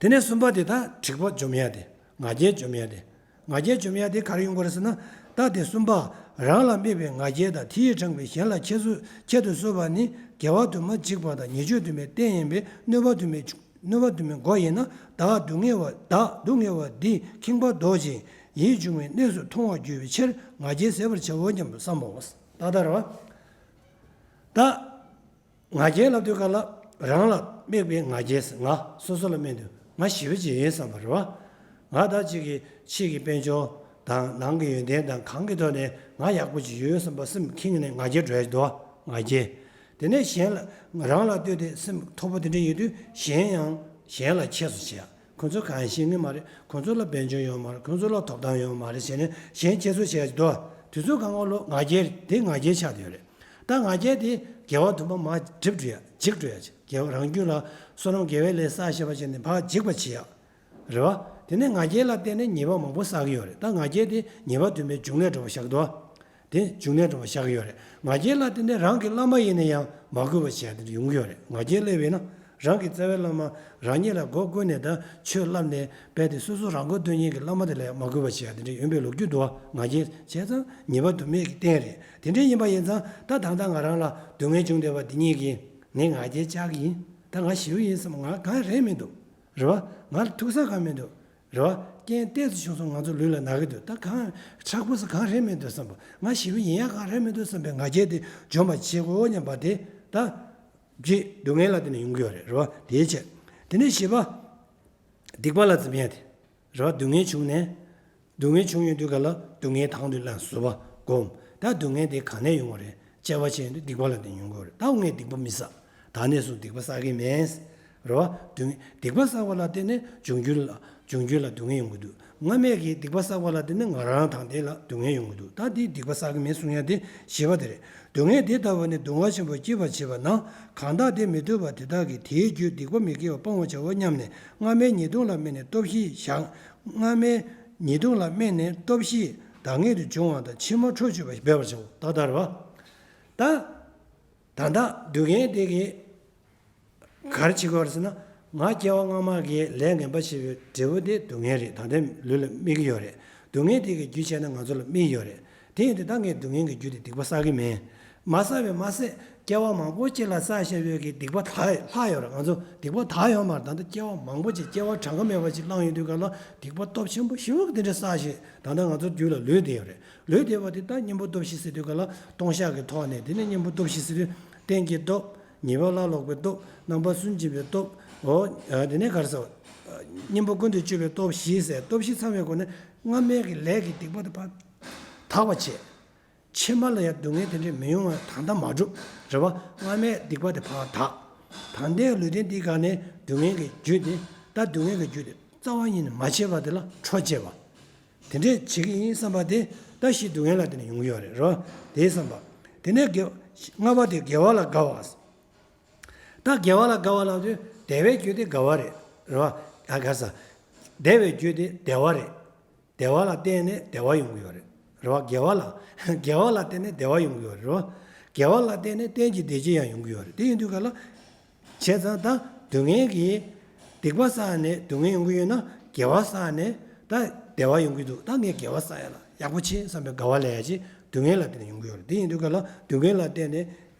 དེ་ནས་གསུམ་པ་དེ་ད་དྲེགས་པ་འཇོམས་ཡ་དེ། ང་རྒྱལ་འཇོམས་ཡ་དེ། ང་རྒྱལ་འཇོམས་ཡ་དེ་ག་རེ་ཡོང་གི་རེད་ཟེར་ན། ད་དེ་གསུམ་པ། རང་ལ་དམིགས་པའི་ང་རྒྱལ་དང་། དེ་ཡིས་དྲངས་པའི་གཞན་ལ་ཁྱད་གསོད་ཁྱད་དུ་གསོད་པ་ནི། དགེ་བ་དུ་མ་འཇིག་པ་དང་། ཉེས་སྤྱོད་དུ་མའི་རྟེན་ཡིན་པས། གནོད་པ་དུ་མའི་གནོད་པ་དུ་མའི་སྒོ་ཡིན་ན། བདག་སྡུག་བསྔལ་བ། བདག་སྡུག་བསྔལ་བ་འདི་ཁེངས་པ་བཟློག་ཅིང་ཡིད་འབྱུང་བའི་གནས་སུ་མཐོང་བར་འགྱུར་བའི་ཕྱིར་ང་རྒྱལ་ཟད་པར་བྱའོ་སྙམ་དུ་བསམ་མོ། ད་ལྟ་རེད་བ། ད། ང་རྒྱལ་ལབ་དུས་ག་ལ། རང་ལ་དམིགས་པའི་ང་རྒྱལ་ཟེར། ང་སོ་སོ་ལ་དམིགས་དུས་ང་ཞེ་པོ་ཅིག་ཡིན་བསམ་པ་རེད་བ། ང་ད་ཅིག་གི་ཕྱི་གི་དཔལ་འབྱོར་དང་། ནང་གི་ཡོན་ཏན་དང་། གང་གི་ཐོག་ནས་ང་ཡག་པོ་ཅིག་ཡོད་བསམ་པ་སེམས་ཁེངས་ནས་ང་རྒྱལ་འགྲོ་ཡ་ཅིག་འདུག་བ། ང་རྒྱལ། དེ་ནས་གཞན་ལ། རང་ལ་ལྟོས་ཏེ་སེམས་མཐོ་པོ་དེ་འདྲ་ཡོད་དུས། གཞན་ཡང་གཞན་ལ་ཁྱད་གསོད་བྱེད་ཡ། ཁོ་ཚོ་གང་ཡང་ཤེས་ཀྱི་མ་རེད། ཁོ་ཚོ་ལ་དཔལ་འབྱོར་ཡོད་མ་རེད། ཁོ་ཚོ་ལ་ཐོབ་ཐང་ཡོད་མ་རེད་ཟེར་ནས་གཞན་ཁྱད་གསོད་བྱེད་ཡ་ཅིག་འདུག་བ། དེ་ཚོ་གང་ག་ལོ་ང་རྒྱལ་དེ་ང་རྒྱལ་ཆགས་བསྡད་ཡོད་རེད། ད་ང་རྒྱལ་དེ་དགེ་བ་དུ་མ་མར་འགྲིབ་འགྲོ་ཡ། འཇིག་འགྲོ་ཡ་ཅིག་དགེ་བ་རང་རྒྱུད་ལ་བསོད་ནམས་དགེ་བའི་ལས་བསགས་བྱས་པ་བྱས་ནས་ཕར་འཇིག་པ་བྱེད་ཡ། རེད་བ། དེ་ནས་ང་རྒྱལ་ལ་བརྟེན་ནས་ཉེས་པ་མང་པོ་བསགས་ཀྱི་ཡོད་རེད། ད་ང་རྒྱལ་དེ་ཉེས་པ་དུ་མའི་འབྱུང་གནས་འདྲ་བོ་བཞག་འདུག་བ། དེ་འབྱུང་གནས་འདྲ་བོ་བཞག་ཡོད་རེད། ང་རྒྱལ་ལ་བརྟེན་ནས་རང་གི་བླ་མ་ཡིན་ན་ཡང་མ་གུས་པ་བྱེད་ཡ་དེ་འདྲ་ཡོང་གི་ཡོད་རེད། ང་རྒྱལ་སླེབས་པས་ན། རང་གི་རྩ་བའི་བླ་མ། རང་ཉིད་ལ་མགོ་བསྐོར་ནས་ད་ཆོས་བསླབས་ནས་རྦད་དེ་སོ་སོ་རང་མགོ་ཐོན་མཁན་གྱི་བླ་མ་དེ་ལ་ཡང་མ་གུས་པ་བྱེད་ཡ་དེ་འདྲ་ཡོང་པའི་ལོ་རྒྱུས་འདུག་བ། ང་རྒྱལ་བྱས་ཙང་ཉེས་པ་དུ་མའི་གི་རྟེན་རེད། དེ་འདྲ་ཡིན་པ་ཡིན་ཙང་ད་ད་ལྟ་ང་རང་ལ་སྡུག་བསྔལ་བྱུང་བསྡད་པ་འདི་གཉིས་ཀྱིས་ངས་ང་རྒྱལ་བཅག་གི་ཡིན། ད་ང་ཞེ་པོ་ཡིན་བསམ། ང་གང་རེད་མི་འདུག་རེད་བ། ང་ལ་ཐུག་ས་གང་མི་འདུག་རེད་བ། རྐྱེན་ཏོག་ཙམ་བྱུང་སོང་། ང་ཚོ་ལུས་ལ་ན་གི་འདུག་ད་གང་མཁྲེགས་པོ་ས་གང་རེད་མི་འདུག་བསམ་པ། ང་ཞེ་པོ་ཡིན་ཡ་གང་རེད་མི་འདུག་བསམ་པའི་ང་རྒྱལ་དེ་འཇོམས་པ་བྱེད་དགོས་སྙམ་པ་དེ། ད་རྗེ་སྡུག་བསྔལ་ལ་བརྟེན་ནས་ཡོང་གི་ཡོད་རེད། རེད་བ། དེའི་ཕྱིར། དེ་ནས་བཞི་པ། སྡིག་པ་ལ་འཛེམ་ཡ་དེ། རེད་བ། སྡུག་བསྔལ་བྱུང་ནས། སྡུག་བསྔལ་བྱུང་ཡོང་དུས་ག་ལ་སྡུག་བསྔལ་དང་དུ་ལེན། བཟོད་པ་སྒོམ། ད་སྡུག་བསྔལ་དེ་གང་ནས་ཡོང་བ་རེད། དཔྱད་པ་བྱས་ཡོང་དུས་སྡིག་པ་ལ་བརྟེན་ཡོང་གི་ཡོད་རེད། ད་ངས་སྡིག་པ་མི་བསགས། ད་ནས་བཟུང་སྡིག་པ་བསགས་ཀྱི་མེད། རེད་བ། སྡུག་སྡིག་པ་བསགས་པ་ལ་བརྟེན་ནས་འབྱུང་འགྱུར་ལ་འབྱུང་འགྱུར་ལ་སྡུག་བསྔལ་ཡོང་གི་འདུག་སྔ་མས་ཀྱི་སྡིག་པ་བསགས་པ་ལ་བརྟེན་ནས་ང་རང་དང་དེ་ལ་སྡུག་བསྔལ་ཡོང་གི་འདུག་ད་དེ་སྡིག་པ་བསགས་ཀྱི་མེད་གསུང་ཡ་དེ་བཞི་པ་དེ་རེད། སྡུག་བསྔལ་དེ་ལྟ་བུ་ནི་གདུང་བ་ཆེན་པོས་སྐྱིད་པར་བྱེད་པ་ན། གང་དག་དེ་མི་ཐུབ་པ་དེ་དག་གིས་དེའི་རྒྱུ་སྡིག་པ་མི་དགེ་བ་སྤང་བར་བྱའོ་སྙམ་ནས། སྔ་མའི་ཉེས་ལྟུང་ལ་དམིགས་ནས་སྟོབས་བཞི་བཞག་སྔ་མའི་ཉེས་ལྟུང་ལ་དམིགས་ནས་སྟོབས་བཞི་བདག་མེད་དུ་འབྱུང་བ་དང་། ཕྱི་མ་འཕྲོ་གཅོད་པ་འབད་པར་བྱའོ། ད་ལྟར་བ། ད། ད་ལྟ་སྡུག་བསྔལ་དེ་གིས་ག་རེ་བྱེད་ཀྱི་ཡོད་རེད་ཟེར་ན། ང་སྐྱེ་བ་སྔ་མ་གི་ལས་ངན་པ་བྱས་པའི་འབྲས་བུ་དེ་སྡུག་བསྔལ་རེད། ད་ལྟའི་ལུས་ལ་སྨིན་གྱི་ཡོད་རེད། སྡུག་བསྔལ་དེ་གི་རྒྱུ་བྱས་ན་ང་ཚོ་ལ་སྨིན་ཡོད་རེད། དེ་ཡིན་དུས་ད་ངས་སྡུག་བསྔལ་གྱི་རྒྱུ་དེ་སྡིག་པ་བསགས་ཀྱི་མིན། མ་བསགས་པས་མ་ཟད། སྐྱེ་བ་མང་པོ་ཅིག་ལ་བསགས་བཞག་པའི་གི་སྡིག་པ་དག་ལྷག་ཡོད་རེད། ང་ཚོ་སྡིག་པ་དག་ཡོད་མ་རེད། ད་ལྟ་སྐྱེ་བ་མང་པོ་ཅིག་སྐྱེ་བ་གྲངས་ཀ་མེད་པ་ཅིག་བླངས་ཡོད་དུས་ག་ལ་སྡིག་པ་སྟོབས་ཆེན་པོ་ཞེ་པོ་དེ་འདྲ་བསགས་བཞག་ད་ལྟ་ང་ཚོ་རྒྱུད་ལ་ལུས་བསྡད་ཡོད་རེད། ལུས་བསྡད་པ་དེ་ད་གཉེན་པོ་སྟོབས་བཞི་ཟེར་དུས་ག་ལ་ལྟུང་བཤགས་ཀྱི་ཐོག་ནས། དེ་ནས་གཉེན་པོ་སྟོབས་བཞི་ཟེར་དུས་རྟེན་གྱི་སྟོབས། ཉེས་པ་སླར་ལོག་པའི་སྟོབས། རྣམ་པ་སུན་འབྱིན་པའི་སྟོབས། འོ། དེ་ནས་ག་རེ་ཟེར། གཉེན་པོ་ཀུན་ཏུ་སྤྱོད་པའི་སྟོབས་བཞི་ཟེར། སྟོབས་བཞི་ཚང་བའི་སྒོ་ནས་སྔ་མའི་གི་ལས་ཀྱི་སྡིག་པ་དེ་ཕར་དག་པ་བྱས། ཕྱི་མ་ལ་ཡང་སྡུག་བསྔལ་དེ་འདྲས་མི་ཡོང་བ་ད་ལྟ་མ་སྒྲུབ། རེད་བ། སྔ་མའི་སྡིག་པ་དེ་ཕར་དག། ད་ལྟའི་ལུས་རྟེན་འདིའི་སྒང་ནས་སྡུག་བསྔལ་གྱི་རྒྱུ་དེ། ད་སྡུག་བསྔལ་གྱི་རྒྱུ་དེ་རྩ་བ་ཉིད་ནས་མ་བྱས་པ་དེ་ལ་འཕྲོ་བཅད་པ། དེ་འདྲས་བྱེད་ཀྱི་ཡིན་བསམ་པ་དེ་ད་གཞི་སྡུག་བསྔལ་ལ་བརྟེན་ནས་ཡོང་གི་ཡོད་རེད། རེད་བ། དེའི་བསམ་པ། དེ་ནས་དགེ། ལྔ་པ་དེ་དགེ་བ་ལ་དགའ་བ། ད་དགེ་བ་ལ་དགའ་བ་ལབ་དུས་བདེ་བའི་རྒྱུ་དེ་དགའ་བ་རེད། རེད་བ། ཨ་ག་ས། བདེ་བའི་རྒྱུ་དེ་བདེ་བ་རེད། བདེ་བ་ལ་བརྟེན་ནས་བདེ་བ་ཡོང་གི་ཡོད་རེད། རེད་བ། དགེ་བ་ལ། དགེ་བ་ལ་བརྟེན་ནས་བདེ་བ་ཡོང་གི་ཡོད་རེད། རེད་བ། དགེ་བ་ལ་བརྟེན་ནས་རྟེན་གྱི་བདེ་སྐྱིད་ཡང་ཡོང་གི་ཡོད་རེད། དེ་ཡིན་དུས་ག་ལ། བྱས་ཙང་ད་སྡུག་བསྔལ་གྱིས། སྡིག་པ་བསགས་ནས་སྡུག་བསྔལ་ཡོང་གི་ཡོད་ན། དགེ་བ་བསགས་ནས་ད་བདེ་བ་ཡོང་གི་འདུག་ད་ངས་དགེ་བ་བསགས་ཡ་ལ་ཡག་པོ་བྱེད་བསམ་པའི་དགའ་བ་ལས་ཡ་ཅིག་སྡུག་བསྔལ་ལ་བརྟེན་ནས་ཡོང་གི་ཡོད་རེད། དེ་ཡིན་དུས་ག་ལ་སྡུག་བསྔལ་ལ་བརྟེན་ནས།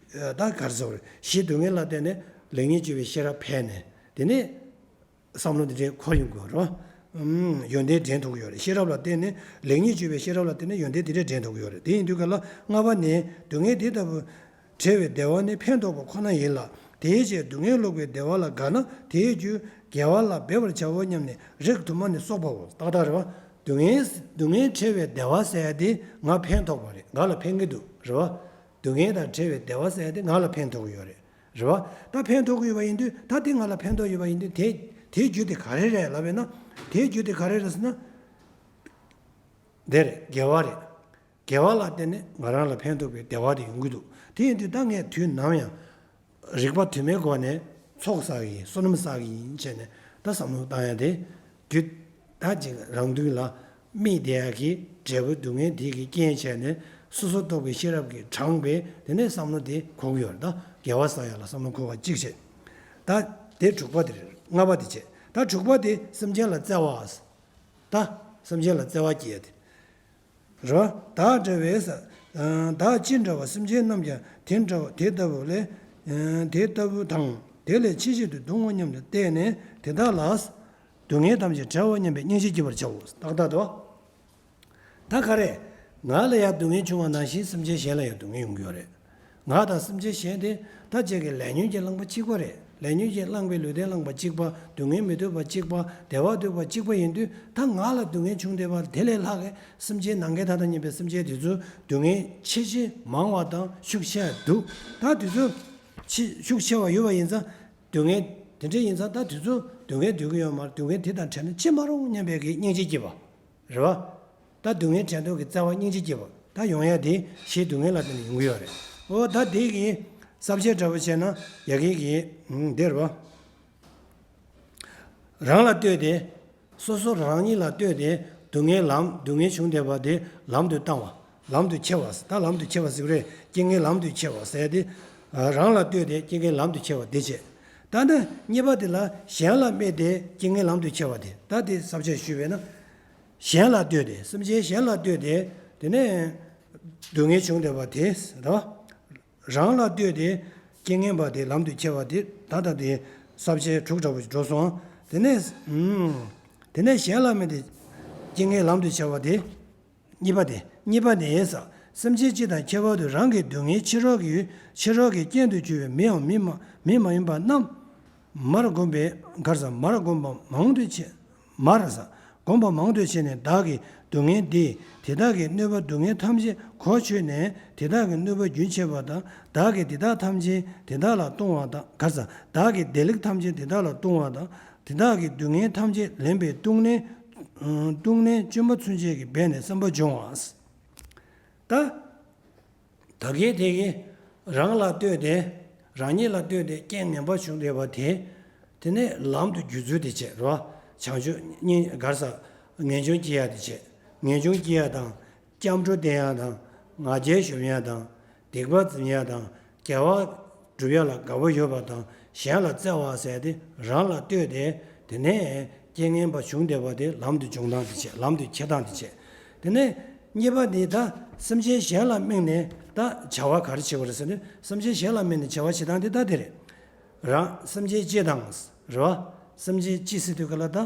ད་ག་རེ་ཟེར་དགོས་རེད། གཞི་སྡུག་བསྔལ་ལ་བརྟེན་ནས་ལེགས་ཉེས་དཔྱོད་པའི་ཤེས་རབ་འཕེལ་ནས། དེ་ནས་བསམ་བློ་འདི་འདྲའི་འཁོར་ཡོང་གི་ཡོད་རེད། ཨུམ། ཡོན་ཏན་འདྲེན་ཐུབ་ཀྱི་ཡོད་རེད། ཤེས་རབ་ལ་བརྟེན་ནས། ལེགས་ཉེས་དཔྱོད་པའི་ཤེས་རབ་ལ་བརྟེན་ནས་ཡོན་ཏན་འདི་འདྲའི་འདྲེན་ཐུབ་ཀྱི་ཡོད་རེད། དེ་ཡིན་དུས་ག་ལ་ལྔ་པ་ནི་སྡུག་བསྔལ་དེ་ལྟ་བུ་བྲལ་བའི་བདེ་བ་ནི་ཕན་འདོགས་པ་ཁོ་ན་ཡིན་ལ། དེའི་ཕྱིར་སྡུག་བསྔལ་བཟློག་པའི་བདེ་བ་ལ་དགའ་ན་དེའི་རྒྱུ་དགེ་བ་ལ་འབད་པར་བྱའོ་སྙམ་ནས་རིགས་དུ་མ་ནི་གསོག་པའོ། ཏག་ཏག་རེད་བ། སྡུག་བསྔལ་སྡུག་བསྔལ་བྲལ་བའི་བདེ་བ་ཟེར་ཡ་དེ་ང་ཕན་ཐོགས་པ་རེད། ང་ལ་ཕན་གྱི་འདུག་རེད་བ། སྡུག་བསྔལ་དང་བྲལ་བའི་བདེ་བ་ཟེར་ཡ་དེ་ང་ལ་ཕན་ཐོགས་ཀྱི་ཡོད་རེད། རེད་བ། ད་ཕན་ཐོགས་ཀྱི་ཡོད་པ་ཡིན་དུས། ད་དེ་ང་ལ་ཕན་ཐོགས་ཡོད་པ་ཡིན་དུས། དེ་དེའི་རྒྱུ་དེ་ག་རེ་རེད་ལབ་པས་ན། དེའི་རྒྱུ་དེ་ག་རེ་རེད་ཟེར་ན། དེ་རེད། དགེ་བ་རེད། དགེ་བ་ལ་བརྟེན་ནས་ང་རང་ལ་ཕན་ཐོགས་པའི་བདེ་བ་དེ་ཡོང་གི་འདུག་དེ་ཡིན་དུས་ད་ངས་དུས་ནམ་ཡང་རིག་པ་དུ་མའི་སྒོ་ནས་ཚོགས་བསགས་ཀྱི་ཡིན། བསོད་ནམས་བསགས་ཀྱི་ཡིན་བྱས་ནས་ད་བསམ་བློ་བཏང་ཡ་དེ། རྒྱུ་ད་ཅིག་རང་དོན་ལ་དམིགས་བསྡད་ཡ་གི་འབྲས་བུ་སྡུག་བསྔལ་དེ་གི་རྐྱེན་བྱས་ནས་སོ་སོ་རྟོགས་པའི་ཤེས་རབ་ཀྱིས་དྲངས་པའི། དེ་ནས་བསམ་བློ་དེ་འཁོར་གྱི་ཡོད་རེད། ད་དགེ་བ་བསགས་ཡ་ལ་བསམ་བློ་འཁོར་བ་གཅིག་བྱས། ད་དེ་དྲུག་པ་དེ་རེད། ལྔ་པ་དེ་བྱས། ད་དྲུག་པ་དེ་སེམས་ཅན་ལ་བརྩེ་བ། ད་སེམས་ཅན་ལ་བརྩེ་བ་སྐྱེ་ཡ་དེ། རོ། བདག་འདྲ་བའི་ས། བདག་ཅི་འདྲ་བ་སེམས་ཅན་རྣམས་ཀྱང་དེ་འདྲ་བ་དེ་ལྟ་བུ་ལས། དེ་ལྟ་བུ་དང་། དེ་ལས་ཆེས་ཆེར་དུ་སྡུག་བསྔལ་སྙམ་དུ་བལྟས་ནས་དེ་དག་ལ། སྡུག་བསྔལ་ཐམས་ཅད་བྲལ་བ་སྙམ་པའི་སྙིང་རྗེ་སྐྱེ་བར་བྱའོ། ཏག་ཏག་ཏོ། ད་ག་རེ། ང་ལ་ཡང་སྡུག་བསྔལ་བྱུང་བ་ནང་བཞིན་སེམས་ཅན་གཞན་ལ་ཡང་སྡུག་བསྔལ་ཡོང་གི་ཡོད་རེད། ང་དང་སེམས་ཅན་གཞན་དེ་ད་ཅིག་གི་ལས་ཉོན་གྱིས་བསླངས་པ་གཅིག་པ་རེད། ལས་ཉོན་གྱིས་བསླངས་པའི་ལུས་རྟེན་བླངས་པ་གཅིག་པ། སྡུག་བསྔལ་མི་འདོད་པ་གཅིག་པ། བདེ་བ་འདོད་པ་གཅིག་པ་ཡིན་དུས། ད་ང་ལ་སྡུག་བསྔལ་བྱུང་བསྡད་པ་དེ་ལས་ལྷག་གི་སེམས་ཅན་ནམ་མཁའི་མཐའ་དང་མཉམ་པའི་སེམས་ཅན་དེ་ཚོ་སྡུག་བསྔལ་ཆེས་ཆེས་མང་བ་དང་ཤུགས་ཆེ་བ་འདུག་ད་དེ་ཚོ་ཆེ་ཤུགས་ཆེ་བ་ཡོད་པ་ཡིན་ཙང་། སྡུག་བསྔལ་དེ་འདྲ་ཡིན་ཙང་ད་དེ་ཚོ་སྡུག་བསྔལ་འདོད་ཀྱི་ཡོད་མ་རེད། སྡུག་བསྔལ་དེ་དང་བྲལ་ན་ཅི་མ་རུང་སྙམ་པའི་གི་སྙིང་རྗེ་སྐྱེས་པ། རེད་བ། ད་སྡུག་བསྔལ་བྲལ་འདོད་ཀྱི་བརྩེ་བ་སྙིང་རྗེ་སྐྱེས་པ་ད་ཡོང་ཡ་དེ་གཞི་སྡུག་བསྔལ་ལ་བརྟེན་ནས་ཡོང་གི་ཡོད་རེད། འོ་ད་དེ་གི་ས་བཅད་འདྲ་པོ་བྱས་ན་ཡ་གི་གི་འདི་རེད་བ། རང་ལ་ལྟོས་ཏེ། སོ་སོ་རང་ཉིད་ལ་ལྟོས་ཏེ་སྡུག་བསྔལ་ལམ་སྡུག་བསྔལ་བྱུང་བསྡད་པ་དེ་ལམ་དུ་བཏང་བ། ལམ་དུ་ཁྱེར་བ། ད་ལམ་དུ་ཁྱེར་བ་ཟེར་གི་རེད། རྐྱེན་ངན་ལམ་དུ་ཁྱེར་བ་ཟེར་ཏེ། རང་ལ་ལྟོས་ཏེ་རྐྱེན་ངན་ལམ་དུ་ཁྱེར་བ་དེ་བྱས། ད་ནི་གཉིས་པ་དེ་ལ་གཞན་ལ་དམིགས་ཏེ་རྐྱེན་ངན་ལམ་དུ་ཁྱེར་བ་དེ། ད་དེ་ས་བཅད་ཞུས་པས་ན། གཞན་ལ་ལྟོས་ཏེ། སེམས་ཅན་གཞན་ལ་ལྟོས་ཏེ། དེ་ནས་སྡུག་བསྔལ་བྱུང་བསྡད་པ་དེ་རེད་བ། རང་ལ་ལྟོས་ཏེ་རྐྱེན་ངན་པ་དེ་ལམ་དུ་ཁྱེར་བ་དེ། ད་ལྟ་དེ་ས་བཅད་དྲུག་འདྲ་པོ་ཞིག་འགྲོ་སོང་། དེ་ནས། ཨུམ། དེ་ནས་གཞན་ལ་དམིགས་ཏེ་རྐྱེན་ངན་ལམ་དུ་ཁྱེར་བ་དེ། གཉིས་པ་དེ། གཉིས་པ་ནི། སེམས་ཅན་སྤྱི་དང་ཁྱད་པར་དུ་རང་གི་སྡུག་བསྔལ་ཕྱི་རོལ་གྱི་ཕྱི་རོལ་གྱི་རྐྱེན་དུ་གྱུར་པའི་མི་ཡང་མི་མ་མི་མ་ཡིན་པ་རྣམས། མར་བསྒོམས་པའི་གར་ས་མར་བསྒོམས་པ་མང་དུ་བྱས། མར་ས། བསྒོམས་པ་མང་དུ་བྱས་ནས་བདག་གི་སྡུག་བསྔལ་འདི་དེ་དག་གི་གནོད་པ་སྡུག་བསྔལ་ཐམས་ཅད་གོ་ཆོད་ནས་དེ་དག་གི་གནོད་པ་རྒྱུན་ཆད་པ་དང་། བདག་གིས་དེ་དག་ཐམས་ཅད་དེ་དག་ལ་གཏོང་བ་དང་། གར་ས། བདག་གིས་བདེ་ལེགས་ཐམས་ཅད་དེ་དག་ལ་གཏོང་བ་དང་། དེ་དག་གི་སྡུག་བསྔལ་ཐམས་ཅད་ལེན་པའི་ཏིང་ངེ་འཛིན། ཏིང་ངེ་འཛིན་བཅོས་མ་ཚུན་ཆད་ཀྱིས་འབད་ནས་བསམ་པ་སྦྱོང་བ། ད། ད་གིན་དེ་གིན་རང་ལ་ལྟོས་ཏེ། རང་ཉིད་ལ་ལྟོས་ཏེ་རྐྱེན་ངན་པ་བྱུང་བསྡད་པ་དེ། དེ་ནས་ལམ་དུ་བསྒྱུར་ཚུལ་དེ་བྱས་རོ། བྱང་ཆུབ་སྙིང་གར་ས། ངེས་འབྱུང་སྐྱེ་ཡ་དེ་བྱས། ངེས་འབྱུང་སྐྱེ་ཡ་དང་། སྐྱབས་འགྲོ་བསྟེན་ཡ་དང་། ང་རྒྱལ་གཞོམ་ཡ་དང་། སྡིག་པ་འཛིན་ཡ་དང་། དགེ་བ་སྒྲུབ་ཡ་ལ་དགའ་བོ་ཡོད་པ་དང་ གཞན་ལ་བརྩེ་བ་ཟེར་ཏེ་རང་ལ་ལྟོས་ཏེ། དེ་ནས་རྐྱེན་ངན་པ་བྱུང་བསྡད་པ་དེ་ལམ་དུ་སྦྱོང་སྟངས་དེ་བྱས། ལམ་དུ་འཁྱེར་སྟངས་དེ་བྱས། དེ་ནས་གཉིས་པ་འདི་ད་སེམས་ཅན་གཞན་ལ་དམིགས་ནས་ད་བྱ་བ་ག་རེ་བྱེད་པ་རེད་ཟེར་ན། སེམས་ཅན་གཞན་ལ་དམིགས་ནས་བྱ་བ་བྱེད་སྟངས་དེ་ད་དེ་རེད། རང་སེམས་ཅན་སྤྱི་དང་། རེད་བ། སེམས་ཅན་སྤྱི་ཟེར་དུས་ག་ལ་ད་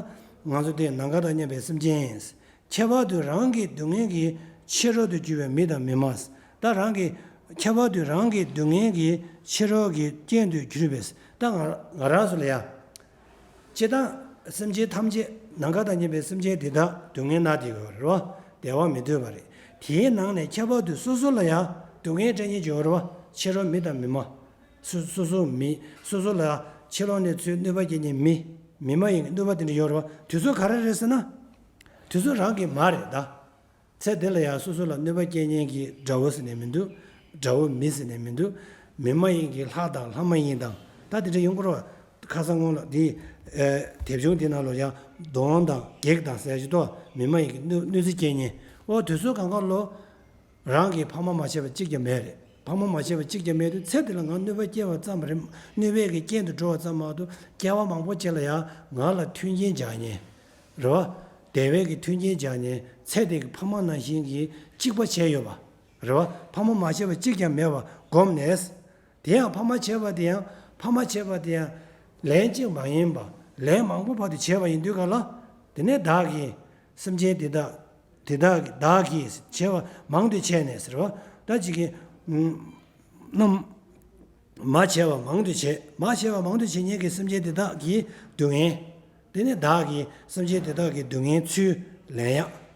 ང་ཚོ་དེ་ནམ་མཁའ་དང་མཉམ་པའི་སེམས་ཅན། ཁྱད་པར་དུ་རང་གི་སྡུག་བསྔལ་གྱི་ཕྱི་རོལ་དུ་གྱུར་པའི་མི་དང་མི་མ། ད་རང་གི་ཁྱད་པར་དུ་རང་གི་སྡུག་བསྔལ་གྱི་ཕྱི་རོལ་གྱི་རྐྱེན་དུ་གྱུར་པས། ད་ང་ང་རང་ཚོ་ལ་ཡ། སྤྱིར་བཏང་སེམས་ཅན་ཐམས་ཅད་ནམ་མཁའ་དང་མཉམ་པའི་སེམས་ཅན་དེ་དག་སྡུག་བསྔལ་ན་བསྡད་ཡོད་རེད་བ། བདེ་བ་མི་འདོད་པ་རེད། དེའི་ནང་ནས་ཁྱད་པར་དུ་སོ་སོ་ལ་ཡ་སྡུག་བསྔལ་སྤྲད་མཁན་ཅིག་ཡོད་རེད་བ། ཕྱི་རོལ་མི་དང་མི་མ། སོ་སོ་སོ་མི་སོ་སོ་ལ་ཕྱི་ལོགས་ནས་ཚུར་གནོད་པ་སྐྱེལ་མཁན་མི། མི་མ་ཡིན་གནོད་པ་དེ་འདྲ་ཡོད་རེད་བ། དེ་ཚོ་ག་རེ་རེད་ཟེར་ན། དེ་ཚོ་རང་གི་མ་རེད་ད། ཚེ་འདི་ལ་ཡང་སོ་སོ་ལ་གནོད་པ་སྐྱེལ་མཁན་གྱི་དགྲ་བོ་ཟེར་ནས་མི་འདུག། དགྲ་བོ་མི་ཟེར་ནས་མི་འདུག། མི་མ་ཡིན་གྱི་ལྷ་དང་ལྷ་མ་ཡིན་དང་། ད་དེ་འདྲ་ཡོང་གི་རེད་བ། ཁ་སང་སྔོན་ལ་འདི་དེབ་ཆུང་འདི་ནང་ལ་ཡང་གདོན་དང་བགེགས་དང་ཟེར་ཞིག་ཏོ། མི་མ་ཡིན་གྱི་གནོད་གནོད་འཚེ་སྐྱེལ་མཁན། ཨོ་དེ་ཚོ་གང་ག་ལོ། རང་གིས་ཕ་མ་མ་བྱས་པ་གཅིག་ཀྱང་མེད་རེད། ཕ་མ་མ་བྱས་པ་གཅིག་ཀྱང་མེད་དུས་ཚེ་འདི་ལ་ང་གནོད་པ་སྐྱེལ་བ་ཙམ་རེད། གནོད་པའི་གི་རྐྱེན་དུ་འགྲོ་བ་ཙམ་མ་གཏོགས་སྐྱེ་བ་མང་པོ་ཅིག་ལ་ཡང་ང་ལ་མཐུན་རྐྱེན་སྦྱར་མཁན། རེད་བ། བདེ་བའི་གི་མཐུན་རྐྱེན་སྦྱར་མཁན་ཚེ་འདི་གི་ཕ་མ་ནང་བཞིན་གྱི་གཅིག་པ་བྱས་ཡོད་པ། རེད་བ། ཕ་མ་མ་བྱས་པ་གཅིག་ཀྱང་མེད་པ་བསྒོམས་ནས། དེ་ཡང་ཕ་མ་བྱས་པ་དེ་ཡང་ཕ་མ་བྱས་པ་དེ་ཡང་ལན་གཅིག་མ་ཡིན་པ་ལན་མང་པོ་བར་དུ་བྱས་པ་ཡིན་དུས་ག་ལ། དེ་ནས་བདག་གིས་སེམས་ཅན་འདི་དག་དེ་དག་གི་བདག་གིས་བྱས་པ་མང་དུ་བྱས་ནས་ཟེར་བ། ད་ཅིག་གིས་རྣམ་མ་བྱས་པ་མང་དུ་བྱས། མ་བྱས་པ་མང་དུ་བྱེད་མཁན་གྱི་སེམས་ཅན་དེ་དག་གི་སྡུག་བསྔལ། དེ་ནི་བདག་གིས་སེམས་ཅན་དེ་དག་གི་སྡུག་བསྔལ་ཚུར་ལེན་ཡག།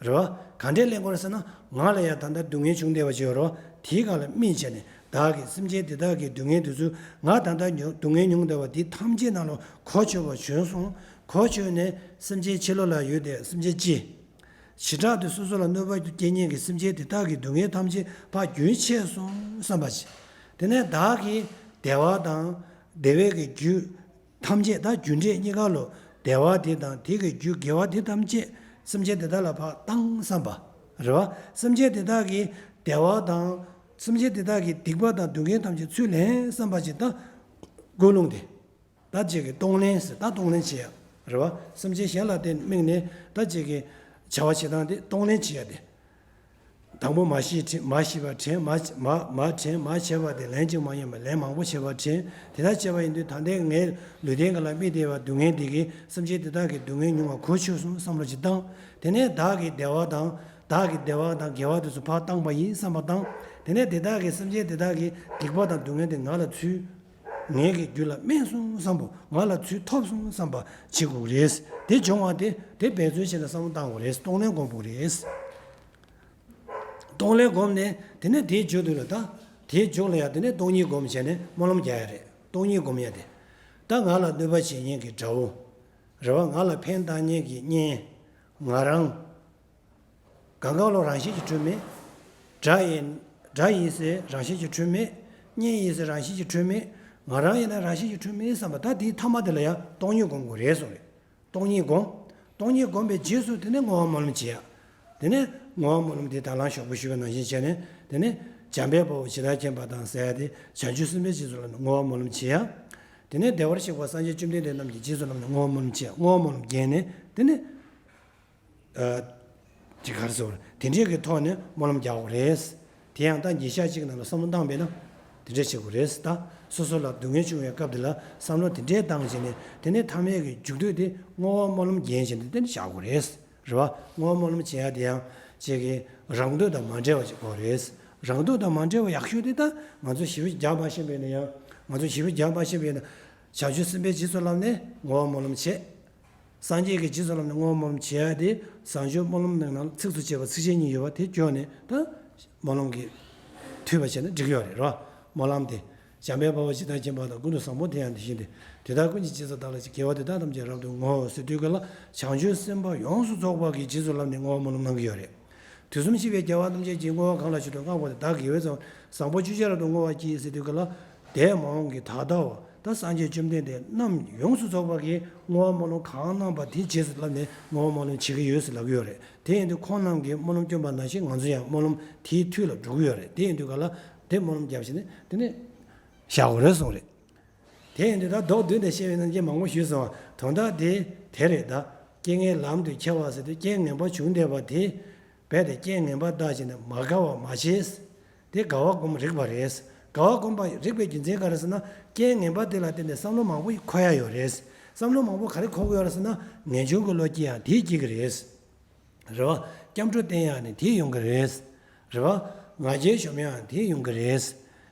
རེད་བ། ག་འདྲས་ལེན་དགོས་རེད་ཟེར་ན། ང་ལ་ཡང་ད་ལྟ་སྡུག་བསྔལ་བྱུང་བསྡད་པ་ཅིག་ཡོད་རེད་བ། དེའི་སྒང་ལ་དམིགས་བྱས་ནས་བདག་གིས་སེམས་ཅན་དེ་དག་གི་སྡུག་བསྔལ་དེ་ཚོ་ང་ད་ལྟ་མྱོང་སྡུག་བསྔལ་མྱོང་བསྡད་པ་འདི་ཐམས་ཅད་ནང་ལ་གོ་ཆོད་པ་བྱོན་སོང་། གོ་ཆོད་ནས་སེམས་ཅན་ཕྱི་ལོགས་ལ་ཡོད་བསྡད་སེམས་ཅན་སྤྱི། བྱེ་བྲག་ཏུ་སོ་སོ་ལ་གནོད་པ་སྐྱེལ་མཁན་གྱི་སེམས་ཅན་དེ་དག་གི་སྡུག་བསྔལ་ཐམས་ཅད་ཕར་རྒྱུན་ཆད་སོང་བསམ་པ་བྱེད། དེ་ནས་བདག་གིས་བདེ་བ་དང་བདེ་བའི་གི་རྒྱུ་ཐམས་ཅད་ད་རྒྱུ་འབྲས་གཉིས་ཀ་ལོ། བདེ་བ་དེ་དང་དེ་གི་རྒྱུ་དགེ་བ་དེ་ཐམས་ཅད་སེམས་ཅན་དེ་དག་ལ་ཕར་བཏང་བསམ་པ། རེད་བ། སེམས་ཅན་དེ་དག་གི་བདེ་བ་དང་། སེམས་ཅན་དེ་དག་གི་སྡིག་པ་དང་སྡུག་བསྔལ་ཐམས་ཅད་ཚུར་ལེན་བསམ་པ་ཅིག་ད་ཀུན་སློང་དེ། ད་ཅིག་གི་གཏོང་ལེན་ཟེར། ད་གཏོང་ལེན་བྱེད་ཡ། རེད་བ། སེམས་ཅན་གཞན་ལ་བརྟེན་དམིགས་ནས་ད་ཅིག་གི་བྱ་བ་བྱེད་སྟངས་དེ་གཏོང་ལེན་བྱེད་ཡ་དེ། དང་པོ་མ་ཤེས་དྲན། མ་ཤེས་པ་དྲན། མ་མ་མ་དྲན། མ་བྱས་པ་དེ་ལན་གཅིག་མ་ཡིན་པར་ལན་མང་པོ་བྱས་པ་དྲན། དེ་ལྟར་བྱས་པ་ཡིན་དུས་ད་ལྟའི་ངའི་ལུས་རྟེན་ག་ལ་དམིགས་བསྡད་པ་སྡུག་བསྔལ་འདི་གིས་སེམས་ཅན་དེ་དག་གི་སྡུག་བསྔལ་མྱོང་བ་གོ་ཆོད་སོང་བསམ་བློ་ཅིག་བཏང་། དེ་ནས་བདག་གི་བདེ་བ་དང་བདག་གི་བདེ་བ་དང་དགེ་བ་དེ་ཚོ་ཕར་བཏང་པ་ཡིན་བསམ་པ་བཏང་། དེ་ནས་དེ་དག་གི་སེམས་ཅན་དེ་དག་གི་སྡིག་པ་དང་སྡུག་བསྔལ་དེ་ང་ལ་ཚུར། ངའི་གི་རྒྱུད་ལ་སྨིན་སོང་བསམ་པ། ང་ལ་ཚུར་ཐོབ་སོང་བསམ་པ་བྱེད་དགོས་རེད། དེ་བྱུང་བ་དེ་དེ་འབད་བརྩོན་བྱས་ནས་བསམ་བློ་བཏང་དགོས་རེད། གཏོང་ལེན་སྒོམ་དགོས་རེད། གཏོང་ལེན་སྒོམ་ནས་དེ་ནས་དེའི་མཇུག་ཏུ་ལ་ད། དེའི་མཇུག་ལ་ཡང་དེ་ནས་སྟོང་ཉིད་སྒོམ་བྱས་ནས་སྨོན་ལམ་རྒྱག་ཡ་རེད། སྟོང་ཉིད་སྒོམ་ཡ་དེ། ད་ང་ལ་གནོད་པ་བྱེད་མཁན་གྱི་དགྲ་བོ། རེད་བ། ང་ལ་ཕན་བཏགས་མཁན་གྱི་གཉེན། ང་རང་། གང་ག་ལོ་རང་བཞིན་གྱིས་གྲུབ་མེད། དགྲ་ཡིན། དགྲ་ཡིན་ཟེར་རང་བཞིན་གྱིས་གྲུབ་མེད། གཉེན་ཡིན་ཟེར་རང་བཞིན་གྱིས་གྲུབ་མེད། ང་རང་ཡིན་ན་རང་བཞིན་གྱིས་གྲུབ་མེད་བསམ་པ། ད་དེའི་ཐ་མ་དེ་ལ་ཡང་སྟོང་ཉིད་སྒོམ་དགོས་རེད་གསུངས་རེད། སྟོང་ཉིད་སྒོམ། སྟོང་ཉིད་སྒོམ་པའི་རྗེས་སུ་དེ་ནས་བསྔོ་བ་སྨོན་ལམ་བྱེད་ཡ། དེ་ནས་བསྔོ་བ་སྨོན་ལམ་དེ་ད་ལན་ཞོགས་པ་ཞུས་པ་ནང་བཞིན་བྱས་ནས། དེ་ནས་འཇམ་དཔལ་དཔའ་བོས་ཇི་ལྟར་མཁྱེན་པ་དང་ཟེར་ཡ་དེ་བྱང་ཆུབ་སེམས་དཔའི་རྗེས་སུ་བསླབ་ནས་བསྔོ་བ་སྨོན་ལམ་བྱེད་ཡ། དེ་ནས་བདེ་བར་གཤེགས་པ་སངས་རྒྱས་བཅོམ་ལྡན་འདས་རྣམས་ཀྱི་རྗེས་སུ་བསླབ་ནས་བསྔོ་བ་སྨོན་ལམ་བྱེད་ཡ། བསྔོ་བ་སྨོན་ལམ་བརྒྱན་ནས་དེ་ནས། ཨ། ཅིག་ག་རེ་ཟེར་བ། དེ་འདྲས་ཀྱི་ཐོག་ནས་སྨོན་ལམ་རྒྱག་དགོས་རེད། དེ་ཡང་ད་ཉིན་ཞག་གཅིག་ནང་ལ་བསམ་བློ་བཏང་བས་ན་དེ་འདྲས་བྱེད་དགོས་རེད། ད་སོ་སོ་ལ་སྡུག་བསྔལ་བྱུང་བའི་སྐབས་དེ་ལ་བསམ་བློ་དེ་འདྲས་བཏང་བྱས་ནས། དེ་ནས་ཐ་མའི་གི་མཇུག་སྡུད་དེ་བསྔོ་བ་སྨོན་ལམ་རྒྱན་བྱས་ནས་དེ་འདྲས་བཞག་དགོས་རེད། རེད་བ། བསྔོ་བ་སྨོན་ལམ་བྱེད་ཡ་དེ་ཡང་ཅིག་གི་རང་འདོད་དང་མ་འབྲེལ་བ་ཅིག་དགོས་རེད། རང་འདོད་དང་མ་འབྲེལ་བ་ཡག་ཤོས་དེ། ད་ང་ཚོ་ཞེ་པོ་རྒྱག་མ་ཤེས་པས་ན་ཡང་། ང་ཚོ་ཞེ་པོ་རྒྱག་མ་ཤེས་པས་ན། བྱང་ཆུབ་སེམས་དཔའི་རྗེས་སུ་བསླབ་ནས་བསྔོ་བ་སྨོན་ལམ་བྱེད། སངས་རྒྱས་ཀྱི་རྗེས་སུ་བསླབ་ནས་བསྔོ་བ་སྨོན་ལམ་བྱེད་ཡ་དེ། བཟང་སྤྱོད་སྨོན་ལམ་ནང་ན་ཚིགས་སུ་བཅད་པ་ཚིགས་བཅད་གཉིས་ཡོད་པ་དེ་སྐྱོར་ནས་ད་སྨོན་ལམ་གྱི་མཐུད་པ་བྱས་ན་འགྲིག་གི་ཡོད་རེད། རེད་བ། སྨོན་ལམ་དེ། འཇམ་དཔལ་དཔའ་བོས་ཇི་ལྟར་མཁྱེན་པ་དང་། ཀུན་ཏུ་བཟང་པོ་དེ་ཡང་དེ་བཞིན་ཏེ། དེ་དག་ཀུན་གྱི་རྗེས་སུ་བདག་སླར་མཆི། དགེ་བ་འདི་དག་ཐམས་ཅད་རབ་ཏུ་བསྔོ། ཟེར་དུས་ག་ལ་བྱང་ཆུབ་སེམས་དཔའ་ཡོངས་སུ་རྫོགས་པ་གི་རྗེས་སུ་བསླབ་ནས་བསྔོ་བ་སྨོན་ལམ་གནང་གི་ཡོད་རེད། དུས་གསུམ་གཤེགས་པའི་རྒྱལ་བ་ཐམས་ཅད་ཀྱིས། བསྔོ་བ་གང་ལ་མཆིས་བསྟོད་བསྔགས་པ་དེ། བདག་དགེ་བའི་རྩ་བ་ནི། བཟང་པོ་སྤྱོད་ཕྱིར་རབ་ཏུ་བསྔོ་བར་བགྱི། ཟེར་དུས་ག་ལ། འདས་མ་འོངས་ཀྱི་ད་ལྟ་བ་དང་། སངས་རྒྱས་བཅོམ་ལྡན་འདས་རྣམས་ཡོངས་སུ་རྫོགས་པ་གིས་བསྔོ་བ་སྨོན་ལམ་གང་གནང་པ་དེའི་རྗེས་སུ་བསླབ་ནས་བསྔོ་བ་སྨོན་ལམ་བྱེད་ཀྱི་ཡོད་ཟེར་ལབ་ཀྱི་ཡོད་རེད། དེ་ཡིན་དུས་ཁོང་རྣམས་ཀྱིས་སྨོན་ལམ་བསྐྱོན་པ་ནང་བཞིན་ང་ཚོ་ཡང་སྨོན་ལམ་དེའི་མཐུ་ལ་འགྲོ་གི་ཡོད་རེད། དེ་ཡིན་དུས་ག་ལ་དེ་སྨོན་ལམ་བརྒྱབ་བྱས་ནས་དེ་ནས་བཞག་དགོས་རེད་གསུངས་རེད། དེ་ཡིན་དུས་ད་མདོར་བསྡུས་ནས་བཤད་པ་ཡིན་ན་ཅིག་མང་པོ་ཞུས་སོང་བ། དོན་དག་དེ་དེ་རེད་ད། རྐྱེན་ངན་ལམ་དུ་ཁྱེར་བ་ཟེར་དུས་རྐྱེན་ངན་པ་བྱུང་བསྡད་པ་དེ། རྦད་དེ་རྐྱེན་ངན་པ་བདག་བྱས་ནས་མ་དགའ་བ་མ་བྱས། དེ་དགའ་བ་སྒོམ་རིགས་པ་རེད། དགའ་བ་སྒོམ་པ་རིགས་པའི་རྒྱུ་མཚན་ག་རེ་ཟེར་ན། རྐྱེན་ངན་པ་དེ་ལ་བརྟེན་ནས་བསམ་བློ་མང་པོ་འཁོར་ཡ་ཡོད་རེད། བསམ་བློ་མང་པོ་ག་རེ་འཁོར་གྱི་ཡོད་རེད་ཟེར་ན། ངེས་འབྱུང་གི་བློ་སྐྱེ་ཡང་དེས་སྐྱེ་གི་རེད། རེད་བ། སྐྱབས་འགྲོ་བསྟེན་ཡག་ནི་དེས་ཡོང་གི་རེད། རེད་བ། ང་རྒྱལ་གཞོམ་ཡག་དེས་ཡོང་གི་རེད།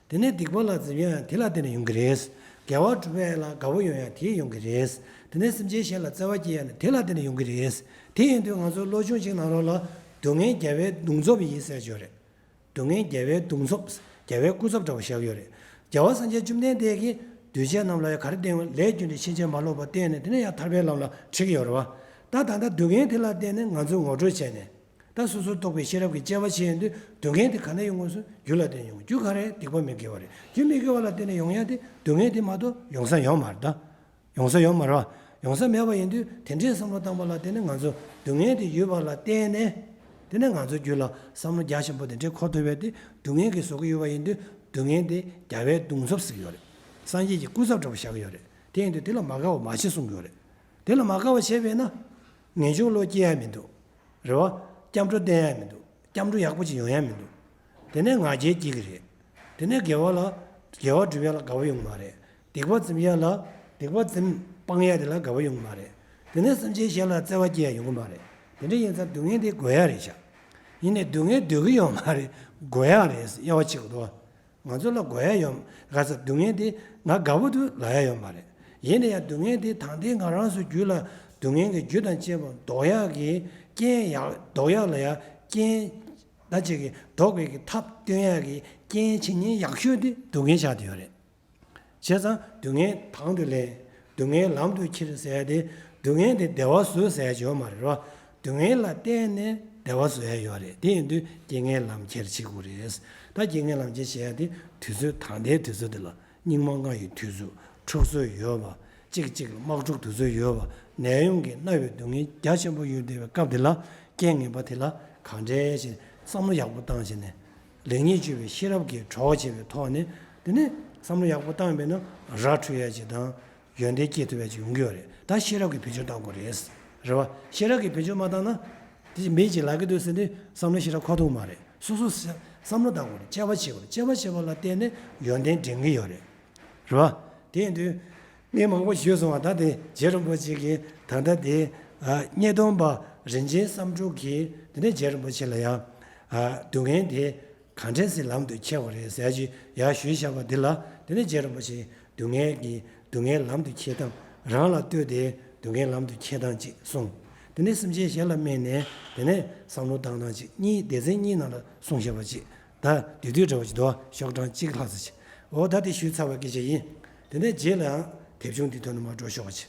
དེ་ནས་སྡིག་པ་ལ་འཛེམ་ཡག་དེ་ལ་བརྟེན་ནས་ཡོང་གི་རེད། དགེ་བ་སྒྲུབ་ཡག་ལ་དགའ་བོ་ཡོང་ཡག་དེས་ཡོང་གི་རེད། དེ་ནས་སེམས་ཅན་གཞན་ལ་བརྩེ་བ་སྐྱེ་ཡག་ནི་དེ་ལ་བརྟེན་ནས་ཡོང་གི་རེད། དེ་ཡིན་དུས་ང་ཚོ་བློ་སྦྱོང་ཅིག་ནང་ལོགས་ལ་སྡུག་བསྔལ་བརྒྱ་པའི་བརྡུང་ཚོབ་ཡིན་ཟེར་ཡག་ཡོད་རེད། སྡུག་བསྔལ་བརྒྱ་པའི་བརྡུང་ཚོབ། བརྒྱ་པའི་སྐུར་ཚབ་འདྲ་བོ་བཞག་ཡོད་རེད། རྒྱལ་བ་སངས་རྒྱས་བཅོམ་ལྡན་འདས་ཀྱིས་གདུལ་བྱ་རྣམས་ལ་ཡང་ག་རེ་བསྟན། ལས་རྒྱུ་འབྲས་ཕྱིན་ཅི་མ་ལོག་པ་བསྟན་ནས་དེ་ནས་ཡང་ཐར་པའི་ལམ་ལ་ཁྲིད་ཀྱི་ཡོད་རེད་བ། ད་ད་ལྟ་སྡུག་བསྔལ་དེ་ལ་བརྟེན་ནས་ང་ཚོས་ངོ་སྤྲོད་བྱས་ནས། ད་སོ་སོར་རྟོག་པའི་ཤེས་རབ་ཀྱིས་དཔྱད་པ་བྱས་ཡོང་དུས་སྡུག་བསྔལ་དེ་ག་ནས་ཡོང་དགོས་སུ། རྒྱུ་ལ་བརྟེན་ཡོང་། རྒྱུ་ག་རེ། སྡིག་པ་མི་དགེ་བ་རེད། རྒྱུ་མི་དགེ་བ་ལ་བརྟེན་ནས་ཡོང་ཡག་དེ་སྡུག་བསྔལ་དེ་མ་གཏོགས་ཡོང་ས་ཡོད་མ་རེད་ད། ཡོང་ས་ཡོད་མ་རེད་བ། ཡོང་ས་མེད་པ་ཡིན་དུས་དེ་འདྲའི་བསམ་བློ་བཏང་པ་ལ་བརྟེན་ནས་ང་ཚོ་སྡུག་བསྔལ་དེ་ཡོད་པ་ལ་བརྟེན་ནས། དེ་ནས་ང་ཚོ་རྒྱུད་ལ་བསམ་བློ་རྒྱ་ཆེན་པོ་དེ་འདྲའི་འཁོར་ཐུབ་པས་དེ་སྡུག་བསྔལ་གྱིས་བཟོ་གི་ཡོད་པ་ཡིན་དུས་སྡུག་བསྔལ་དེ་བརྒྱ་པའི་བརྡུང་ཚབ་ཟེར་གྱི་ཡོད་རེད། སངས་རྒྱས་ཀྱི་སྐུ་ཚབ་འདྲ་པོ་བཞག་གི་ཡོད་རེད། དེ་ཡིན་དུས་དེ་ལ་མ་དགའ་བ་མ་བྱེད་གསུང་གི་ཡོད་རེད། དེ་ལ་མ་དགའ་བ་བྱས་པས་ན། ངེས་འབྱུང་བློ་སྐྱེ་ཡ་མི་འདུག་རེད་བ། སྐྱབས་འགྲོ་བསྟེན་ཡ་མི་འདུག་སྐྱབས་འགྲོ་ཡག་པོ་ཅིག་ཡོང་ཡ་མི་འདུག་དེ་ནས་ང་རྒྱལ་སྐྱེ་གི་རེད། དེ་ནས་དགེ་བ་ལ། དགེ་བ་སྒྲུབ་ཡ་ལ་དགའ་བོ་ཡོང་མ་རེད། སྡིག་པ་འཛེམ་ཡ་ལ། སྡིག་པ་འཛེམ་སྤང་ཡ་དེ་ལ་དགའ་བོ་ཡོང་མ་རེད། དེ་ནས་སེམས་ཅན་གཞན་ལ་བརྩེ་བ་སྐྱེ་ཡ་ཡོང་གི་མ་རེད། དེ་འདྲ་ཡིན་ཙང་སྡུག་བསྔལ་དེ་དགོས་ཡ་རེད་ཤག་ཡིན་ནའི་སྡུག་བསྔལ་འདོད་ཀྱི་ཡོད་མ་རེད། དགོས་ཡ་རེད། དབྱེ་བ་ཕྱེ་དགོས་འདུག་ང་ཚོ་ལ་དགོས་ཡ་ཡོད་ག་ས། སྡུག་བསྔལ་དེ་ང་དགའ་བོ་འདུག་ལབ་ཡ་ཡོད་མ་རེད། ཡིན་ན་ཡང་སྡུག་བསྔལ་དེ་ད་ལྟའི་ང་རང་ཚོའི་རྒྱུད་ལ་སྡུག་བསྔལ་གྱི་རྒྱུ་དང་བཅས་པ་ལྡོག་ཡག་གི་རྐྱེན་ཡག་ལྡོག་ཡག་ལ་ཡ་རྐྱེན། ད་ཅིག་གི་ལྡོག་པའི་གི་ཐབས་སྟོན་ཡག་གི་རྐྱེན་ཆེ་ཉེན་ཡག་ཤོས་དེ་སྡུག་བསྔལ་ཆགས་བསྡད་ཡོད་རེད། བྱས་ཙང་སྡུག་བསྔལ་དང་དུ་ལེན། སྡུག་བསྔལ་ལམ་དུ་ཁྱེར་ཟེར་ཡ་དེ། སྡུག་བསྔལ་དེ་བདེ་བ་བཟོ་ཟེར་ཡ་ཅིག་ཡོད་མ་རེད་རོ། སྡུག་བསྔལ་ལ་བརྟེན་ནས་བདེ་བ་བཟོ་ཡ་ཡོད་རེད། དེ་ཡིན་དུས་རྐྱེན་ངན་ལམ་ཁྱེར་བྱེད་དགོས་རེད། ད་རྐྱེན་ངན་ལམ་ཁྱེར་བྱེད་ཡ་དེ་དུས་ཚོད་ད་ལྟའི་དུས་ཚོད་འདི་ལ། སྙིགས་མ་ལྔ་ཡི་དུས་ཚོད། འཁྲུག་རྩོད་ཡོད་པ། གཅིག་གཅིག་ལ་དམག་འཁྲུག་དུས་ཚོད་ཡོད་པ། ནད་ཡམས་ཀྱིས་མནར་བའི་སྡུག་བསྔལ་རྒྱ་ཆེན་པོ་ཡོད་བསྡད་པའི་སྐབས་འདི་ལ། རྐྱེན་ངན་པ་དེ་ལ་གང་འདྲ་ཞིག་བསམ་བློ་ཡག་པོ་བཏང་བྱས་ནས། ལེགས་ཉེས་དཔྱོད་པའི་ཤེས་རབ་ཀྱིས་གྲོགས་བྱས་པའི་ཐོག་ནས། དེ་ནས་བསམ་བློ་ཡག་པོ་བཏང་བས་ན་ར་འཕྲོད་ཡ་ཅིག་དང་། ཡོན་ཏན་སྐྱེ་ཐུབ་ཡ་ཅིག་ཡོང་གི་ཡོད་རེད། ད་ཤེས་རབ་ཀྱིས་བེད་སྤྱོད་བཏང་དགོས་རེད། རེད་བ། ཤེས་རབ་ཀྱིས་བེད་སྤྱོད་མ་བཏང་ན། དེ་མི་ཅིག་ལབ་ཀྱི་འདུག་ཟེར་དུས་བསམ་བློ་ཞེ་དྲག་འཁོར་ཐུབ་མ་རེད། སོ་སོ་བསམ་བློ་བཏང་དགོས་རེད། དཔྱད་པ་བྱེད་དགོས་རེད། དཔྱད་པ་བྱེད་པ་ལ་བརྟེན་ནས་ཡོན་ཏན་འདྲེན་གྱི་ཡོད་རེད། རེད་བ། དེ་ཡིན་དུས། ངས་མང་པོ་ཞུས་སོང་བ། ད་དེ་རྗེ་རིན་པོ་ཆེ་གིས་ད་ལྟ་དེ། ཨ། ཉེས་སྡོམ་པ་རིན་ཆེན་བསམ་གྲུབ་ཀྱིས་དེ་ནས་རྗེ་རིན་པོ་ཆེ་ལ་ཡང་། ཨ། སྡུག་བསྔལ་དེ་གང་འདྲ་སེ་ལམ་དུ་ཁྱེར་བ་རེད་ཟེར་ཅིག་ཡར་ཞུས་བཞག་པ་འདི་ལ། དེ་ནས་རྗེ་རིན་པོ་ཆེས་སྡུག་བསྔལ་གྱི་སྡུག་བསྔལ་ལམ་དུ་ཁྱེར་སྟངས། རང་ལ་ལྟོས་ཏེ་སྡུག་བསྔལ་ལམ་དུ་ཁྱེར་སྟངས་གཅིག་གསུངས། དེ་ནས་སེམས་ཅན་གཞན་ལ་དམིགས་ནས་དེ་ནས་བསམ་བློ་བཏང་སྟངས་གཅིག་གཉིས། སྡེ་ཚན་གཉིས་ནང་ལ་གསུངས་བཞག་པ་གཅིག་ད་དེ་དུས་འདྲ་བོ་ཅིག་འདུག་ཤོག་གྲངས་གཅིག་ལྷག་ཙམ་ཅིག་འོ། ད་དེ་ཞུས་ཚར་བའི་སྐད་ཆ་ཡིན། དེ་ནས་རྗེས་ལའང་དེབ་ཆུང་འདི་ཐོག་ནས་མར་འགྲོ་ཤོག་ཅིག